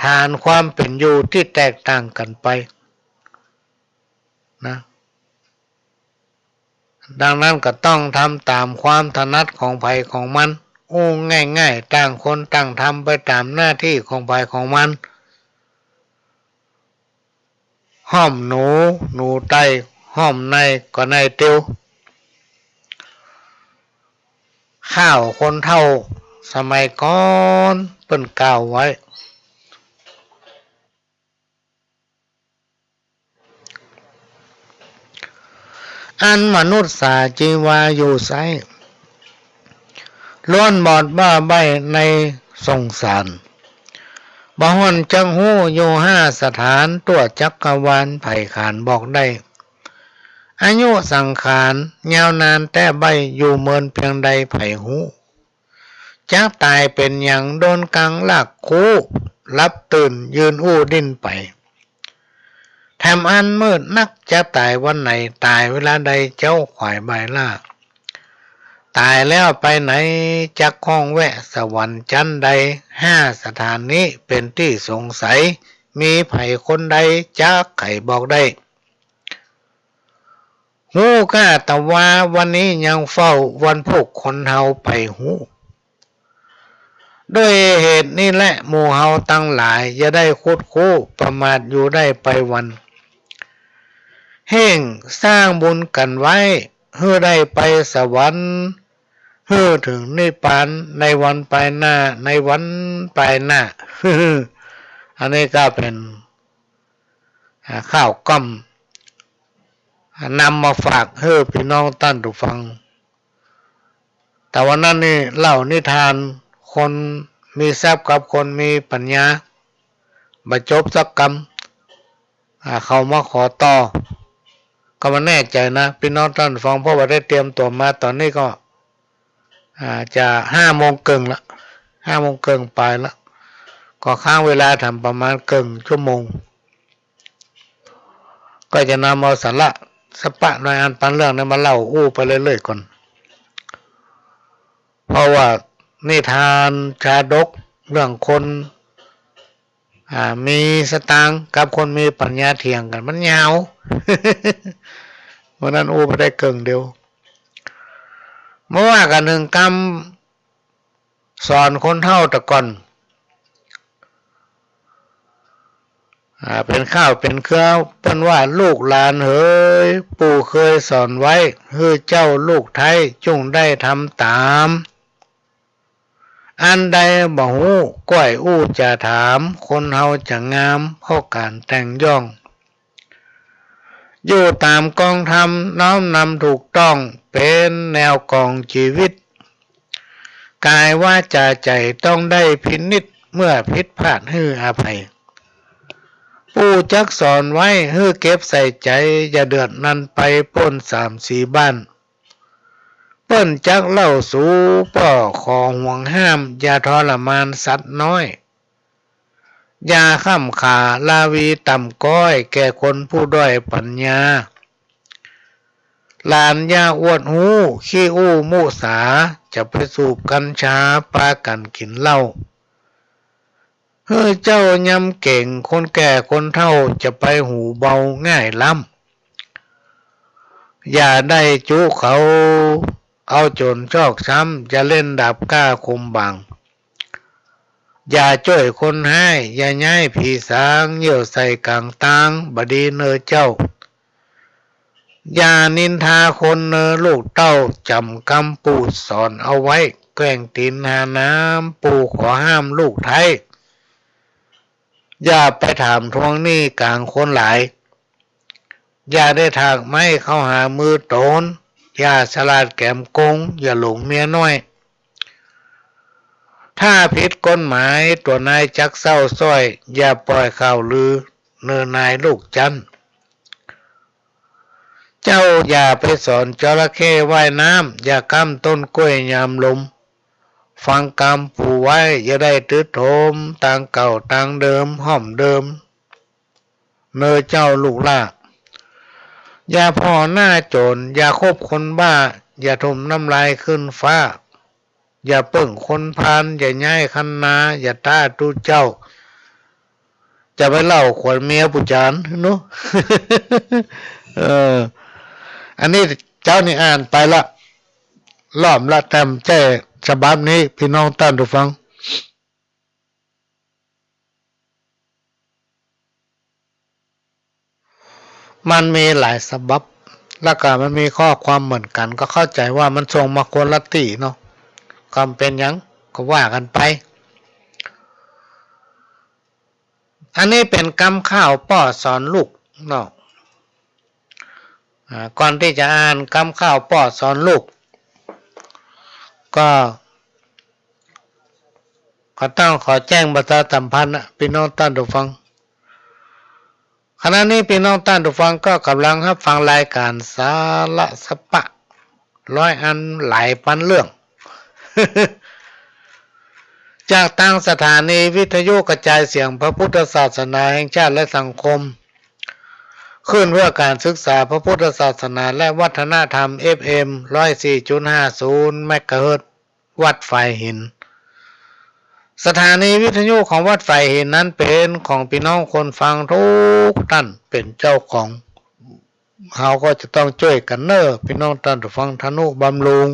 ฐานความเป๋นอยู่ตี้แตกต่างกั๋นไป นะ ดังนั้นก็ต้องทำต๋ามความถนัดของใผของมัน อู้ง่ายๆ ต่างคนต่างทำไปต๋ามหน้าตี้ของใผของมัน ห้อมหนู หนูไต ห้อมในก็ในเตียว ข้าวคนเฒ่าสมัยก่อนเปิ้นกล่าวไว้ อันมนุษย์สาจีวาอยู่ไซร้ ล้วนบอดบ้าใบ้ในสงสาร บ่ฮ่อนจักฮู้อยู่ห้าสถาน ทั่วจักรวาลไผขานบอกได้ อายุสังขารยาวนานแต๊ใบ้ อยู่เมินเปียงใดไผฮู้ จักต๋ายเป๋นหยัง โดนกังลากคู้ หลับตื่นยืนอู้ดิ้นไป แถมอันมืดนัก จะต๋ายวันไหน ต๋ายเวลาใด เจ้าขวายบ่ายล่า ต๋ายแล้วไปไหน จักข้องแวะสวรรค์จั๊นใด ห้าสถานนี้เป๋นตี้สงสัย มีใผคนใดจักไขบอกได้ ฮู้ก้าตะวา วันนี้ยังเฝ้า วันพุกคนเฮาไปฮู้ ด้วยเหตุนี้แหละ หมู่เฮาตังหลาย อย่าได้คุดคู้ ประมาทอยู่ได้ไปวัน เฮ่งสร้างบุญกั๋นไว้ หื้อได้ไปสวรรค์ หื้อเถิงนิพพาน ในวันปายหน้า ในวันปายหน้า อันนี้ก็เป๋น อ่า ข้าวกล้ำ อ่า นำมาฝากหื้อปี้น้องต้านผู้ฟัง แต่วันนั้นนี่เล่านิทานคนมีทรัพย์กับคนมีปัญญา บ่จบสักกำ อ่า เขามาขอต่อ ก็บ่แน่ใจ๋นะ ปี้น้องต้านผู้ฟัง เพราะว่าได้เตรียมตั๋วมาต๋อนนี้ก็ อ่า จะห้าโมงเกิ่งละ ห้าโมงเกิ่งปายละ ก็ค้างเวลาแถมประมาณเกิ่งชั่วโมง ก็จะนำเอาสาระสักปะหน่อย อันปันเรื่องนี้มาเล่าอู้ไปเรื่อยๆ ก่อน เพราะว่านิทานชาดกเรื่องคน อ่า มีสตางค์กับคนมีปัญญาเถียงกั๋นมันยาว วันนั้นอู้ไปได้เกิ่งเดียว มาว่ากั๋นเถิงกำสอนคนเฒ่าแต่ก่อน อ่า เป๋นข้าวเป๋นเครือ เปิ้นว่า ลูกหลานเหย ปู่เคยสอนไว้ หื้อเจ้าลูกไท้ จุ่งได้ทำต๋าม อันใดบ่ฮู้ ก้อยอู้จะถาม คนเฮาจะงาม เพราะก๋านแต่งย่อง อยู่ต๋ามกองธรรม น้อมนำถูกต้อง เป๋นแนวกองจีวิต ก๋ายวาจ๋าใจ๋ ต้องได้พินิจ เมื่อผิดพลาดหื้ออภัย ปู่จักสอนไว้ หื้อเก็บใส่ใจ๋ อย่าเดือดนันไป ป้นสามสี่บ้าน เปิ้นจักเล่าสู ป้อขอห่วงห้าม อย่าทรมานสัตว์น้อย อย่าค่ำค่าละวีต่ำก๊อยแก่คนผู้ด้อยปั๋ญญา หลานอย่าอวดฮู้ขี้อู้มุสา จะไปสูบกัญชาปากั๋นกิ๋นเหล้า หื้อเจ้ายำเก่งคนแก่คนเฒ่าจะไปหูเบาง่ายล้ำ อย่าได้จุเขาเอาจ๋นชอกช้ำ อย่าเล่นดาบกล้าคมบาง อย่าจ้วยคนฮ้าย อย่าย้ายผีสาง เยี่ยวใส่ก๋างตาง บ่ดีเน่อเจ้า อย่านินทาคนเน่อลูกเต้า จ๋ำกำปู่สอนเอาไว้ แกว่งตี๋นหาน้ำ ปู่ขอห้ามลูกไท้ อย่าไปถามทวงหนี้ก๋างคนหลาย อย่าได้ถากไม้เข้าหามือต๋น อย่าฉลาดแก๋มโกง อย่าหลงเมียน้อย ถ้าผิดกฎหมายตัวนายจักเศร้าซ้อย อย่าป่อยข่าวลือเน่อนายลูกจั๊น เจ้าอย่าไปสอนจระเข้ว่ายน้ำ อย่าก้ำต้นกล้วยยามลม ฟังกำปู่ไว้อย่าได้ตึ๊ดโถม ตางเก่าตางเดิมห้อมเดิม เน่อเจ้าลูกหล้า อย่าผ่อหน้าโจ๋ร อย่าคบคนบ้า อย่าถมน้ำลายขึ้นฟ้า อย่าเปิ้งคนพาล อย่าย้ายคันนา อย่าต้าตุ๊เจ้า จะไปเล่าขวัญเมียปู่จ๋ารเนาะ เออ อันนี้เจ้านี่อ่านไปละ ล้อมละ แต่บ่ใจ้ฉบับนี้ ปี้น้องต้านผู้ฟัง มันมีหลายฉบับ แล้วก็มันมีข้อความเหมือนกั๋น ก็เข้าใจ๋ว่ามันส่งมาคนละตี้เนาะ ก็บ่เป๋นหยัง ก็ว่ากั๋นไป อันนี้เป๋นกำข้าวป้อสอนลูกเนาะ อ่า ก่อนตี้จะอ่านกำข้าวป้อสอนลูก ก็ ก็ต้องขอแจ้งประชาสัมพันธ์นะ ปี้น้องต้านผู้ฟัง ขณะนี้ปี้น้องต้านผู้ฟังก็ก่ำลังฮับฟังรายก๋านสาระสะปะ ร้อยอันหลายปันเรื่อง จากตางสถานีวิทยุกระจายเสียงพระพุทธศาสนาแห่งชาติและสังคม คลื่นเพื่อการศึกษาพระพุทธศาสนาและวัฒนธรรม เอฟเอ็ม ร้อยสี่จุดห้าศูนย์ เมกะเฮิรตซ์ วัดฝายหิน สถานีวิทยุของวัดฝายหินนั้นเป๋นของปี้น้องคนฟังกู้ต้านเป๋นเจ้าของ เฮาก็จะต้องจ้วยกั๋นเน่อ ปี้น้องต้านผู้ฟัง ทะนุบำรุง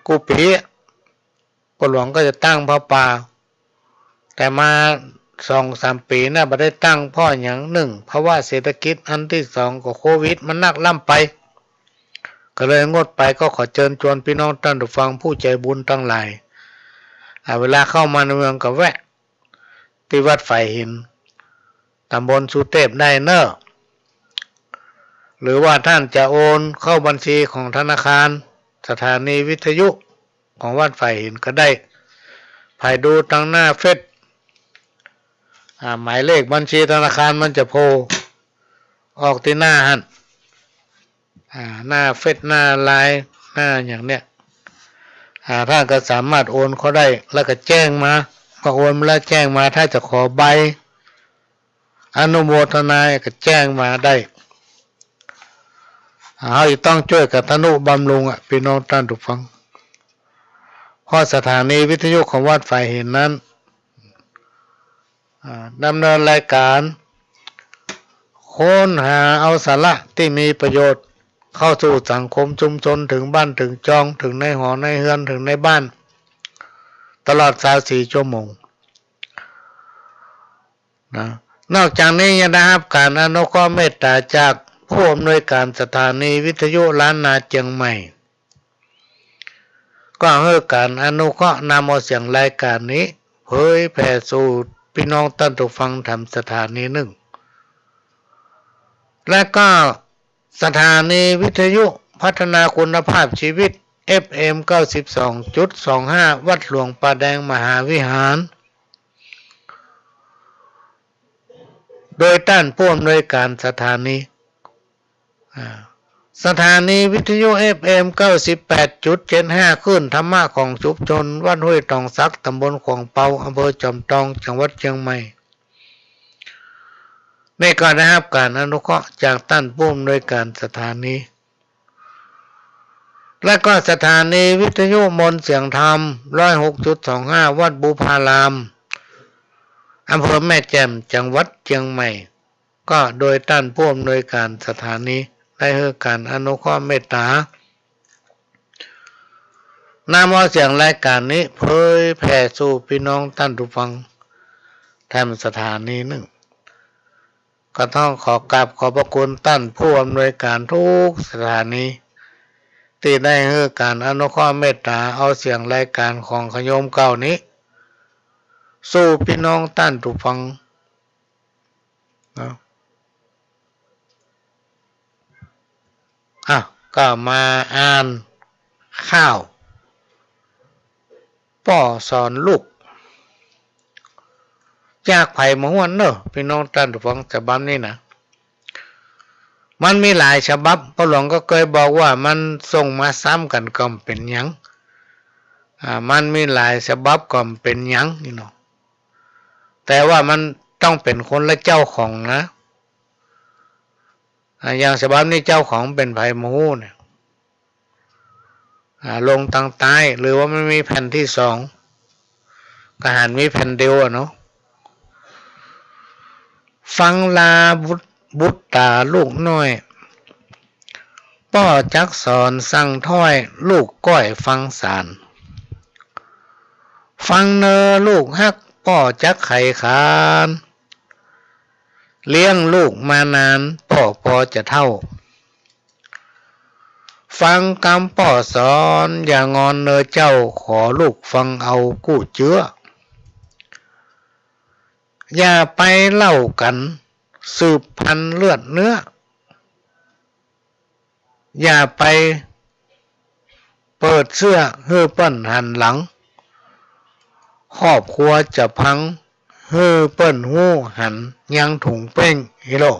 กู้ปี๋ ป้อหลวงก็จะตั้งผ้าป่า แต่มาสองสามปี๋น่ะ บ่ได้ตั้ง เพราะหยัง นึ่ง ภาวะเศรษฐกิจ อันตี้สองก็โควิดมันนักล้ำไป ก็เลยงดไป ก็ขอเจิญจวนปี้น้องต้านผู้ฟังผู้ใจ๋บุญตังหลาย อ่า เวลาเข้ามาในเมืองก็แวะตี้วัดฝายหิน ตำบลสุเตพได้เน่อ หรือว่าต้านจะโอนเข้าบัญชีของธนาคารสถานีวิทยุของวัดฝายหินก็ได้ ใผดูตางหน้าเฟซ อ่า หมายเลขบัญชีธนาคารมันจะโผล่ออกตี้หน้าหั้น อ่า หน้าเฟซ หน้าไลน์ หน้าอย่างเนี้ย อ่า ต้านก็สามารถโอนเข้าได้ แล้วก็แจ้งมา เมื่อโอนมาแล้วแจ้งมา ถ้าจะขอใบอนุโมทนาก็แจ้งมาได้ อ่า เฮาจะต้องจ้วยกั๋นทะนุบำรุงอะ ปี้น้องต้านผู้ฟัง เพราะสถานีวิทยุของวัดฝายหินนั้น อ่า ดำเนินรายก๋าน ค้นหาเอาสาระตี้มีประโยชน์ เข้าสู่สังคมชุมชน เถิงบ้านเถิงจ้อง เถิงในหอในเฮือน เถิงในบ้าน ตลอดซาวสี่ชั่วโมงนะ นอกจากนี้ยังได้ฮับก๋านอนุเคราะห์เมตต๋าจากผู้อำนวยก๋านสถานีวิทยุล้านนาเจียงใหม่ ก็หื้อก๋านอนุเคราะห์นำเอาเสียงรายก๋านนี้เผยแผ่สู่ปี้น้องต้านผู้ฟังแถมสถานีนึ่ง และก็สถานีวิทยุพัฒนาคุณภาพชีวิต เอฟเอ็ม เก้าสิบสองจุดสองห้า วัดหลวงป่าแดงมหาวิหาร โดยต้านผู้อำนวยก๋านสถานี อ่า สถานีวิทยุ เอฟเอ็ม เก้าสิบแปดจุดเจ็ดห้า คลื่นธรรมะของชุมชนวัดห้วยตองสัก ตำบลขวางเปา อำเภอจอมตอง จังหวัดเชียงใหม่ นี่ก็ได้ฮับก๋านอนุเคราะห์จากต้านผู้อำนวยก๋านสถานี และก็สถานีวิทยุมนต์เสียงธรรม ร้อยหกจุดสองห้า วัดบุพาราม อำเภอแม่แจ่ม จังหวัดเชียงใหม่ ก็โดยต้านผู้อำนวยก๋านสถานีได้หื้อก๋านอนุเคราะห์เมตตา นำเอาเสียงรายก๋านนี้เผยแผ่สู่ปี้น้องต้านผู้ฟังแถมสถานีนึ่ง ก็ต้องขอกราบขอบพระคุณต้านผู้อำนวยก๋านทุกสถานี ตี้ได้หื้อก๋านอนุเคราะห์เมตตาเอาเสียงรายก๋านของขะโยมเก่านี้ สู่ปี้น้องต้านผู้ฟัง เนาะ อ่ะ ก็มาอ่านข่าวป้อสอนลูก จากไผมาฮ้วนเนอะ ปี้น้องต้านผู้ฟัง ฉบับนี้นะ มันมีหลายฉบับ ป้อหลวงก็เกยบอกว่ามันส่งมาซ้ำกั๋นก็บ่เป๋นหยัง อ่า มันมีหลายฉบับก็บ่เป๋นหยังนี่เนาะ แต่ว่ามันต้องเป๋นคนละเจ้าของนะ อ่า อย่างฉบับนี้เจ้าของเป๋นไผบ่ฮู้เนี่ย อ่า ลงตางใต้ หรือว่ามันมีแผ่นตี้สอง ก็หันมีแผ่นเดียวอะเนาะ ฟังลาบุตร บุตราลูกน้อย ป้อจักสอนสั่งถ้อย ลูกก้อยฟังสาร ฟังเน่อลูกฮัก ป้อจักไขขาน เลี้ยงลูกมานาน ป้อปอจะเฒ่า ฟังกำป้อสอน อย่างอนเน่อเจ้า ขอลูกฟังเอากู้เจื้อ อย่าไปเล่ากั๋น สืบพันธุ์เลือดเนื้อ อย่าไปเปิดเสื้อหื้อเปิ้นหันหลัง ครอบครัวจะพัง หื้อเปิ้นฮู้หันยังถุงเป้ง อีโหล่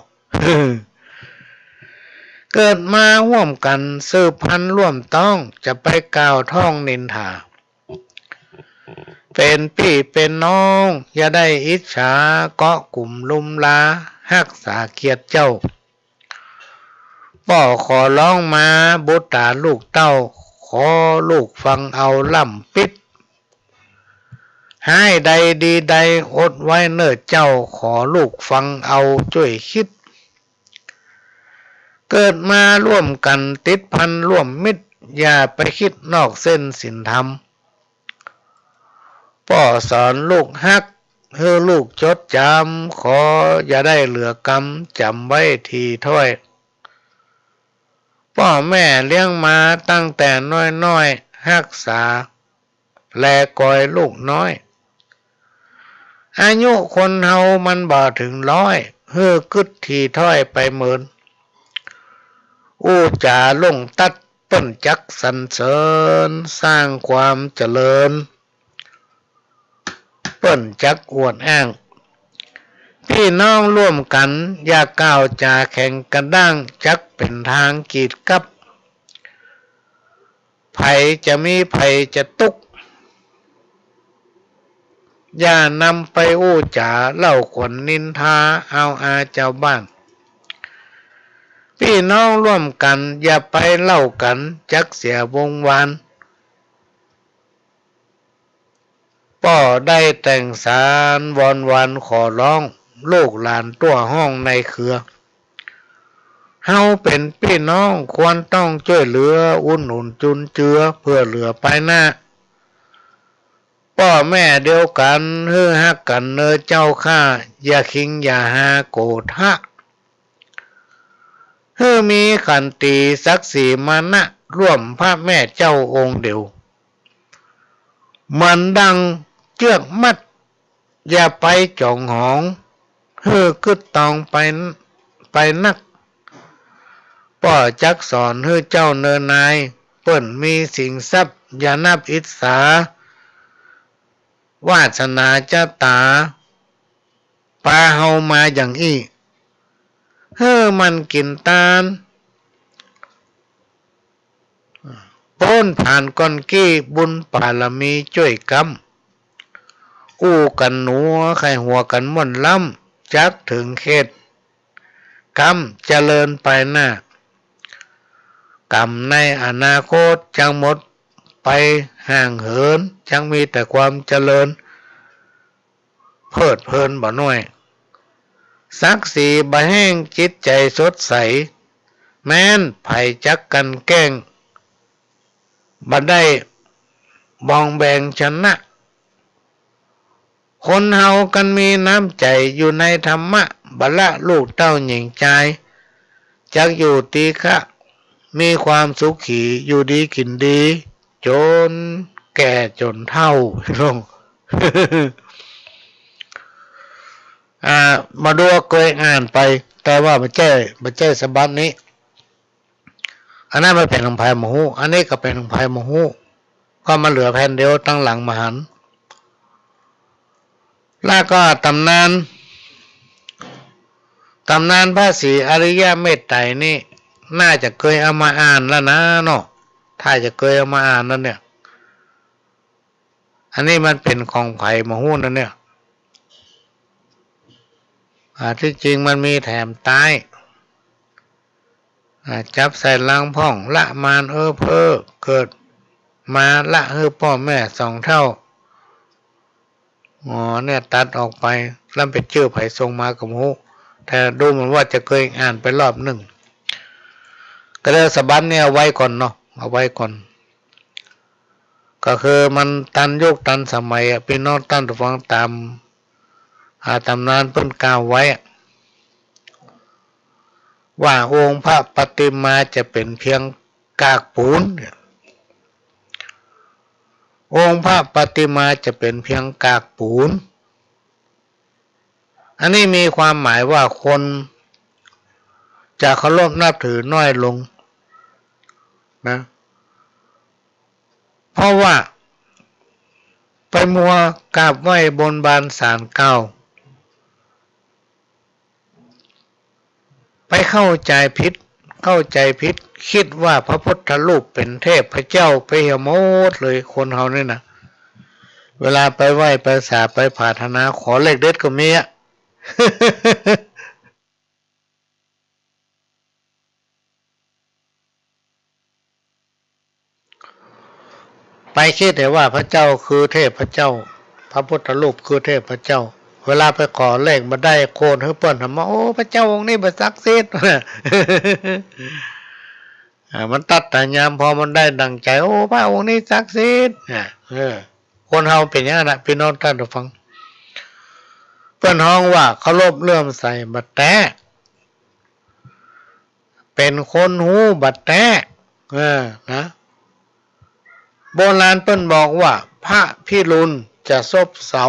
เกิดมาฮ่วมกั๋น สืบพันธุ์ร่วมต๊อง จะไปกล่าวถ้องนินทา เป๋นปี้เป๋นน้อง อย่าได้อิจฉา เกาะกุ่มลุมลา ฮักษาเกียรติเจ้า ป้อขอร้องมา บุตราลูกเต้า ขอลูกฟังเอาล้ำปิ๊ด ฮ้ายใดดีใดอดไว้เน่อเจ้า ขอลูกฟังเอาจ้วยคิด เกิดมาร่วมกั๋น ติดพันร่วมมิตร อย่าไปคิดนอกเส้นศีลธรรม ป้อสอนลูกฮัก หื้อลูกจดจำ ขออย่าได้เหลือกำ จ๋ำไว้ถี่ถ้อย ป้อแม่เลี้ยงมาตั้งแต่น้อยๆ ฮักษาแลกอยลูกน้อย อายุคนเฮามันบ่เถิงร้อย หื้อกึ๊ดถี่ถ้อยไปเมิน อู้จ๋าล่งตัด เปิ้นจักสรรเสริญ สร้างความเจริญ เปิ้นจักอวดอ้าง ปี้น้องร่วมกั๋น อย่ากล่าวจ๋าแข็งกระด้าง จักเป๋นทางกีดกั๊บ ใผจะมีใผจะตุ๊ก อย่านำไปอู้จ๋าเล่าขวัญนินทา เอาอาจาวบ้าน ปี้น้องร่วมกั๋น อย่าไปเล่ากั๋น จักเสียวงวาน ป้อได้แต่งสารวอนวานขอร้อง ลูกหลานตั้วห้องในเครือ เฮาเป๋นปี้น้องควรต้องจ้วยเหลือ อุดหนุนจุนเจือ เผื่อเหลือปายหน้า ป้อแม่เดียวกั๋น หื้อฮักกั๋นเน่อเจ้าข้า อย่าคิงอย่าฮาโกธะ หื้อมีขันตีศักดิ์ศรีมานะ ร่วมพระแม่เจ้าองค์เดียว เหมือนดังเจื้อกมัด อย่าไปจ๋องหอง หื้อกึ๊ดตองไป ไปนัก ป้อจักสอนหื้อเจ้าเน่อนาย เปิ้นมีสิงทรัพย์ อย่านับอิจฉา วาสนาจะต๋า ปาเฮามาอย่างอี้ หื้อหมั่นกิ๋นตาน ป๊นผ่านก้อนกี้ บุญปารมีจ้วยกำ อู้กั๋นหนัว ใค่หัวกั๋นม่วนล้ำ จักเถิงเขต กำเจริญไปหน้า ก๋ำในอนาคต จักหมดไปห่างเหิน จักมีแต่ความเจริญ เพลิดเพลินบ่น้อย ศักดิ์ศรีบ่แห้ง จิตใจ๋สดใส แม้นใผจักกลั่นแกล้ง บ่ได้บองแบงชนะ คนเฮากั๋นมีน้ำใจ๋ อยู่ในธรรมะ บ่ละลูกเต้าหญิงจาย จักอยู่ตี้คะ มีความสุขี อยู่ดีกิ๋นดี จ๋นแก่จ๋นเฒ่า อ่า บ่ฮู้ว่าเกยอ่านไป แต่ว่าบ่ใจ้ บ่ใจ้ฉบับนี้ อันนั้นมันเป๋นของใผบ่ฮู้ อันนี้ก็เป๋นของใผบ่ฮู้ ก็มาเหลือแผ่นเดียว ตังหลังบ่หัน แล้วก็ต๋ำนาน ต๋ำนานพระศรีอริยเมตไตรนี่ น่าจะเกยเอามาอ่านแล้วนะเนาะ ถ้าจะเกยเอามาอ่านแล้วเนี่ย อันนี้มันเป๋นของใผบ่ฮู้นะเนี่ย อ่า ตี้จริงมันมีแถมต๊าย อ่า จับใส่ลังพ่อง ละมานเอ้อเพ้อ เกิดมาละหื้อป้อแม่สองเฒ่า อ๋อ เนี่ยตัดออกไป แล้วเป๋นจื้อใผส่งมาก็บ่ฮู้ แต่ดูเหมือนว่าจะเกยอ่านไปรอบนึ่ง ก็เลยฉบับเนี่ยเอาไว้ก่อนเนาะ เอาไว้ก่อน ก็คือมันตันยุคตันสมัยอะ ปี้น้องต้านผู้ฟัง ต๋าม อ่า ต๋ำนานเปิ้นกล่าวไว้อะ ว่าองค์พระปฏิมาจะเป๋นเพียงกากปูนเนี่ย องค์พระปฏิมาจะเป๋นเพียงกากปูน อันนี้มีความหมายว่าคนจะเคารพนับถือน้อยลงนะ เพราะว่าไปมัวกราบไหว้บนบานศาลกล่าว ไปเข้าใจ๋ผิด เข้าใจ๋ผิด กึ๊ดว่าพระพุทธรูปเป๋นเทพเจ้าไปเหียหมดเลย คนเฮานี่นะ เวลาไปไหว้ไปสาไปผาถนาขอเลขเด็ดก็มีอะ ไปกึ๊ดแต่ว่าพระเจ้าคือเทพเจ้า พระพุทธรูปคือเทพเจ้า เวลาไปขอเลขบ่ได้ โค่นหื้อเปิ้น ถามว่า โอ้ พระเจ้าองค์นี้บ่ศักดิ์สิทธิ์ อ่า มันตัดตายาม พอมันได้ดั่งใจ๋ โอ้ พระองค์นี้ศักดิ์สิทธิ์ อ่า เออ คนเฮาเป๋นอย่างนั้นนะ ปี้น้องต้านผู้ฟัง เปิ้นฮ้องว่าเคารพเลื่อมใสบ่แต๊ เป๋นคนฮู้บ่แต๊ เออ นะ โบราณเปิ้นบอกว่า พระพิรุณจะซบเซา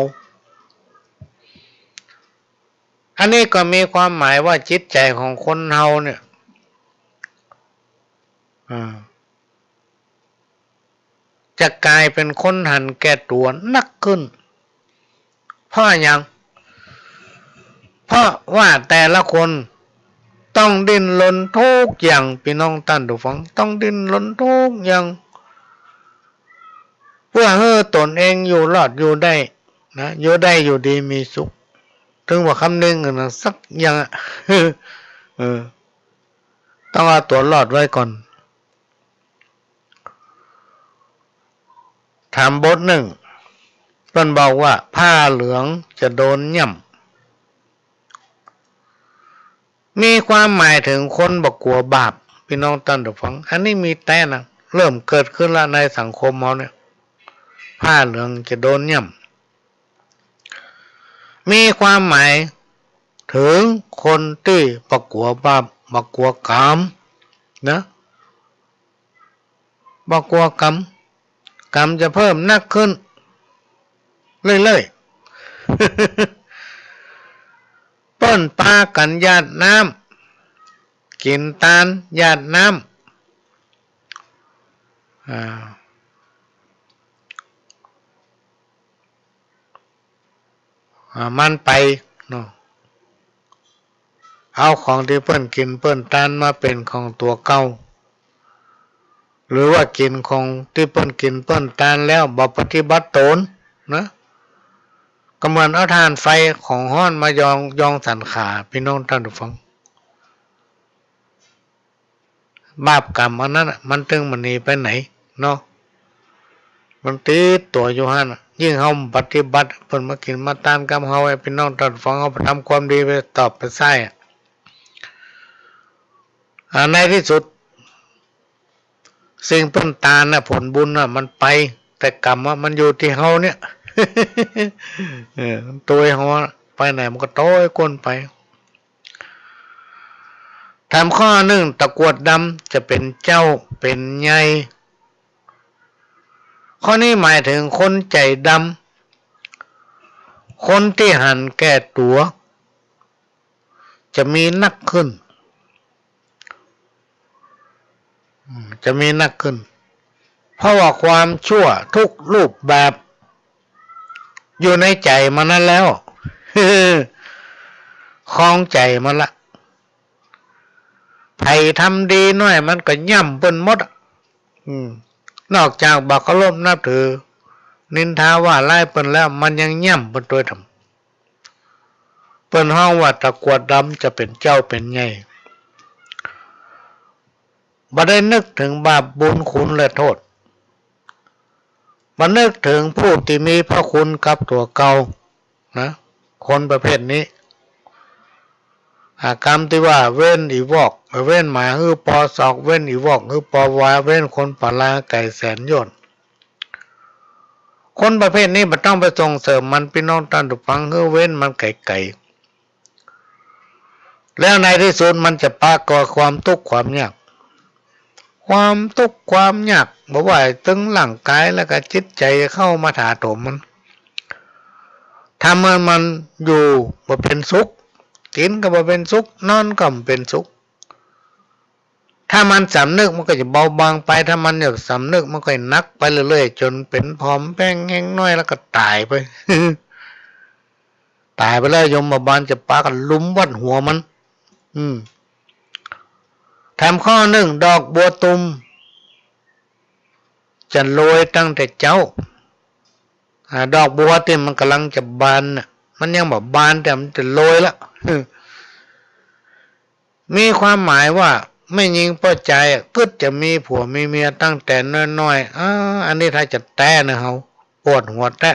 อันนี้ก็มีความหมายว่าจิตใจ๋ของคนเฮาเนี่ย อ่า จะก๋ายเป๋นคนหันแก่ตั๋วนักขึ้น เพราะหยัง เพราะว่าแต่ละคนต้องดิ้นรนกู้อย่าง ปี้น้องต้านผู้ฟัง ต้องดิ้นรนกู้อย่าง เปื้อหื้อตนเองอยู่รอดอยู่ได้นะ อยู่ได้อยู่ดีมีสุข เถิงบ่คำนึงอื่นสักอย่างอะ เออ ต้องเอาตั๋วรอดไว้ก่อน ถามบทนึ่ง เปิ้นบอกว่า ผ้าเหลืองจะโดนย่ำ มีความหมายเถิงคนบ่กั๋วบาป ปี้น้องต้านผู้ฟัง อันนี้มีแต๊นะ เริ่มเกิดขึ้นละในสังคมเฮาเนี่ย ผ้าเหลืองจะโดนย่ำ มีความหมายเถิงคนตี้บ่กั๋วบาป บ่กั๋วกรรมนะ บ่กั๋วกรรม กรรมจะเพิ่มนักขึ้นเรื่อยๆ เปิ้นปากั๋นหยาดน้ำ กิ๋นตานหยาดน้ำ อ่า อ่า มันไปเนาะ เอาของตี้เปิ้นกิ๋นเปิ้นตานมาเป๋นของตั๋วเก่า หรือว่ากิ๋นของตี้เปิ้นกิ๋นเปิ้นตานแล้วบ่ปฏิบัติต๋นนะ ก็เหมือนเอาถ่านไฟของฮ้อนมายอง ยองสันขา ปี้น้องต้านผู้ฟัง บาปกรรมอันนั้นน่ะ มันตึงบ่หนีไปไหนเนาะ มันติดตั๋วอยู่หั้นน่ะ ยิ่งเฮาปฏิบัติ เปิ้นมากิ๋นมาตานกับเฮา ไอ้ปี้น้องต้านผู้ฟัง เฮาไปทำความดีไปตอบไปใส้อะ อ่า ในตี้สุด สิ่งเปิ้นตานน่ะ ผลบุญน่ะ มันไป แต่กรรมอะ มันอยู่ตี้เฮาเนี่ย เออ ตวยเฮาอะ ไปไหนมันก็ตวยก้นไป ถามข้อนึ่ง ตะกรวดดำจะเป๋นเจ้าเป๋นใหญ่ ข้อนี้หมายเถิงคนใจ๋ดำ คนตี้หันแก่ตั๋ว จะมีนักขึ้น อืม จะมีนักขึ้น เพราะว่าความชั่วทุกรูปแบบ อยู่ในใจ๋มันนั้นแล้ว ครองใจ๋มันละ ใผทำดีน้อยมันก็ย่ำเปิ้นหมดอะ อืม นอกจากบ่เคารพนับถือ นินทาว่าร้ายเปิ้นแล้ว มันยังย่ำเปิ้นตวยตำ เปิ้นฮ้องว่าตะกรวดดำจะเป๋นเจ้าเป๋นใหญ่ บ่ได้นึกเถิงบาปบุญคุณและโต้ษ บ่นึกเถิงผู้ตี้มีพระคุณกับตั๋วเก่านะ คนประเภทนี้ อ่า กำตี้ว่าเว้นอีวอก เว้นหมาหื้อปอศอก เว้นอีวอกหื้อปอวา เว้นคนป่าลาไก๋แสนโยชน์ คนประเภทนี้บ่ต้องไปส่งเสริมมัน ปี้น้องต้านผู้ฟัง หื้อเว้นมันไก๋ๆ แล้วในตี้สุดมันจะปะกับความตุ๊กข์ความยาก ความตุ๊กข์ความยาก บ่ว่าเถิงร่างก๋ายแล้วก็จิตใจ๋เข้ามาถาโถมมัน ทำหื้อมันอยู่บ่เป๋นสุข กิ๋นก็บ่เป๋นสุข นอนก็บ่เป๋นสุข ถ้ามันสำนึกมันก็จะเบาบางไป ถ้ามันบ่สำนึกมันก็หนักไปเรื่อยๆ จ๋นเป๋นผอมแป้งแห้งน้อยแล้วก็ต๋ายไป ต๋ายไปแล้วยมบาลจะปากั๋นลุมวัดหัวมัน อืม ถามข้อนึ่ง ดอกบัวตูมจะโรยตั้งแต่เจ๊า อ่า ดอกบัวตี้มันก่ำลังจะบานน่ะ มันยังบ่บานแต่มันจะโรยละ มีความหมายว่าแม่ญิงป้อจายอะ กึ๊ดจะมีผัวมีเมียตั้งแต่น้อยๆ อ่า อันนี้ถ้าจะแต๊นะเฮา ปวดหัวแต๊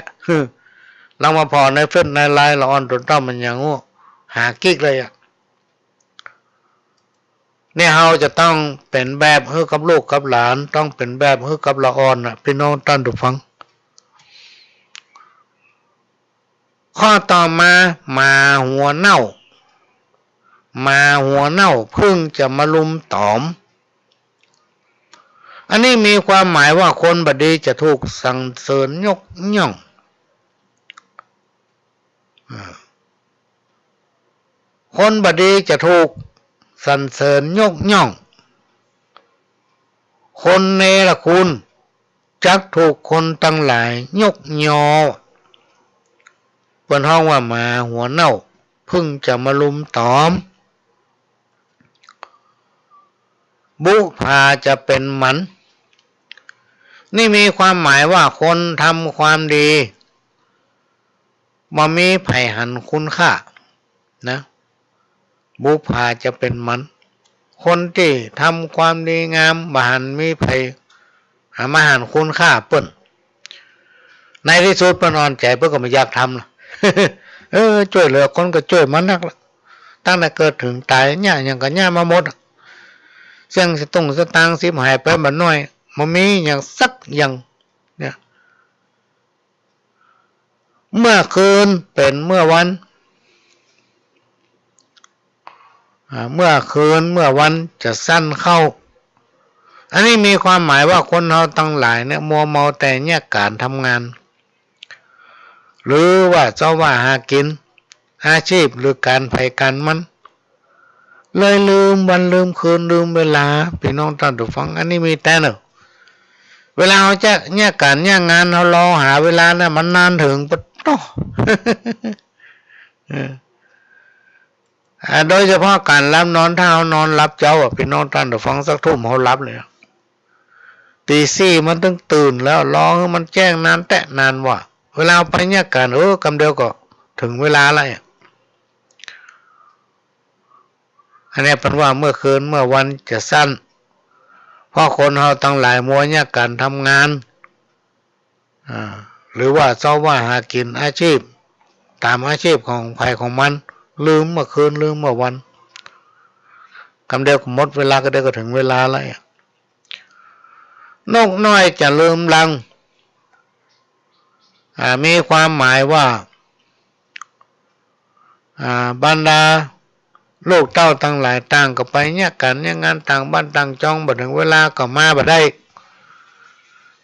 ลองมาผ่อในเฟซในไลน์ละอ่อน ตั๋วเต้ามันยังอู้ หากิ๊กเลยอะ เนี่ยเฮาจะต้องเป๋นแบบหื้อกับลูกกับหลาน ต้องเป๋นแบบหื้อกับละอ่อนน่ะ ปี้น้องต้านผู้ฟัง ข้อต่อมา หมาหัวเน่า หมาหัวเน่าผึ้งจะมารุมต๋อม อันนี้มีความหมายว่าคนบ่ดีจะถูกสรรเสริญยกย่อง อ่า คนบ่ดีจะถูกสรรเสริญยกย่อง คนเนรคุณจักถูกคนตังหลายยกยอ เปิ้นฮ้องว่าหมาหัวเน่าผึ้งจะมารุมต๋อม บุผาจะเป๋นหมัน นี่มีความหมายว่าคนทำความดี บ่มีใผหันคุณค่านะ บุผาจะเป๋นหมัน คนตี้ทำความดีงามบ่หันมีใผ หามาหันคุณค่าเปิ้น ในตี้สุดเปิ้นอ่อนใจ๋ เปิ้นก็บ่อยากทำละ เออ จ้วยเหลือคนก็จ้วยมานักละ ตั้งแต่เกิดเถิงต๋าย เยียะหยังก็เยียะมาหมดอะ เสี้ยงสตุ้งสตางค์สิบหายไปบ่น้อย บ่มีหยังสักอย่าง เนี่ย เมื่อคืนเป๋นเมื่อวัน อ่า เมื่อคืนเมื่อวันจะสั้นเข้า อันนี้มีความหมายว่าคนเฮาตังหลายเนี่ยมัวเมาแต่เยียะก๋านทำงาน หรือว่าเซาะว่าหากิ๋น อาชีพหรือก๋านใผก๋านมัน เลยลืมวันลืมคืนลืมเวลา ปี้น้องต้านผู้ฟัง อันนี้มีแต๊เน่อ เวลาเฮาจะเยียะก๋านเยียะงาน เฮารอหาเวลาน่ะ มันนานเถิงปะโต้ เออ อ่า โดยเฉพาะก๋านหลับนอน ถ้าเฮานอนหลับเจ๊าอะ ปี้น้องต้านผู้ฟัง สักทุ่มเฮาหลับเลยอะ ตีสี่มันตึงตื่นแล้ว รอหื้อมันแจ้งนานแต๊นานว่า เวลาไปเยียะก๋าน เออ กำเดียวก็เถิงเวลาละ อันนี้เปิ้นว่าเมื่อคืนเมื่อวันจะสั้น เพราะคนเฮาตังหลายมัวเยียะก๋านทำงาน อ่า หรือว่าเซาะว่าหากิ๋นอาชีพ ต๋ามอาชีพของใผของมัน ลืมเมื่อคืน ลืมเมื่อวัน กำเดียวก็หมดเวลา กำเดียวก็เถิงเวลาละ นกน้อยจะลืมรัง อ่า มีความหมายว่า อ่า บรรดาลูกเต้าตังหลายต่างก็ไปเยียะก๋านเยียะงานต่างบ้านต่างจอง บ่เถิงเวลาก็มาบ่ได้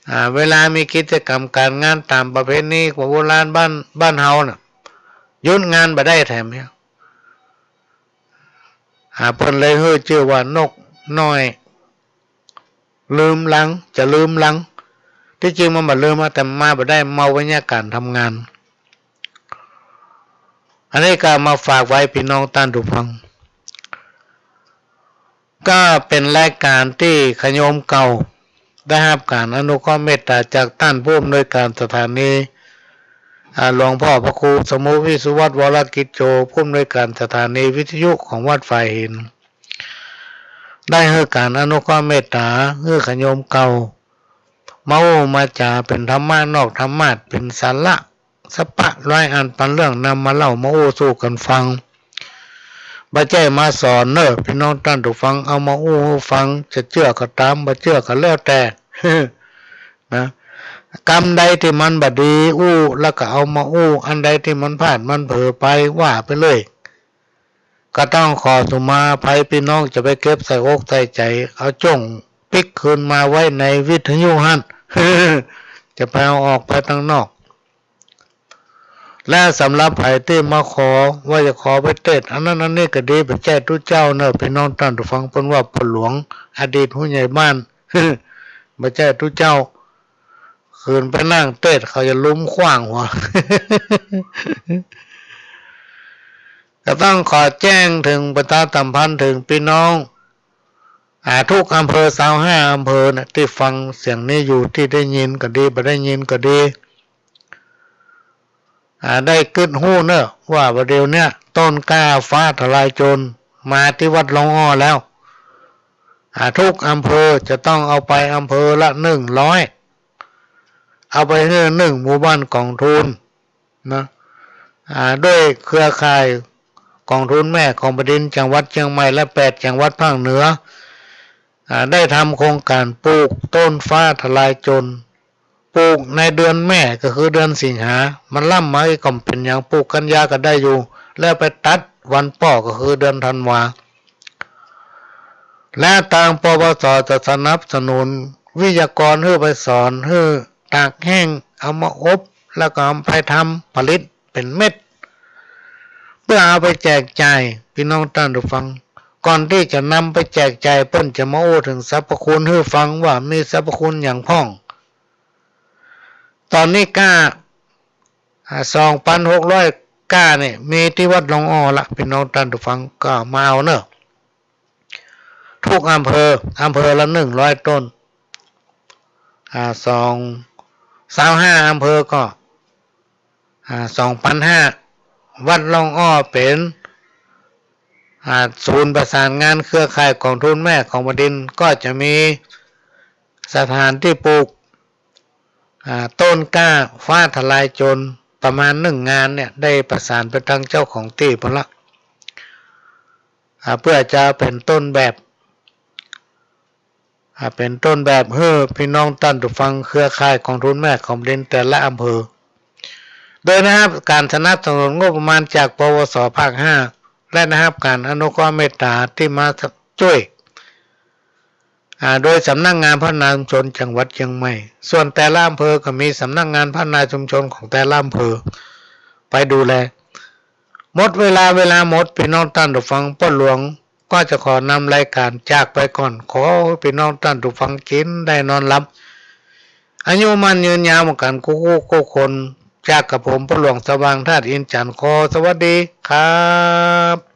อ่า เวลามีกิจกรรมก๋านงานต๋ามประเพณีของโบราณบ้าน บ้านเฮาน่ะ หยุดงานบ่ได้แถมเนี่ย อ่า เปิ้นเลยหื้อจื้อว่านกน้อย ลืมรัง จะลืมรัง ตี้จริงมันบ่ลืมอะ แต่มาบ่ได้ เมาไปเยียะก๋านทำงาน อันนี้ก็มาฝากไว้ปี้น้องต้านผู้ฟัง ก็เป๋นรายก๋านตี้ขะโยมเก่า ได้ฮับก๋านอนุเคราะห์เมตต๋าจากต้านผู้อำนวยก๋านสถานี อ่า หลวงพ่อพระครูสมุห์ วิศวัตร วรกิจโจ ผู้อำนวยก๋านสถานีวิทยุของวัดฝายหิน ได้หื้อก๋านอนุเคราะห์เมตต๋า หื้อขะโยมเก่า มาอู้มาจ๋าเป๋นธรรมะนอกธรรมาสน์ เป๋นสาระสะปะร้อยอันปันเรื่องนำมาเล่ามาอู้สู่กั๋นฟัง บ่ใจ้มาสอนเน่อ ปี้น้องต้านผู้ฟัง เอามาอู้หื้อฟัง จะเจื้อก็ต๋าม บ่เจื้อก็แล้วแต่ นะ กำใดตี้มันบ่ดีอู้ แล้วก็เอามาอู้ อันใดตี้มันพลาดมันเผลอไป ว่าไปเลย ก็ต้องขอสุมาอภัย ปี้น้องจะไปเก็บใส่อกใส่ใจ๋ เอาจ้วงปิ๊กคืนมาไว้ในวิทยุหั้น จะไปเอาออกไปตังนอก และสำหรับใผตี้มาขอว่าจะขอไปเตสน์อันนั้นอันนี้ก็ดี บ่ใจ้ตุ๊เจ้าเน่อ ปี้น้องต้านผู้ฟัง เปิ้นว่าป้อหลวง อดีตผู้ใหญ่บ้าน บ่ใจ้ตุ๊เจ้า ขืนไปนั่งเตสน์เขาจะลุมขว้างหัว ก็ต้องขอแจ้งเถิง ประชาสัมพันธ์เถิงปี้น้อง อ่า กู้อำเภอซาวห้าอำเภอน่ะ ตี้ฟังเสียงนี้อยู่ ตี้ได้ยินก็ดี บ่ได้ยินก็ดี อ่า ได้กึ๊ดฮู้เน่อ ว่าบ่าเดี่ยวเนี้ย ต้นกล้าฟ้าทะลายโจรมาตี้วัดหลองอ้อแล้ว อ่า กู้อำเภอจะต้องเอาไปอำเภอละหนึ่งร้อย เอาไปหื้อหนึ่งหมู่บ้านกองทุนนะ อ่า ด้วยเครือข่ายกองทุนแม่ของแผ่นดินจังหวัดเจียงใหม่และแปดจังหวัดภาคเหนือ อ่า ได้ทำโครงก๋านปลูกต้นฟ้าทะลายโจร ปลูกในเดือนแม่ก็คือเดือนสิงหา มันล้ำมาอีกก็บ่เป๋นหยัง ปลูกกันยาก็ได้อยู่ แล้วไปตัดวันป้อก็คือเดือนธันวา และตาง ปปส จะสนับสนุนวิทยากรหื้อไปสอน หื้อตากแห้ง เอามาอบ แล้วก็เอาไปทำผลิตเป๋นเม็ด เปื้อเอาไปแจกจ่ายปี้น้องต้านผู้ฟัง ก่อนตี้จะนำไปแจกจ่าย เปิ้นจะมาอู้เถิงสรรพคุณหื้อฟังว่ามีสรรพคุณหยังพ่อง ต๋อนนี้กล้า อ่า สองปันหกร้อยกล้าเนี่ย มีตี้วัดหลองอ้อละ ปี้น้องต้านผู้ฟังก็มาเอาเน่อ กู้อำเภอ อำเภอละหนึ่งร้อยต้น อ่า สอง ซาวห้าอำเภอก็ อ่า สองปันห้า วัดหลองอ้อเป๋น อ่า ศูนย์ประสานงานเครือข่ายกองทุนแม่ของแผ่นดิน ก็จะมีสถานตี้ปลูก อ่า ต้นกล้าฟ้าทะลายโจรประมาณหนึ่งงานเนี่ย ได้ประสานไปตางเจ้าของตี้พุ้นละ อ่า เปื้อจะเป๋นต้นแบบ อ่า เป๋นต้นแบบหื้อปี้น้องต้านผู้ฟังเครือข่ายกองทุนแม่ของแผ่นดินแต่ละอำเภอ โดยได้ฮับก๋านสนับสนุนงบประมาณจาก ปวส ภาคห้า และได้ฮับก๋านอนุเคราะห์เมตต๋าตี้มาจ้วย อ่า โดยสำนักงานพัฒนาชุมชนจังหวัดเจียงใหม่ ส่วนแต่ละอำเภอก็มีสำนักงานพัฒนาชุมชนของแต่ละอำเภอไปดูแล หมดเวลา เวลาหมด ปี้น้องต้านผู้ฟัง ป้อหลวงก็จะขอนำรายก๋านจากไปก่อน ขอหื้อปี้น้องต้านผู้ฟังกิ๋นได้นอนหลับ อายุมั่นยืนยาวเหมือนกั๋นกู้กู้คน จากกระผมป้อหลวงสว่างธาตุอินทร์จันทร์ ขอสวัสดีครับ